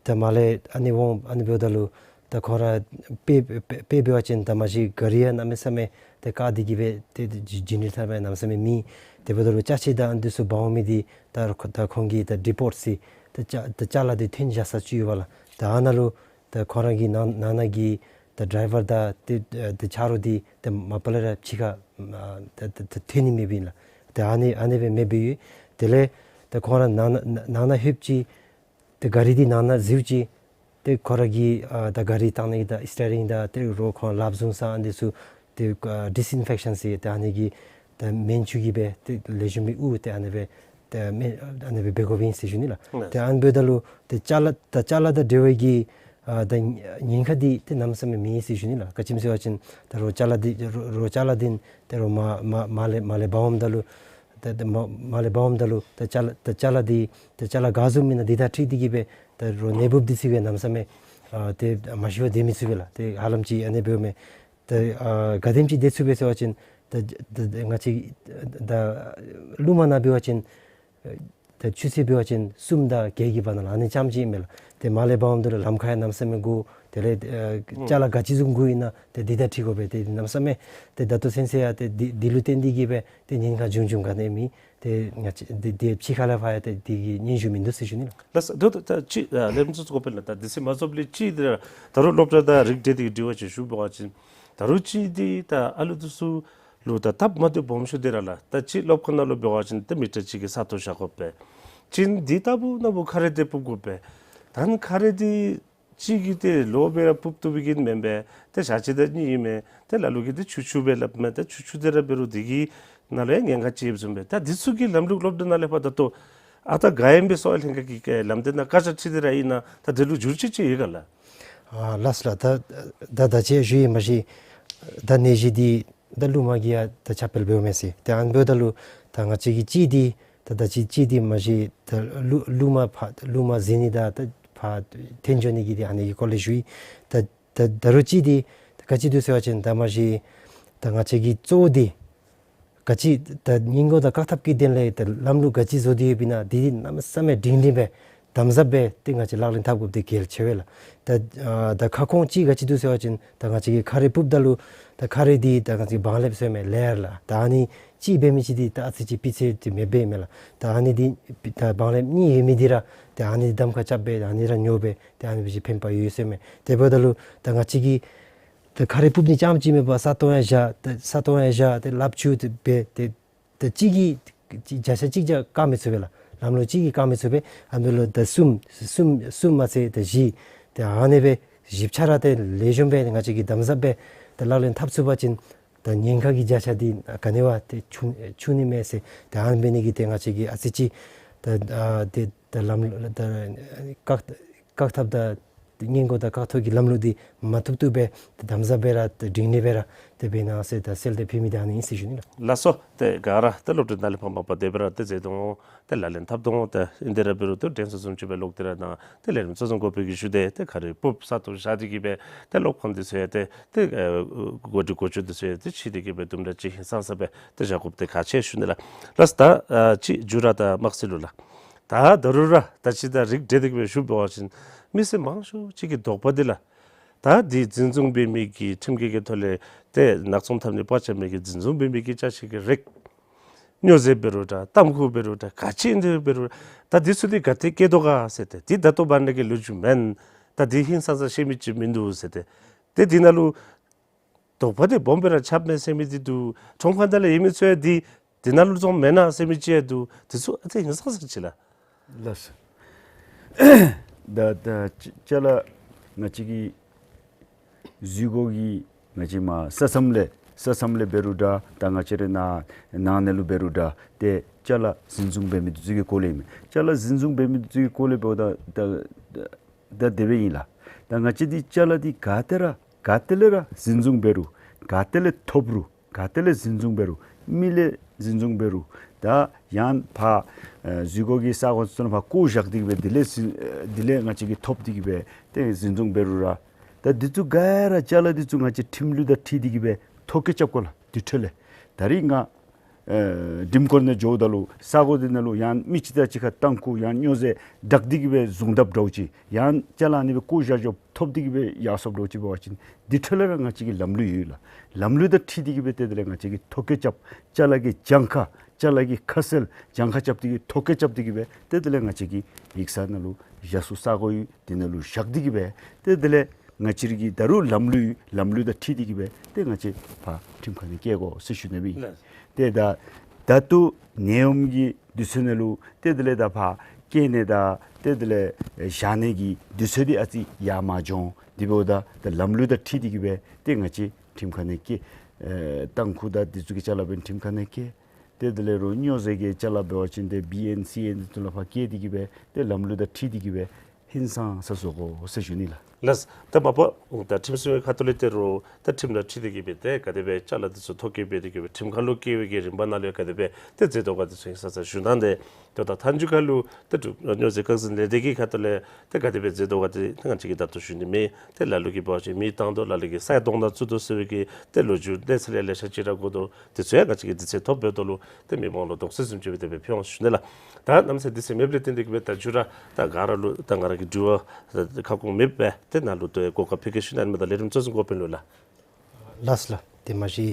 ད་མར་ལས་ཨ་ནི་འོང་ཨ་ནི་འབདཝ་ད་ལུ་ད་ཁོང་ར་དཔེ་དཔེ་དཔེ་འབད་བ་ཅིན་ད་མ་གཞི་ག་རི་ཡང་གནམ་མེད་ས་མེད་ཏེ་བཀག་སྟེ་གི་སྦེ་ཏེ་ཏེ་རྒྱུན་རིང་ཐག་པ་གནམ་མེད་ས་མེད་མེད། དེ་འབདཝ་ད་ལུ་ཅ་ཆས་དང་ཨ་ནི་འདི་ཚུ་འབག་འོང་མི་འདི་ད་ཁོ་ད་ཁོང་གིས་ད་ཌི་པོརཊ་ཟེར་ད་ཅ་ད་ཅ་ལ་འདི་འཐེན་བཞག་ས་ཅིག་ཡོད་པ་ལགས། ད་ཨ་ནཱ་ལུ་ད་ཁོང་ར་གི་ནང་ནང་ན་གི་ད་ཌ་རའི་ཝར་དང་ཏེ་ཨ་ཏེ་ཆ་རོགས་འདི་ཏེ་མ་པ་ལས་ར་ཕྱི་ཁར་ཨ་ད་ད་ད་འཐོན་ནི་མེདཔ་ཨིན་ལགས། ཏེ་ཨ་ནི་ཨ་ནི་སྦེ་མེདཔ་ཡོད། དེ་ལས་ད་ཁོང་ར་ནང་ན་ནང་ན་ལྷོདཔ་ཅིག་ཏེ་ག་རི་འདི་ནང་ན་འཛུལཝ་ཅིག་ཏེ་ཁོང་ར་གི་ཨ་ད་ག་རི་བཏང་ནི་གི་ད་སི་ཊི་ཡ་རིང་དང་ཏེ་རོ་ཁོང་ལགཔ་བཟུང་ས་ཨ་ནི་ཚུ་ཏེ་ཨ་ཌིསི་ཨིན་ཕེག་ཤཱན་ཟེར་ཏེ་ཨ་ནི་གི་ད་སྨན་ཆུ་གིས་སྦེ་ཏེ་ལེགས་ཤོམ་སྦེ་དབུར་ཏེ་ཨ་ནི་སྦེ་ཏེ་སྨན་ཨ་ནི་སྦེ་འབད་དགོཔ་ཨིན་ཟེར་ཞུ་ནི་ལགས། ལགས། ཏེ་ཨ་ནི་འབདཝ་ད་ལུ་ཏེ་ཅ་ལ་ད་ཅ་ལ་དང་འབྲེལ་བའི་གི་ཨ་ད་ཉེན་ཁ་འདི་ཏེ་གནམ་མེད་ས་མེད་མེད་ཟེར་ཞུ་ནི་ལགས། ག་ཅི་སྨོ་ཟེར་བ་ཅིན་ད་རོགས་ཅ་ལ་འདི་རོགས་རོགས་ཅ་ལ་འདི་ཏེ་རོགས་མར་མར་མར་ལས་མར་ལས་འབག་འོངམ་ད་ལུ་ཏེ་ཏེ་མར་མར་ལས་འབག་འོངམ་ད་ལུ་ཏེ་ཅ་ལ་ཏེ་ཅ་ལ་འདི་ཏེ་ཅ་ལ་ག་བཟུམ་ཨིན་ན་འདི་དང་འཁྲིལ་ཏེ་གི་སྦེ་ཏེ་རོགས་ནད་འབུཔ་འདི་ཚུ་གིས་གནམ་མེད་ས་མེད་ཨ་ཏེ་མ་ཤི་བར་སྡོད་མི་ཚུགས་པས་ལགས། ཏེ་ཧ་ལམ་ཅིག་ཨ་ནི་འབདཝ་མས། ཏེ་ཨ་ག་དེམ་ཅིག་སྡོད་ཚུགས་པས་ཟེར་བ་ཅིན་ཏེ་ཏེ་ཏེ་ང་བཅས་ད་རླུངམ་ནང་འབད་བ་ཅིན་ཏེ་ཆུ་ཚོད་འབད་བ་ཅིན་གསུམ་དང་བརྒྱད་ཀྱི་བར་ན་ལུ་ཨ་ནེམ་ཅིག་ཨིན་མས་ལགས། ཏེ་མར་ལས་འབག་འོངམ་ད་ལུ་ལམ་ཁར་ཡང་གནམ་མེད་ས་མེད་དགོ། དེ་ལས་ཨ་ཨུམ་ཅ་ལ་ག་ཅི་བཟུམ་དགོ་ཨིན་ན་ཏེ་འདི་དང་འཁྲིལ་དགོ་པས། ཏེ་གནམ་མེད་ས་མེད་ཏེ་ད་ལྟོ་ཚུན་ཚོད་ཡང་ཏེ་འདི་འདི་ལུ་བརྟེན་ཏེ་གི་སྦེ་ཏེ་ཉེན་ཁ་བྱུང་བྱུངམ་ག་ནི་མེད། ཏེ་ང་བཅས་འདི་འདི་ཕྱི་ཁ་ལས་ཕར་ཡང་ཏེ་འདི་གི་སྙན་ཞུ་མིན་འདུག་ཟེར་ཞུ་ནི་ལགས། ལགས་སོ། ད་ད་ད་ཅི་ཨ་ལེགས་ཤོམ་ཅིག་གོ་པས་ལགས། ད་དུས་ཚོད་མ་རྫོགས་པའི་ཅིག་འདི་ར་ད་རུང་སློབ་གྲྭ་དང་རིགས་བསྒྲེས་ཏེ་གི་དྲི་བ་ཅིག་ཞུ་འབད་བ་ཅིན་ད་རུང་ཅིག་འདི་ད་ཨ་ལུ་འདི་ཚུ་ལུ་ད་སྟབས་མ་བདེཝ་སྦོམ་ཤོས་འདི་ར་ལགས། ད་ཅི་སློབ་ཁང་ནང་ལུ་འབད་བ་ཅིན་ད་མི་ཊར་གཅིག་གི་ས་སྟོང་བཞག་དགོ་པས། ཅིན་འདི་ལྟ་བུ་ནང་བུ་ཁ་རས་འདི་ཕུབ་དགོ་པས། ད་ཁ་རས་འདི་གཅིག་གིས་ཏེ་ལོག་སྦེ་ར་ཕུབ་བཏུབ་པའི་གི་མེན་པས། ཏེ་ཞག་གཅིག་དང་གཉིས་ཨིན་མས། ཏེ་ལ་ལུ་གིས་ཏེ་ཆུ་ཆུ་སྦེ་སླབ་མས། ཏེ་ཆུ་ཆུ་འདི་ར་འབད་རུང་འདི་གི་ནང་ལུ་ཡང་ཉེན་ཁ་ཅིག་ཡོདཔ་བཟུམ་སྦེ། ད་འདི་ཚུ་གི་ལམ་ལུགས་སློབ་གྲྭ་ནང་ལས་ཕར་ད་ལྟོ་ཨ་ད་ག་ཨིན་པའི་གསོ་བ་ལྷན་ཁག་གི་ལམ་སྟོན་ནང་བཀའ་རྒྱ་ཁྲིད་དེ་ར་ཨིན་ན་ད་འདི་ལུ་འགྱུར་བཅོས་ཅིག་ཡོད་ག་ལགས། ཨ་ལགས་སོ་ལགས། ད་ད་ད་ཅི་ཞུ་ཡི་མ་གཞི་ད་ནད་གཞི་འདི་ད་རླུངམ་གིས་ཡང་ད་ཁྱབ་སྤེལ་འབདཝ་མས་ཟེར། ཏེ་ཨ་ནི་འབདཝ་ད་ལུ་ད་ང་བཅས་ཀྱི་ཅིག་འདི་ད་ད་ཅི་ཅིག་འདི་མ་གཞི་ད་རླུང་རླུངམ་ཕར་རླུངམ་འཛིང་ནི་དང་ད་ཕར་འཐོན་འགྱོ་ནི་གི་འདི་ཨ་ནི་གི་སྐོར་ལས་ཞུ་ཡི། ད་ད་ད་རུང་ཅིག་འདི་ད་ག་ཅི་འདུག་ཟེར་བ་ཅིན་ད་མ་གཞི་ད་ང་བཅས་ཀྱི་གཙོ་བོ་འདི་ག་ཅི་ད་སྙིང་སྟོབས་དང་བཀག་ཐབས་ཀྱི་དོན་ལས་ད་ལམ་ལུགས་ག་ཅི་བཟོ་སྟེ་ཡོདཔ་ཨིན་ན་འདི་གནམ་མེད་ས་མེད་སྒྲིང་སྒྲིང་སྦེ་ དམ་ཟབ་སྦེ་ཏེ་ང་བཅས་ལག་ལེན་འཐབ་དགོཔ་འདི་གལ་ཆེ་བས་ལགས། ད་ཨ་ད་ཁ་སྐོང་ཅིག་ག་ཅི་འདུག་ཟེར་བ་ཅིན་ད་ང་བཅས་ཀྱིས་ཁ་རས་སྤུབ་ད་ལུ་ད་ཁ་རས་འདི་ད་ང་བཅས་ཀྱིས་བང་ལེབ་ཟེར་མི་ལེ་ཡར་ལགས། ད་ཨ་ནི་གཅིག་འབད་མི་ཅིག་འདི་ད་ཨ་ཙི་ཅིག་སྤུས་ཚད་འདི་མེདཔ་མས་ལགས། ད་ཨ་ནི་འདི་ད་བང་ལེབ་གཉིས་ཡོད་མི་འདི་ར་ད་ཨ་ནི་འདི་གདམ་ཁ་རྐྱབ་སྦེ་ད་ཨ་ནི་ར་ཉོ་སྦེ་ད་ཨ་ནི་སྦེ་ཅིག་ཕན་པ་ཡོད་ཟེར་མས། དེ་འབདཝ་ད་ལུ་ད་ང་བཅས་ཀྱིས་ད་ཁ་རས་སྤུབ་ནི་རྐྱངམ་ཅིག་མེན་པར་ས་སྟོང་ཡང་བཞག་ད་ས་སྟོང་ཡང་བཞག་ད་ལགཔ་འཁྱུ་ད་འབད་དེ་ད་གཅིག་གིས་བརྒྱ་ཆ་གཅིག་བརྒྱ་བཀག་མི་ཚུགས་པས་ལགས། ལམ་ལུགས་གཅིག་གིས་བཀག་མི་ཚུགས་པས། ཨ་ནི་ལུ་ད་གསུམ་གསུམ་གསུམ་མ་ཚད་ད་བཞི་ད་ཨ་ནི་སྦེ་བཞི་ཆ་ར་ཏེ་ལེགས་ཤོམ་སྦེ་ང་བཅས་ཀྱིས་དམ་ཟབ་སྦེ་ད་ལག་ལེན་འཐབ་ཚུགས་པ་ཅིན་ད་ཉེན་ཁ་གི་བརྒྱ་ཆ་འདི་ག་ནི་བ་ཏེ་ཆུང་ཆུང་ནི་མས་ཟེར། ད་ཨ་ནི་འབད་ནི་གིས་ཏེ་ང་བཅས་ཀྱིས་ཨ་ཙི་ཅིག་ད་ཨ་ཏེ་ད་ལམ་ད་བཀག་བཀག་ཐབས་ད་སྔོན་འགོག་དང་བཀག་ཐོག་གི་ལམ་ལུགས་འདི་མ་བཏུབ་བཏུབ་སྦེ་ཏེ་དམ་ཟབ་སྦེ་ར་ཏེ་སྒྲིང་སྒྲི་སྦེ་ར་ཏེ་འབད་གནང་ཟེར་ད་གསལ་ཏེ་ཕུལ་མི་འདི་ཨ་ནི་ཨིན་ཟེར་ཞུ་ནི་ལགས། ལགས་སོ། ཏེ་ག་ར་ཏེ་སློབ་གྲྭའི་ནང་ལས་ཕར་མ་པ་དེ་སྦེ་ར་ཏེ་མཛད་དོ་འོང་། ཏེ་ལག་ལེན་འཐབ་དོ་འོང་། ཏེ་ཨིན་དེ་ར་འབད་རུང་ཏེ་དྲན་གསོ་བཟུམ་ཅིག་སྦེ་ལོག་སྟེ་ར་ནཱ་ཏེ་ལས་རིམ་གཙོ་བཟུང་འགོ་དཔོན་གྱིས་ཞུ་སྟེ་ཏེ་ཁ་རས་སྤུབ་ས་སྟོང་བཞག་སྟེ་གིས་སྦེ་ཏེ་སློབ་ཁང་འདི་ཚུ་ཡང་ཏེ་ཏེ་ཨེ་གོ་སྒྲིག་གོ་ཆ་འདི་ཚུ་ཡང་ཏེ་ཕྱེ་སྟེ་གིས་སྦེ་དུམ་གྲ་ཅིག་ཧིང་སངས་ས་སྦེ་ཏེ་བཞག་དགོཔ་འདི་ཁག་ཆེ་ཞུ་ནི་ལགས། ལགས་སོ། ད་ཨ་ཅིག་མཇུག་ར་ད་དམག་སྲིད་ལུ་ལགས། ད་ད་རུང་ར་ད་ཅི་ད་རིགས་བསྒྲེས་ཏེ་གིས་སྦེ་ཞུ་བ་ཅིན་མི་སེར་མང་ཤོས་ཅིག་གི་དོགས་པ་འདི་ལགས། ད་འདི་འཛིན་བཟུང་འབད་མི་གི་ཁྲིམས་འགལ་གྱི་ཐོག་ལས་ཏེ་ནག་ཚོང་འཐབ་ནི་པར་ཆས་མི་གི་འཛིན་བཟུང་འབད་མི་གི་ཅ་ཆས་ཀྱི་རིགས། སྨྱོ་རྫས་འབད་རུང་འདྲ་ཏམ་ཁུ་འབད་རུང་འདྲ་ག་ཅི་ཨིན་དེ་འབད་རུང་འདྲ་ད་འདི་ཚུ་འདི་ག་ཏེ་སྐྱེལ་དོ་ག་ཟེར་ཏེ་འདི་ད་ལྟོ་བར་ན་གི་ལོ་རྒྱུས་མེན། ད་འདི་ཧིང་སངས་ས་ཤེས་མི་ཅིག་མིན་འདུག་ཟེར་ཏེ་ཏེ་འདི་ནང་ལུ་དོགས་པ་འདི་སྦོམ་སྦེ་ར་ཆགསཔ་མས་ཟེར་མི་འདི་འདུག། ཁྲོམ་ཁ་ནང་ལས་ཡོད་མི་ཚུ་ཡང་འདི་འདི་ནང་ལུ་བཙོང་མེན་ན་ཟེར་མི་ཅིག་ཡང་འདུག། འདི་ཚུ་ཨ་ཙི་ཧིང་སངས་ས་ཅིག་ལགས། ལགས་སོ། ད་ད་ཅ་ཅ་ལ་ང་བཅས་ཀྱི་འཛུལ་སྒོ་གི་ང་བཅས་མར་ས་མཚམས་ལས་ས་མཚམས་ལས་འབད་རུང་འདྲ་ད་ང་བཅས་རའི་ནཱ་ནང་ན་ལུ་འབད་རུང་འདྲ་ཏེ་ཅ་ལ་འཛིན་བཟུང་འབད་མི་འདི་ཚུ་གི་སྐོར་ལས་ཨིན་མས། ཅ་ལ་འཛིན་བཟུང་འབད་མི་འདི་ཚུ་གི་སྐོར་ལས་འབདཝ་ད་ད་ད་ད་དེ་སྦེ་ཨིན་ལགས། ད་ང་བཅས་འདི་ཅ་ལ་འདི་ག་ཏེ་ར་ག་ཏེ་ལས་ར་འཛིན་བཟུང་འབད་རུང་ག་ཏེ་ལས་ཐོབ་རུང་ག་ཏེ་ལས་འཛིན་བཟུང་འབད་རུང་མི་ལས་འཛིན་བཟུང་འབད་རུང་ད་ཡང་ཕར་ཨེ་འཛུལ་སྒོ་གི་ས་གོ་ཚུ་ནང་ཕར་བཀོ་བཞག་སྟེ་གིས་སྦེ་དེ་ལས་འཛིན་ཨེ་དེ་ལས་ང་བཅས་ཀྱིས་ཐོབ་སྟེ་གིས་སྦེ་ཏེ་འཛིན་བཟུང་འབད་རུང་ར་ད་འདི་ཚུ་ག་ར་ཅ་ལ་འདི་ཚུ་ང་བཅས་ཁྲིམས་ལུགས་དང་འཁྲིལ་ཏེ་གིས་སྦེ་ཐོ་བཀོད་རྐྱབ་དགོ་ལགས། དེ་འཕྲོ་ལས་ད་རིས་ང་ཨེ་འགྲེམས་སྐོར་ནང་འགྱོཝ་ད་ལུ་ས་གོ་འདི་ནང་ལུ་ཡང་མི་ཅིག་དང་གཅིག་ཁར་ཏམ་ཁུ་ཡང་སྨྱོ་རྫས་བསྒྲགས་ཏེ་གིས་སྦེ་བཟུང་དཔ་འདྲཝ་ཅིག་ཡང་ཅ་ལ་ཨ་ནི་སྦེ་བཀོ་བཞག་བཞགཔ་ཐོབ་སྟེ་གིས་སྦེ་ཡར་སོཔ་འདྲཝ་ཅིག་འབད་བ་ཅིན་དེ་འཕྲོ་ལས་ར་ང་བཅས་ཀྱི་ལམ་ལུགས་ཡོད་ལགས། ལམ་ལུགས་དང་འཁྲིལ་ཏེ་གིས་སྦེ་ཏེ་དེ་ལས་ང་བཅས་ཀྱིས་ཐོ་བཀོད་རྐྱབ། ཅ་ལ་གི་གྱངས་ཁ་ཅ་ལ་གི་ཁ་གསལ་གྱངས་ཁ་རྐྱབ་སྟེ་གིས་ཐོ་བཀོད་རྐྱབ་སྟེ་གིས་སྦེ་ཏེ་དེ་ལས་ང་བཅས་ཀྱི་ཡིག་ཚང་ནང་ལུ་བཞག་ས་ས་གོ་ཡོད། དེ་ནང་ལུ་བཞག་སྟེ་གིས་སྦེ་ཏེ་དེ་ལས་ང་བཅས་ར་གི་ད་རུང་ལམ་ལུགས་ལམ་ལུགས་དང་འཁྲིལ་ཏེ་གིས་སྦེ་ཏེ་ང་བཅས་ཕར་ཁྲིམས་ཁང་ནང་བསྐྱལ་དགོ་ཟེར་ཞུ་ནི་སྦེ་ཨིན། ལགས། ཏེ་ད་ད་ལྟོ་ནད་ཡམས་ཀྱི་དུས་ཚོད་ནང་ལུ་ཏེ་དེ་ལས་ད་ཕར་བསྐྱལ་ནི་དང་ཏེ་དེ་ལས་བཞག་ནི་གི་དུས་ཚོད་འདི་ཨ་ཙི་ཡར་མར་འགྱོ་འོང་། དེ་འབདཝ་ད་ད་ལམ་ལུགས་དང་འཁྲིལ་ཏེ་གིས་སྦེ་ཏེ་ང་བཅས་ཁྲིམས་ཁང་ནང་བསྐྱལ། ཨེ་ཏམ་ཁུ་དང་འདི་ཚུ་གི་ཅ་ལ་འབད་ཁྲིམས་ཁང་ནང་བསྐྱལ། ཏེ་དེ་ལས་རུང་སྨྱོ་རྫས་ཀྱི་ཅ་ལ་འབད་བ་ཅིན་ཏེ་བི་ཨེན་སི་ཨེན་འདི་ཚུ་ལུ་ཕར་བསྐྱལ་ཏེ་གིས་སྦེ་ཏེ་ལམ་ལུགས་དང་འཁྲིལ་ཏེ་གིས་སྦེ་ཧིང་སངས་ས་བཟོ་དགོ་ཟེར་ཞུ་ནི་ལགས། ལགས། ད་མ་པ་ད་ཁྲིམས་སྲུང་གི་ཁ་ཐུག་ལས་ཏེ་རུང་ད་ཁྲིམས་དང་འཁྲིལ་ཏེ་གིས་སྦེ་ཏེ་ག་དེ་སྦེ་ཅ་ལ་འདི་ཚུ་ཐོ་བཀོད་འབད་དེ་གིས་སྦེ་ཁྲིམས་ཁང་ལུ་བསྐྱལ་བའི་གི་རིམ་པ་ནང་ལུ་ག་དེ་སྦེ་ཏེ་མཛད་དོ་ག་འདི་ཚུ་ཧིང་སངས་ས་ཞུ་གནང་སྟེ། ད་ད་མཐའ་མཇུག་ཁར་ལུ་ད་སྨྱོ་རྫས་བཀག་འཛིན་ལས་སྡེ་གི་ཁ་ཐུག་ལས་ཏེ་ག་དེ་སྦེ་མཛད་དོ་ག་འདི་ང་བཅས་ཀྱིས་ད་ལྟོ་ཞུ་ནི་མེད། ཏེ་ལ་ལུ་གིས་འབད་བ་ཅིན་མེ་བཏང་དོ་ལ་ལུ་གིས་ས་ཡང་དོང་ནང་བཙུགས་དོ་ཟེར་བའི་གི་ཏེ་ལོ་རྒྱུས་གནས་ཚུལ་ཡང་ལེ་ཤ་ཅིག་ར་གོ་དོ། དེ་ཚུ་ཡང་ང་བཅས་ཀྱིས་དུས་ཚོད་ཐོབ་འབདཝ་ད་ལུ་ཏེ་མི་མང་ལུ་དོགས་སེལ་བཟུམ་ཅིག་སྦེ་དེ་སྦེ་ཕུལ་འོང་ཞུ་ནི་ལགས། ད་གནམ་མེད་ས་མེད་དུས་ཚོད་མེདཔ་ལས་བརྟེན་ཏེ་གིས་སྦེ་ད་མཇུག་ར་ད་ག་ར་ལུ་ད་ང་ར་གི་དྲི་བ་ཁ་སྐོང་མེདཔ་སྦེ་ཏེ་ནཱ་ལུ་ཏེ་གོ་སྐབས་ཕུལ་གེ་ཞུ་ནི་ཨིན་མས། ད་ལས་རིམ་གཙོ་བཟུང་འགོ་དཔོན་ལུ་ལགས། ལགས་ལགས། ཏེ་མ་གཞི་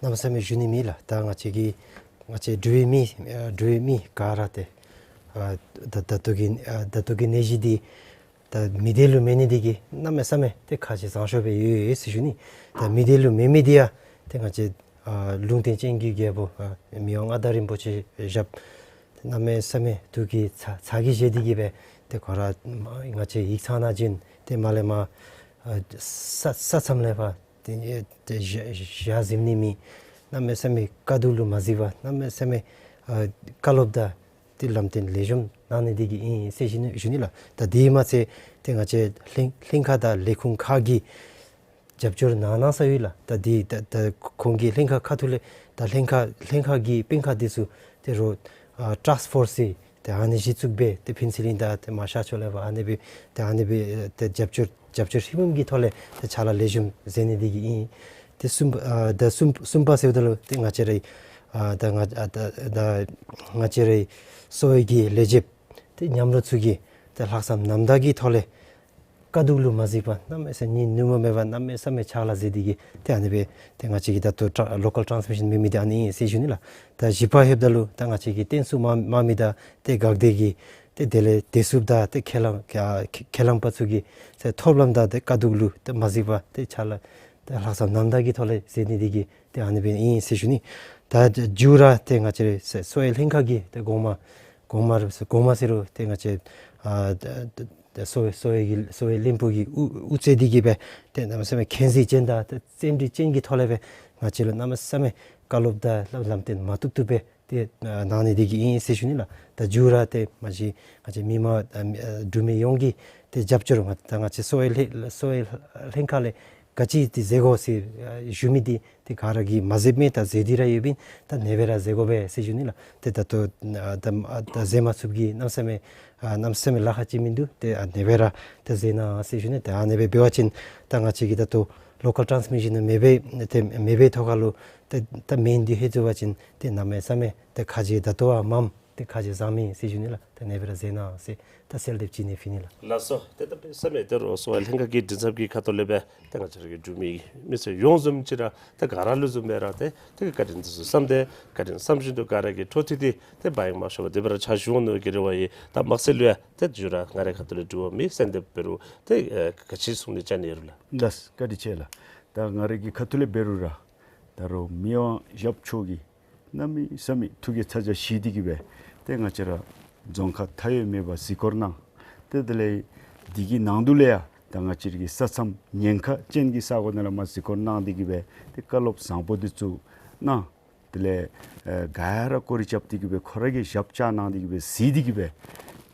གནམ་མེད་ས་མེད་ཞུ་ནི་མེད་ལགས། ད་ང་བཅས་ཀྱི་ང་བཅས་འབྲུག་པའི་མི་ཨ་འབྲུག་པའི་མི་ག་ར་ཏེ་ཨ་ད་ད་ལྟོ་གི་ཨ་ད་ལྟོ་གི་ནད་གཞི་འདི་ད་མི་སྡེ་ལུ་མེད་ནི་འདི་གིས་གནམ་མེད་ས་མེད་ཏེ་ཁག་ཆེ་ཚང་ཤོས་སྦེ་ཡོད་ཡོད་ཟེར་ཞུ་ནི། ད་མི་སྡེ་ལུ་མེད་མི་འདི་ཡང་ཏེ་ང་བཅས་ཨ་ལུང་བསྟན་ཅན་གྱི་རྒྱལ་པོ་ཨ་མི་དབང་མངའ་བདག་རིན་པོ་ཆེ་ཞབས་གནམ་མེད་ས་མེད་ཐུགས་ཀྱི་ཚ་ཚ་གྱང་བཞེས་ཏེ་གིས་སྦེ་ཏེ་ཁོ་ར་ང་བཅས་ཡིག་ཚང་ནང་བྱོན་ཏེ་མར་ལས་མར་ཨ་ས་ས་མཚམས་ལས་ཕར་ཏེ་ཏེ་བཞག་བཞག་གཟིམ་ནི་མེད། གནམ་མེད་ས་མེད་དཀའ་སྡུག་ལུ་མ་གཟིགས་པར་གནམ་མེད་ས་མེད་ཨ་བཀའ་སློབ་དང་ཏེ་ལམ་སྟོན་ལེགས་ཤོམ་གནང་ནི་འདི་གིས་ཨིན་ཟེར་ཞུ་ནི་ཞུ་ནི་ལགས། ད་དེ་མ་ཚད་ཏེ་ང་བཅས་ལྷན་ལྷན་ཁག་དང་ལས་ཁུངས་ཁག་གིས་རྒྱབ་སྐྱོར་གནང་གནང་ས་ཡོད་ལགས། ད་འདི་ད་ད་ཁོང་གི་ལྷན་ཁག་ཁ་ཐུག་ལས་ད་ལྷན་ཁག་ལྷན་ཁག་གི་སྤུན་ཁག་འདི་ཚུ་ཏེ་རོགས་ཨ་ཊཱསྐ་ཕོརསི་ཟེར་ཏེ་ཨ་ནི་གཞི་བཙུགས་སྦེ་ཏེ་ཕུན་ཚོགས་གླིང་དང་ཏེ་མར་ཤར་ཕྱོགས་ལས་ཕར་ཨ་ནི་སྦེ་ཏེ་ཨ་ནི་སྦེ་ཏེ་རྒྱབ་སྐྱོར་རྒྱབ་སྐྱོར་ཧྲིལ་བུམ་གྱི་ཐོག་ལས་ཏེ་ཕྱག་ལཱ་ལེགས་ཤོམ་མཛད་ནི་འདི་གིས་ཨིན། ཏེ་གསུམ་པ་ཨ་ད་གསུམ་གསུམ་པ་ཟེརཝ་ད་ལུ་ཏེ་ང་བཅས་རའི་ཨ་ད་ང་ཨ་ད་ད་ང་བཅས་རའི་གསོ་བའི་གི་ལས་བྱེདཔ་ཏེ་མཉམ་རོགས་ཚུ་གིས་ད་ ཏེ་ལྷག་བསམ་རྣམ་དག་གི་ཐོག་ལས་དཀའ་སྡུག་ལུ་མ་གཟིགས་པར་གནམ་མེད་ས་མེད་ནུས་མ་མེད་པར་གནམ་མེད་ས་མེད་ཕྱག་ལཱ་མཛད་དེ་གིས་ཏེ་ཨ་ནི་སྦེ་ཏེ་ང་བཅས་ཀྱི་ད་ལྟོ་ཊ་ལོ་ཀཱལ་ཊཱནསི་མི་ཤཱན་མེད་མི་འདི་ཨ་ནི་ཨིན་ཟེར་ཞུ་ནི་ལགས། ད་བཞི་པ་ལྷོདཔ་ད་ལུ་ད་ང་བཅས་ཀྱི་བསྟེན་སྲུང་དམག་དམག་མི་དང་ཏེ་འགག་སྡེ་གི་ཏེ་དེ་ལས་བདེ་སྲུངཔ་དང་ཏེ་ཁས་བླངས་ཁས་ཁས་བླངས་པ་ཚུ་གི་ཏེ་ཐོབ་ལམ་དང་ཏེ་དཀའ་སྡུག་ལུ་ཏེ་མ་གཟིགས་པར་ཏེ་ཕྱག་ལཱ་ཏེ་ལྷག་བསམ་རྣམ་དག་གི་ཐོག་ལས་མཛད་ནི་འདི་གིས་ཏེ་ཨ་ནི་སྦེ་ཨིན་ཟེར་ཞུ་ནི། ད་མཇུག་ར་ཏེ་ང་བཅས་རའི་གསོ་བའི་ལྷན་ཁག་གི་ཏེ་གོང་མ་གོང་མ་ར་གོང་མ་ཟེར་རུང་ཏེ་ང་བཅས་ཨ་ད་ད་ད་གསོ་བའི་གསོ་བའི་གི་གསོ་བའི་བློན་པོ་གིས་དབུ་དབུ་བཙུགས་ཏེ་གིས་སྦེ་ཏེ་གནམ་མེད་ས་མེད་མཁྱེན་བརྩེ་ཅན་དང་ཏེ་བརྩོན་འགྲུས་ཅན་གྱི་ཐོག་ལས་སྦེ་ང་བཅས་ལུ་གནམ་མེད་ས་མེད་བཀའ་སློབ་དང་ལམ་ལམ་སྟོན་མ་བཏུབ་བཏུབ་སྦེ་ཏེ་ཨ་གནང་ནི་འདི་གིས་ཨིན་ཟེར་ཞུ་ནི་ལགས། ད་མཇུག་ར་ཏེ་མ་གཞི་ང་བཅས་མི་མང་ཨ་མི་ཨ་འབྲུག་མི་ཡོངས་ཀྱི་ཏེ་རྒྱབ་སྐྱོར་ང་ད་ང་བཅས་གསོ་བའི་ལྷན་གསོ་བའི་ལྷན་ཁག་ལས་ག་ཅི་ཏེ་མཛད་དགོ་ཟེར་ཨ་ཞུ་མི་འདི་ཏེ་ག་ར་གིས་མ་མཛདཔ་མེད། ད་མཛད་དེ་ར་ཡོདཔ་ཨིན། ད་ཨ་ནི་སྦེ་ར་མཛད་དགོ་པས་ཟེར་ཞུ་ནི་ལགས། ཏེ་ད་ལྟོ་ཨ་ད་ཨ་ད་མཛད་མ་ཚུགསཔ་གི་གནམ་མེད་ས་མེད་ཨ་གནམ་མེད་ས་མེད་ལཱ་ཁག་ཅིག་མིན་འདུག། ཏེ་ཨ་ཨ་ནི་སྦེ་ར་ཏེ་མཛད་གནང་ཟེར་ཞུ་ནི། ཏེ་ཨ་ཨ་ནི་སྦེ་འབད་བ་ཅིན་ད་ང་བཅས་ཀྱི་ད་ལྟོ་ལོ་ཀཱལ་ཊཱནསི་མི་ཤཱན་མེད་པའི་ཏེ་མེད་པའི་ཐོག་ཁ་ལུ་ཏེ་ད་མེན་འདི་ཧེ་ཚུ་བ་ཅིན་ཏེ་གནམ་མེད་ས་མེད་ཏེ་ཁ་རྗེ་ད་ལྟོ་བ་མངམ་ཏེ་ཁ་རྗེ་བཟངམ་ཨིན་ཟེར་ཞུ་ནི་ལགས། ཏེ་ཨ་ཨ་ནི་སྦེ་ར་མཛད་གནང་ཟེར་ད་གསོལ་འདེབས་ཅིག་ཨ་ནི་ཕུལ་ནི་ལགས། ལགས་སོ། ཏེ་ད་དཔེ་ས་མེད་ཏེ་རོགས་གསོ་བའི་ལྷན་ཁག་གི་མགྲིན་ཚབ་ཀྱི་ཁ་ཐུག་ལས་སྦེ་ཏེ་ང་བཅས་ར་གི་འབྲུག་མི་མི་སེར་ཡོངས་བཟུམ་ཅིག་ར་ཏེ་ག་ར་ལུ་བཟུམ་སྦེ་ར་ཏེ་ཏེ་བཀའ་དྲིན་འདི་ཚུ་བསམ་སྟེ་བཀའ་དྲིན་བསམ་བཞིན་དུ་ག་ར་གིས་འཕྲོ་མཐུད་དེ་ཏེ་བ་ཡང་མ་ཤོར་བར་དེ་སྦེ་ར་ཕྱག་ཞུ་འོང་ནི་གི་རེ་བ་ཡོད། ད་དམིགས་བསལ་ལུ་ཡང་ཏེ་མཇུག་ར་ང་རའི་ཁ་ཐུག་ལས་དྲི་བ་མེད། གསོལ་འདེབས་འབད་རུང་ཏེ་ཨེ་ག་ཅི་གསུང་ནི་ཅིག་ཨ་ནི་ཡོད་རུང་ལགས། ལགས་བཀའ་དྲིན་ཆེ་ལགས། ད་ང་རའི་གི་ཁ་ཐུག་ལས་འབད་རུང་ར་ད་རུང་མི་དབང་ཞབས་མཆོག་གིས་གནམ་མེད་ས་མེད་ཐུགས་ཀྱི་ཚ་གྱང་བཞེས་ཏེ་གིས་སྦེ་ཏེ་ང་བཅས་ར་རྫོང་ཁག་མཐའ་ཡས་མེད་པར་གཟིགས་སྐོར་གནང་། ཏེ་དེ་ལས་འདི་གི་ནང་དུ་ལས་ཡང་ད་ང་བཅས་ར་གི་ས་མཚམས་ཉེན་ཁ་ཅན་གྱི་ས་གོ་ནང་ལས་མར་གཟིགས་སྐོར་གནང་སྟེ་གིས་སྦེ་ཏེ་བཀའ་སློབ་བཟང་པོ་འདི་ཚུ་གནང་། དེ་ལས་ཨེ་ག་ར་སྐོར་ར་རྐྱབ་སྟེ་གིས་སྦེ་ཁོ་ར་གིས་ཞབས་བཅགས་གནང་སྟེ་གིས་སྦེ་གཟིགས་ཏེ་གིས་སྦེ་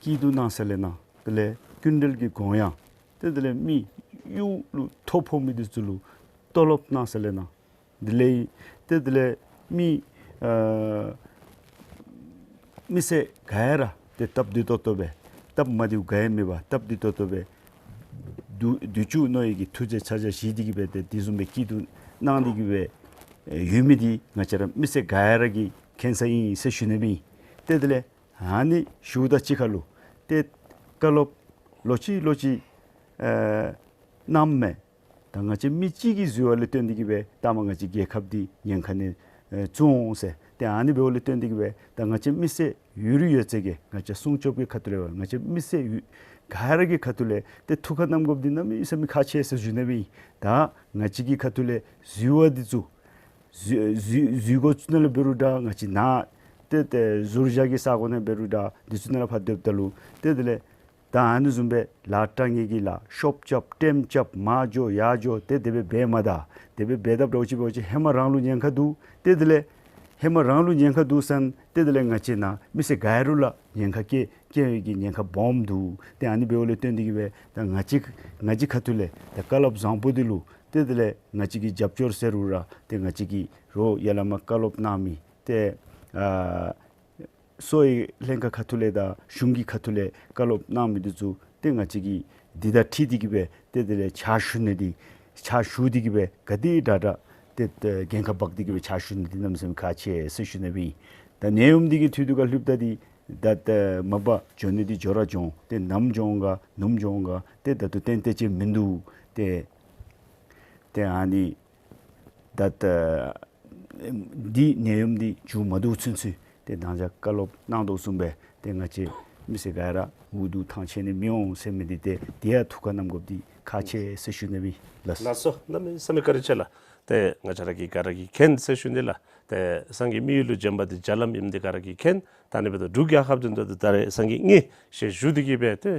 སྐྱིད་སྡུག་གནང་ས་ལས་གནང་། དེ་ལས་སྐྱིན་འགྲུལ་གྱི་དགོངས་ཡངས། ཏེ་དེ་ལས་མི་གཡུས་ལུ་ཐོ་ཕོག་མི་འདི་ཚུ་ལུ་ཏོ་ལོབ་གནང་ས་ལས་གནང་། དེ་ལས་ཏེ་དེ་ལས་མི་ཨ་མི་སེར་ག་ར་ཏེ་སྟབས་བདེ་ཏོག་ཏོ་སྦེ་སྟབས་མ་བདེཝ་ག་ཡང་མེད་པར་སྟབས་བདེ་ཏོག་ཏོ་སྦེ་དུས་དུས་ཅི་མནོ་ཡི་གི་ཐུགས་རྗེ་ཚ་གྱང་བཞེས་ཏེ་གིས་སྦེ་ཏེ་དེ་བཟུམ་སྦེ་སྐྱིད་སྡུག་གནང་སྟེ་གིས་སྦེ་ཨེ་ཡོད་མི་འདི་ང་བཅས་ར་མི་སེར་ག་ར་གིས་མཁྱེན་ས་ཨིན་ཟེར་ཞུ་ནི་སྦེ་ཨིན། ཏེ་དེ་ལས་ཨ་ནི་ཞུཝ་དང་གཅིག་ཁར་ལུ་ཏེ་བཀའ་སློབ་ལོག་ཅི་ལོག་ཅི་ཨེ་གནངམ་མས། ད་ང་བཅས་མི་གཅིག་གིས་བཟོ་བ་ལས་བརྟེན་ཏེ་གིས་སྦེ་ད་མ་ང་བཅས་རྒྱལ་ཁབ་འདི་ཉེན་ཁ་ནང་ཨེ་ཚུད་འོང་ཟེར། ཏེ་ཨ་ནི་འབདཝ་ལས་བརྟེན་ཏེ་གིས་སྦེ་ད་ང་བཅས་མི་སེར་ཡོད་རིགས་ཡོད་ཚད་ཀྱིས་ང་བཅས་སྲུང་སྐྱོབ་ཀྱི་ཁ་ཐུག་ལས་ང་བཅས་མི་སེར་ཡོད་ག་ར་གི་ཁ་ཐུག་ལས་ཏེ་ཐུགས་ཁར་བསྣམ་དགོཔ་འདི་གནམ་མེད་ས་མེད་ཁག་ཆེ་ཟེར་ཞུ་ནི་སྦེ་ཨིན། ད་ང་བཅས་ཀྱི་ཁ་ཐུག་ལས་བཟོ་བ་འདི་ཚུ་བཟོ་བཟོ་བཟོ་སྒོ་ཚུ་ནང་ལས་འབད་རུང་འདྲ་ང་བཅས་ནཱ་ཏེ་ཏེ་ཟུར་བཞག་གི་ས་གོ་ནང་འབད་རུང་འདྲ་འདི་ཚུ་ནང་ལས་ཕར་སྡོདཔ་ད་ལུ་ཏེ་དེ་ལས་ད་ཨ་ནི་བཟུམ་སྦེ་ལཱ་དྲང་ནི་གི་ལཱ་ཤོབ་རྐྱབ་ཊེམ་རྐྱབ་མར་འགྱོ་ཡར་འགྱོ་ཏེ་དེ་སྦེ་འབད་མ་ད་དེ་སྦེ་འབད་དཔ་འདྲཝ་ཅིག་འབད་བ་ཅིན་ཧེ་མ་རང་ལུ་ཉེན་ཁ་འདུག། ཏེ་དེ་ལས་ཧེ་མ་རང་ལུ་ཉེན་ཁ་འདུག་ཟེར་ན་ཏེ་དེ་ལས་ང་བཅས་ནཱ་མི་སེར་ག་ར་ལུ་ཉེན་ཁ་སྐྱེ་སྐྱེ་བའི་གི་ཉེན་ཁ་སྦོམ་འདུག། ཏེ་ཨ་ནི་འབདཝ་ལས་བརྟེན་ཏེ་གིས་སྦེ་ད་ང་བཅས་ང་བཅས་ཁ་ཐུག་ལས་ད་བཀའ་སློབ་བཟང་པོ་འདི་ལུ་ཏེ་དེ་ལས་ང་བཅས་ཀྱིས་རྒྱབ་སྐྱོར་ཟེར་རུང་ར་ཏེ་ང་བཅས་ཀྱིས་རོགས་ཡར་ལས་མར་བཀའ་སློབ་གནང་མི་ཏེ་ཨ་གསོ་བའི་ལྷན་ཁག་ཁ་ཐུག་ལས་དང་གཞུང་གི་ཁ་ཐུག་ལས་བཀའ་སློབ་གནང་མི་འདི་ཚུ་ཏེ་ང་བཅས་ཀྱིས་འདི་དང་འཁྲིལ་ཏེ་གིས་སྦེ་ཏེ་དེ་ལས་ཕྱག་ཞུ་ནི་འདི་ཕྱག་ཞུ་སྟེ་གིས་སྦེ་ག་དེ་དྲག་དྲག་ཏེ་ཏེ་འགན་ཁག་འབག་སྟེ་གིས་སྦེ་ཕྱག་ཞུ་ནི་འདི་གནམ་མེད་ས་མེད་ཁག་ཆེ་ཟེར་ཞུ་ནི་སྦེ་ཨིན། ད་ནད་ཡམས་འདི་གི་ཐོག་ཏུ་ཁར་ལྷོདཔ་ད་འདི་ད་ད་མ་པ་འགྱོ་ནི་འདི་འགྱོ་ར་འགྱོ་འོང་། ཏེ་ནམ་འགྱོ་འོང་ག་ནུབ་འགྱོ་འོང་ག་ཏེ་ད་ལྟོ་ཏན་ཏན་ཅིག་མིན་འདུག། ཏེ་ཏེ་ཨ་ནི་ད་ད་འདི་ནད་ཡམས་འདི་མཇུག་མ་བསྡུ་ཚུན་ཚོད་ཏེ་ད་ཅི་བཀའ་སློབ་གནང་དོ་བཟུམ་སྦེ་ཏེ་ང་བཅས་མི་སེར་ག་ར་འུ་སྡུག་ཐང་ཆད་ནི་མི་འོང་ཟེར་མི་འདི་ཏེ་དེ་ཡང་ཐུགས་ཁར་བསྣམ་དགོཔ་འདི་ཁག་ཆེ་ཟེར་ཞུ་ནི་སྦེ་ཨིན་ལགས། ལགས་སོ། གནམ་མེད་ས་མེད་བཀའ་དྲིན་ཆེ་ལགས། ཏེ་ང་བཅས་ར་གིས་ག་ར་གིས་མཁྱེན་ཟེར་ཞུ་ནི་ལགས། ཏེ་སངས་རྒྱས་མི་ཡུལ་ལུ་བྱོན་པ་འདི་བརྒྱ་ལམ་ཨིནམ་འདི་ག་ར་གིས་མཁྱེན། ད་ཨ་ནི་འབདཝ་ད་འབྲུག་རྒྱལ་ཁབ་འདི་ད་ད་རེས་སངས་རྒྱས་ངེ་ཞེས་ཞུ་སྟེ་གིས་སྦེ་ཏེ་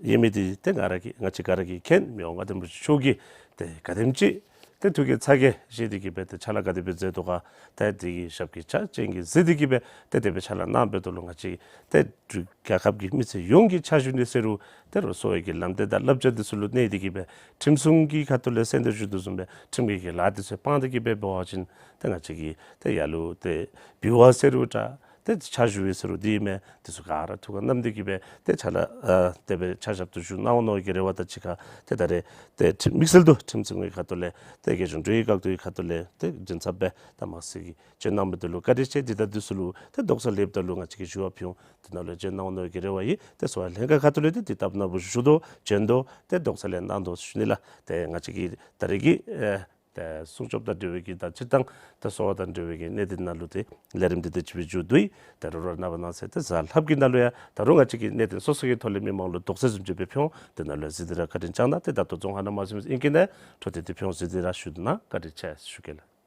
ཡོད་མི་འདི་ཏེ་ང་ར་གིས་ང་བཅས་ག་ར་གིས་མཁྱེན། མི་དབང་མངའ་བདག་རིན་པོ་ཆེ་མཆོག་གིས་ཏེ་ག་དེམ་ཅིག་ཏེ་ཐུགས་ཀྱི་ཚ་གྱང་བཞེས་ཏེ་གིས་སྦེ་ཏེ་ཕྱག་ལཱ་ག་དེ་སྦེ་མཛད་དོ་ག་ཏེ་དེ་གི་ཞབས་ཀྱི་ཕྱག་ཅན་གྱིས་གཟིགས་ཏེ་གིས་སྦེ་ཏེ་དེ་སྦེ་ཕྱག་ལཱ་གནང་འབདཝ་ད་ལུ་ང་བཅས་ཏེ་འབྲུག་རྒྱལ་ཁབ་ཀྱི་མི་སེར་ཡོངས་ཀྱིས་ཕྱག་ཞུ་ནི་ཟེར་རུང་ཏེ་རོགས་གསོ་བའི་གི་ལམ་སྟོན་དང་བསླབ་བྱ་འདི་ཚུ་ལུ་གནས་ཏེ་གིས་སྦེ་ཁྲིམས་སྲུང་གི་ཁ་ཐུག་ལས་གསོལ་འདེབས་ཞུ་དོ་བཟུམ་སྦེ་ཁྲིམས་ཀྱི་གི་ལཱ་འདི་ཚུ་སྤང་སྟེ་གིས་སྦེ་འབད་བ་ཅིན་ཏེ་ང་བཅས་ཀྱིས་ཏེ་ཡར་ལུ་ཏེ་འབུལ་བ་ཟེར་རུང་འདྲ། ཏེ་ཕྱག་ཞུ་བའི་ཟེར་རུང་འདི་ཨིན་མས། འདི་ཚུ་ག་ར་ཐུགས་ཁར་བསྣམས་ཏེ་གི་སྦེ་ཏེ་ཕྱག་ལཱ་ཨ་དེ་སྦེ་ཕྱག་ཞབས་ཏོག་ཞུ་གནང་འོང་མནོ་བའི་གི་རེ་བ་དང་གཅིག་ཁར་ཏེ་ད་རེས་ཏེ་ཁྲིམས་དམིགས་བསལ་དུ་ཁྲིམས་འཛིན་གྱི་ཁ་ཐུག་ལས་ཏེ་རྒྱལ་གཞུང་འགྲོ་བའི་བཀག་སྡོམ་གྱི་ཁ་ཐུག་ལས་ཏེ་མགྲིན་ཚབ་སྦེ་ད་མ་གཞི་གིས་བྱོན་གནང་མི་འདི་ལུ་བཀའ་དྲིན་ཆེ། འདི་དང་འདི་ཚུ་ལུ་ཏེ་རྡོག་རྩ་ལེབ་ད་ལུ་ང་བཅས་ཀྱིས་ཞུ་བ་ཕུལ་འོང་། འདི་ནང་ལུ་བྱོན་གནང་འོང་མནོ་བའི་གི་རེ་བ་ཡོད། ཏེ་གསོ་བ་ལྷན་ཁག་ཁ་ཐུག་ལས་ཏེ་འདི་ལྟ་བུ་ན་བུ་ཞུ་དོ་བྱོན་དོ་ཏེ་རྡོག་རྩ་ལས་གནང་དོ་ཞུ་ནི་ལགས། ཏེ་ང་བཅས་ཀྱི་ད་རེས་ཀྱི་ཨེ་ཏེ་སྲུང་སྐྱོབ་དང་འབྲེལ་བའི་གི་དང་སྤྱིར་བཏང་ཏེ་གསོ་བ་དང་འབྲེལ་བའི་གི་གནད་དོན་ནང་ལུ་ཏེ་ལས་རིམ་འདི་དེ་ཅིག་སྦེ་མཇུག་བསྡུ་ཡི། ཏེ་རོགས་རོགས་རྣམ་པ་ནང་གསེས་ཏེ་གཟའ་ལྷགཔ་གི་ནང་ལུ་ཡང་ད་རུང་ང་བཅས་ཀྱི་གནད་དོན་སོ་སོ་གི་ཐོག་ལས་མི་མང་ལུ་དོགས་སེལ་བཟུམ་ཅིག་སྦེ་ཕུལ་འོང་། དེ་ནང་ལུ་ཡང་གཟིགས་ཏེ་ར་བཀའ་དྲིན་བསྐྱང་གནང་། ཏེ་ད་ལྟོ་རྫོང་ཁ་ནང་མ་གཟིགས་མི་ཨིན་གི་ནི་འཕྲོ་མཐུད་དེ་ཕུལ་འོང་། གཟིགས་ཏེ་ར་བཞུགས་གནང་། བཀའ་དྲིན་ཆེ་ཞུ་གེ་ལགས།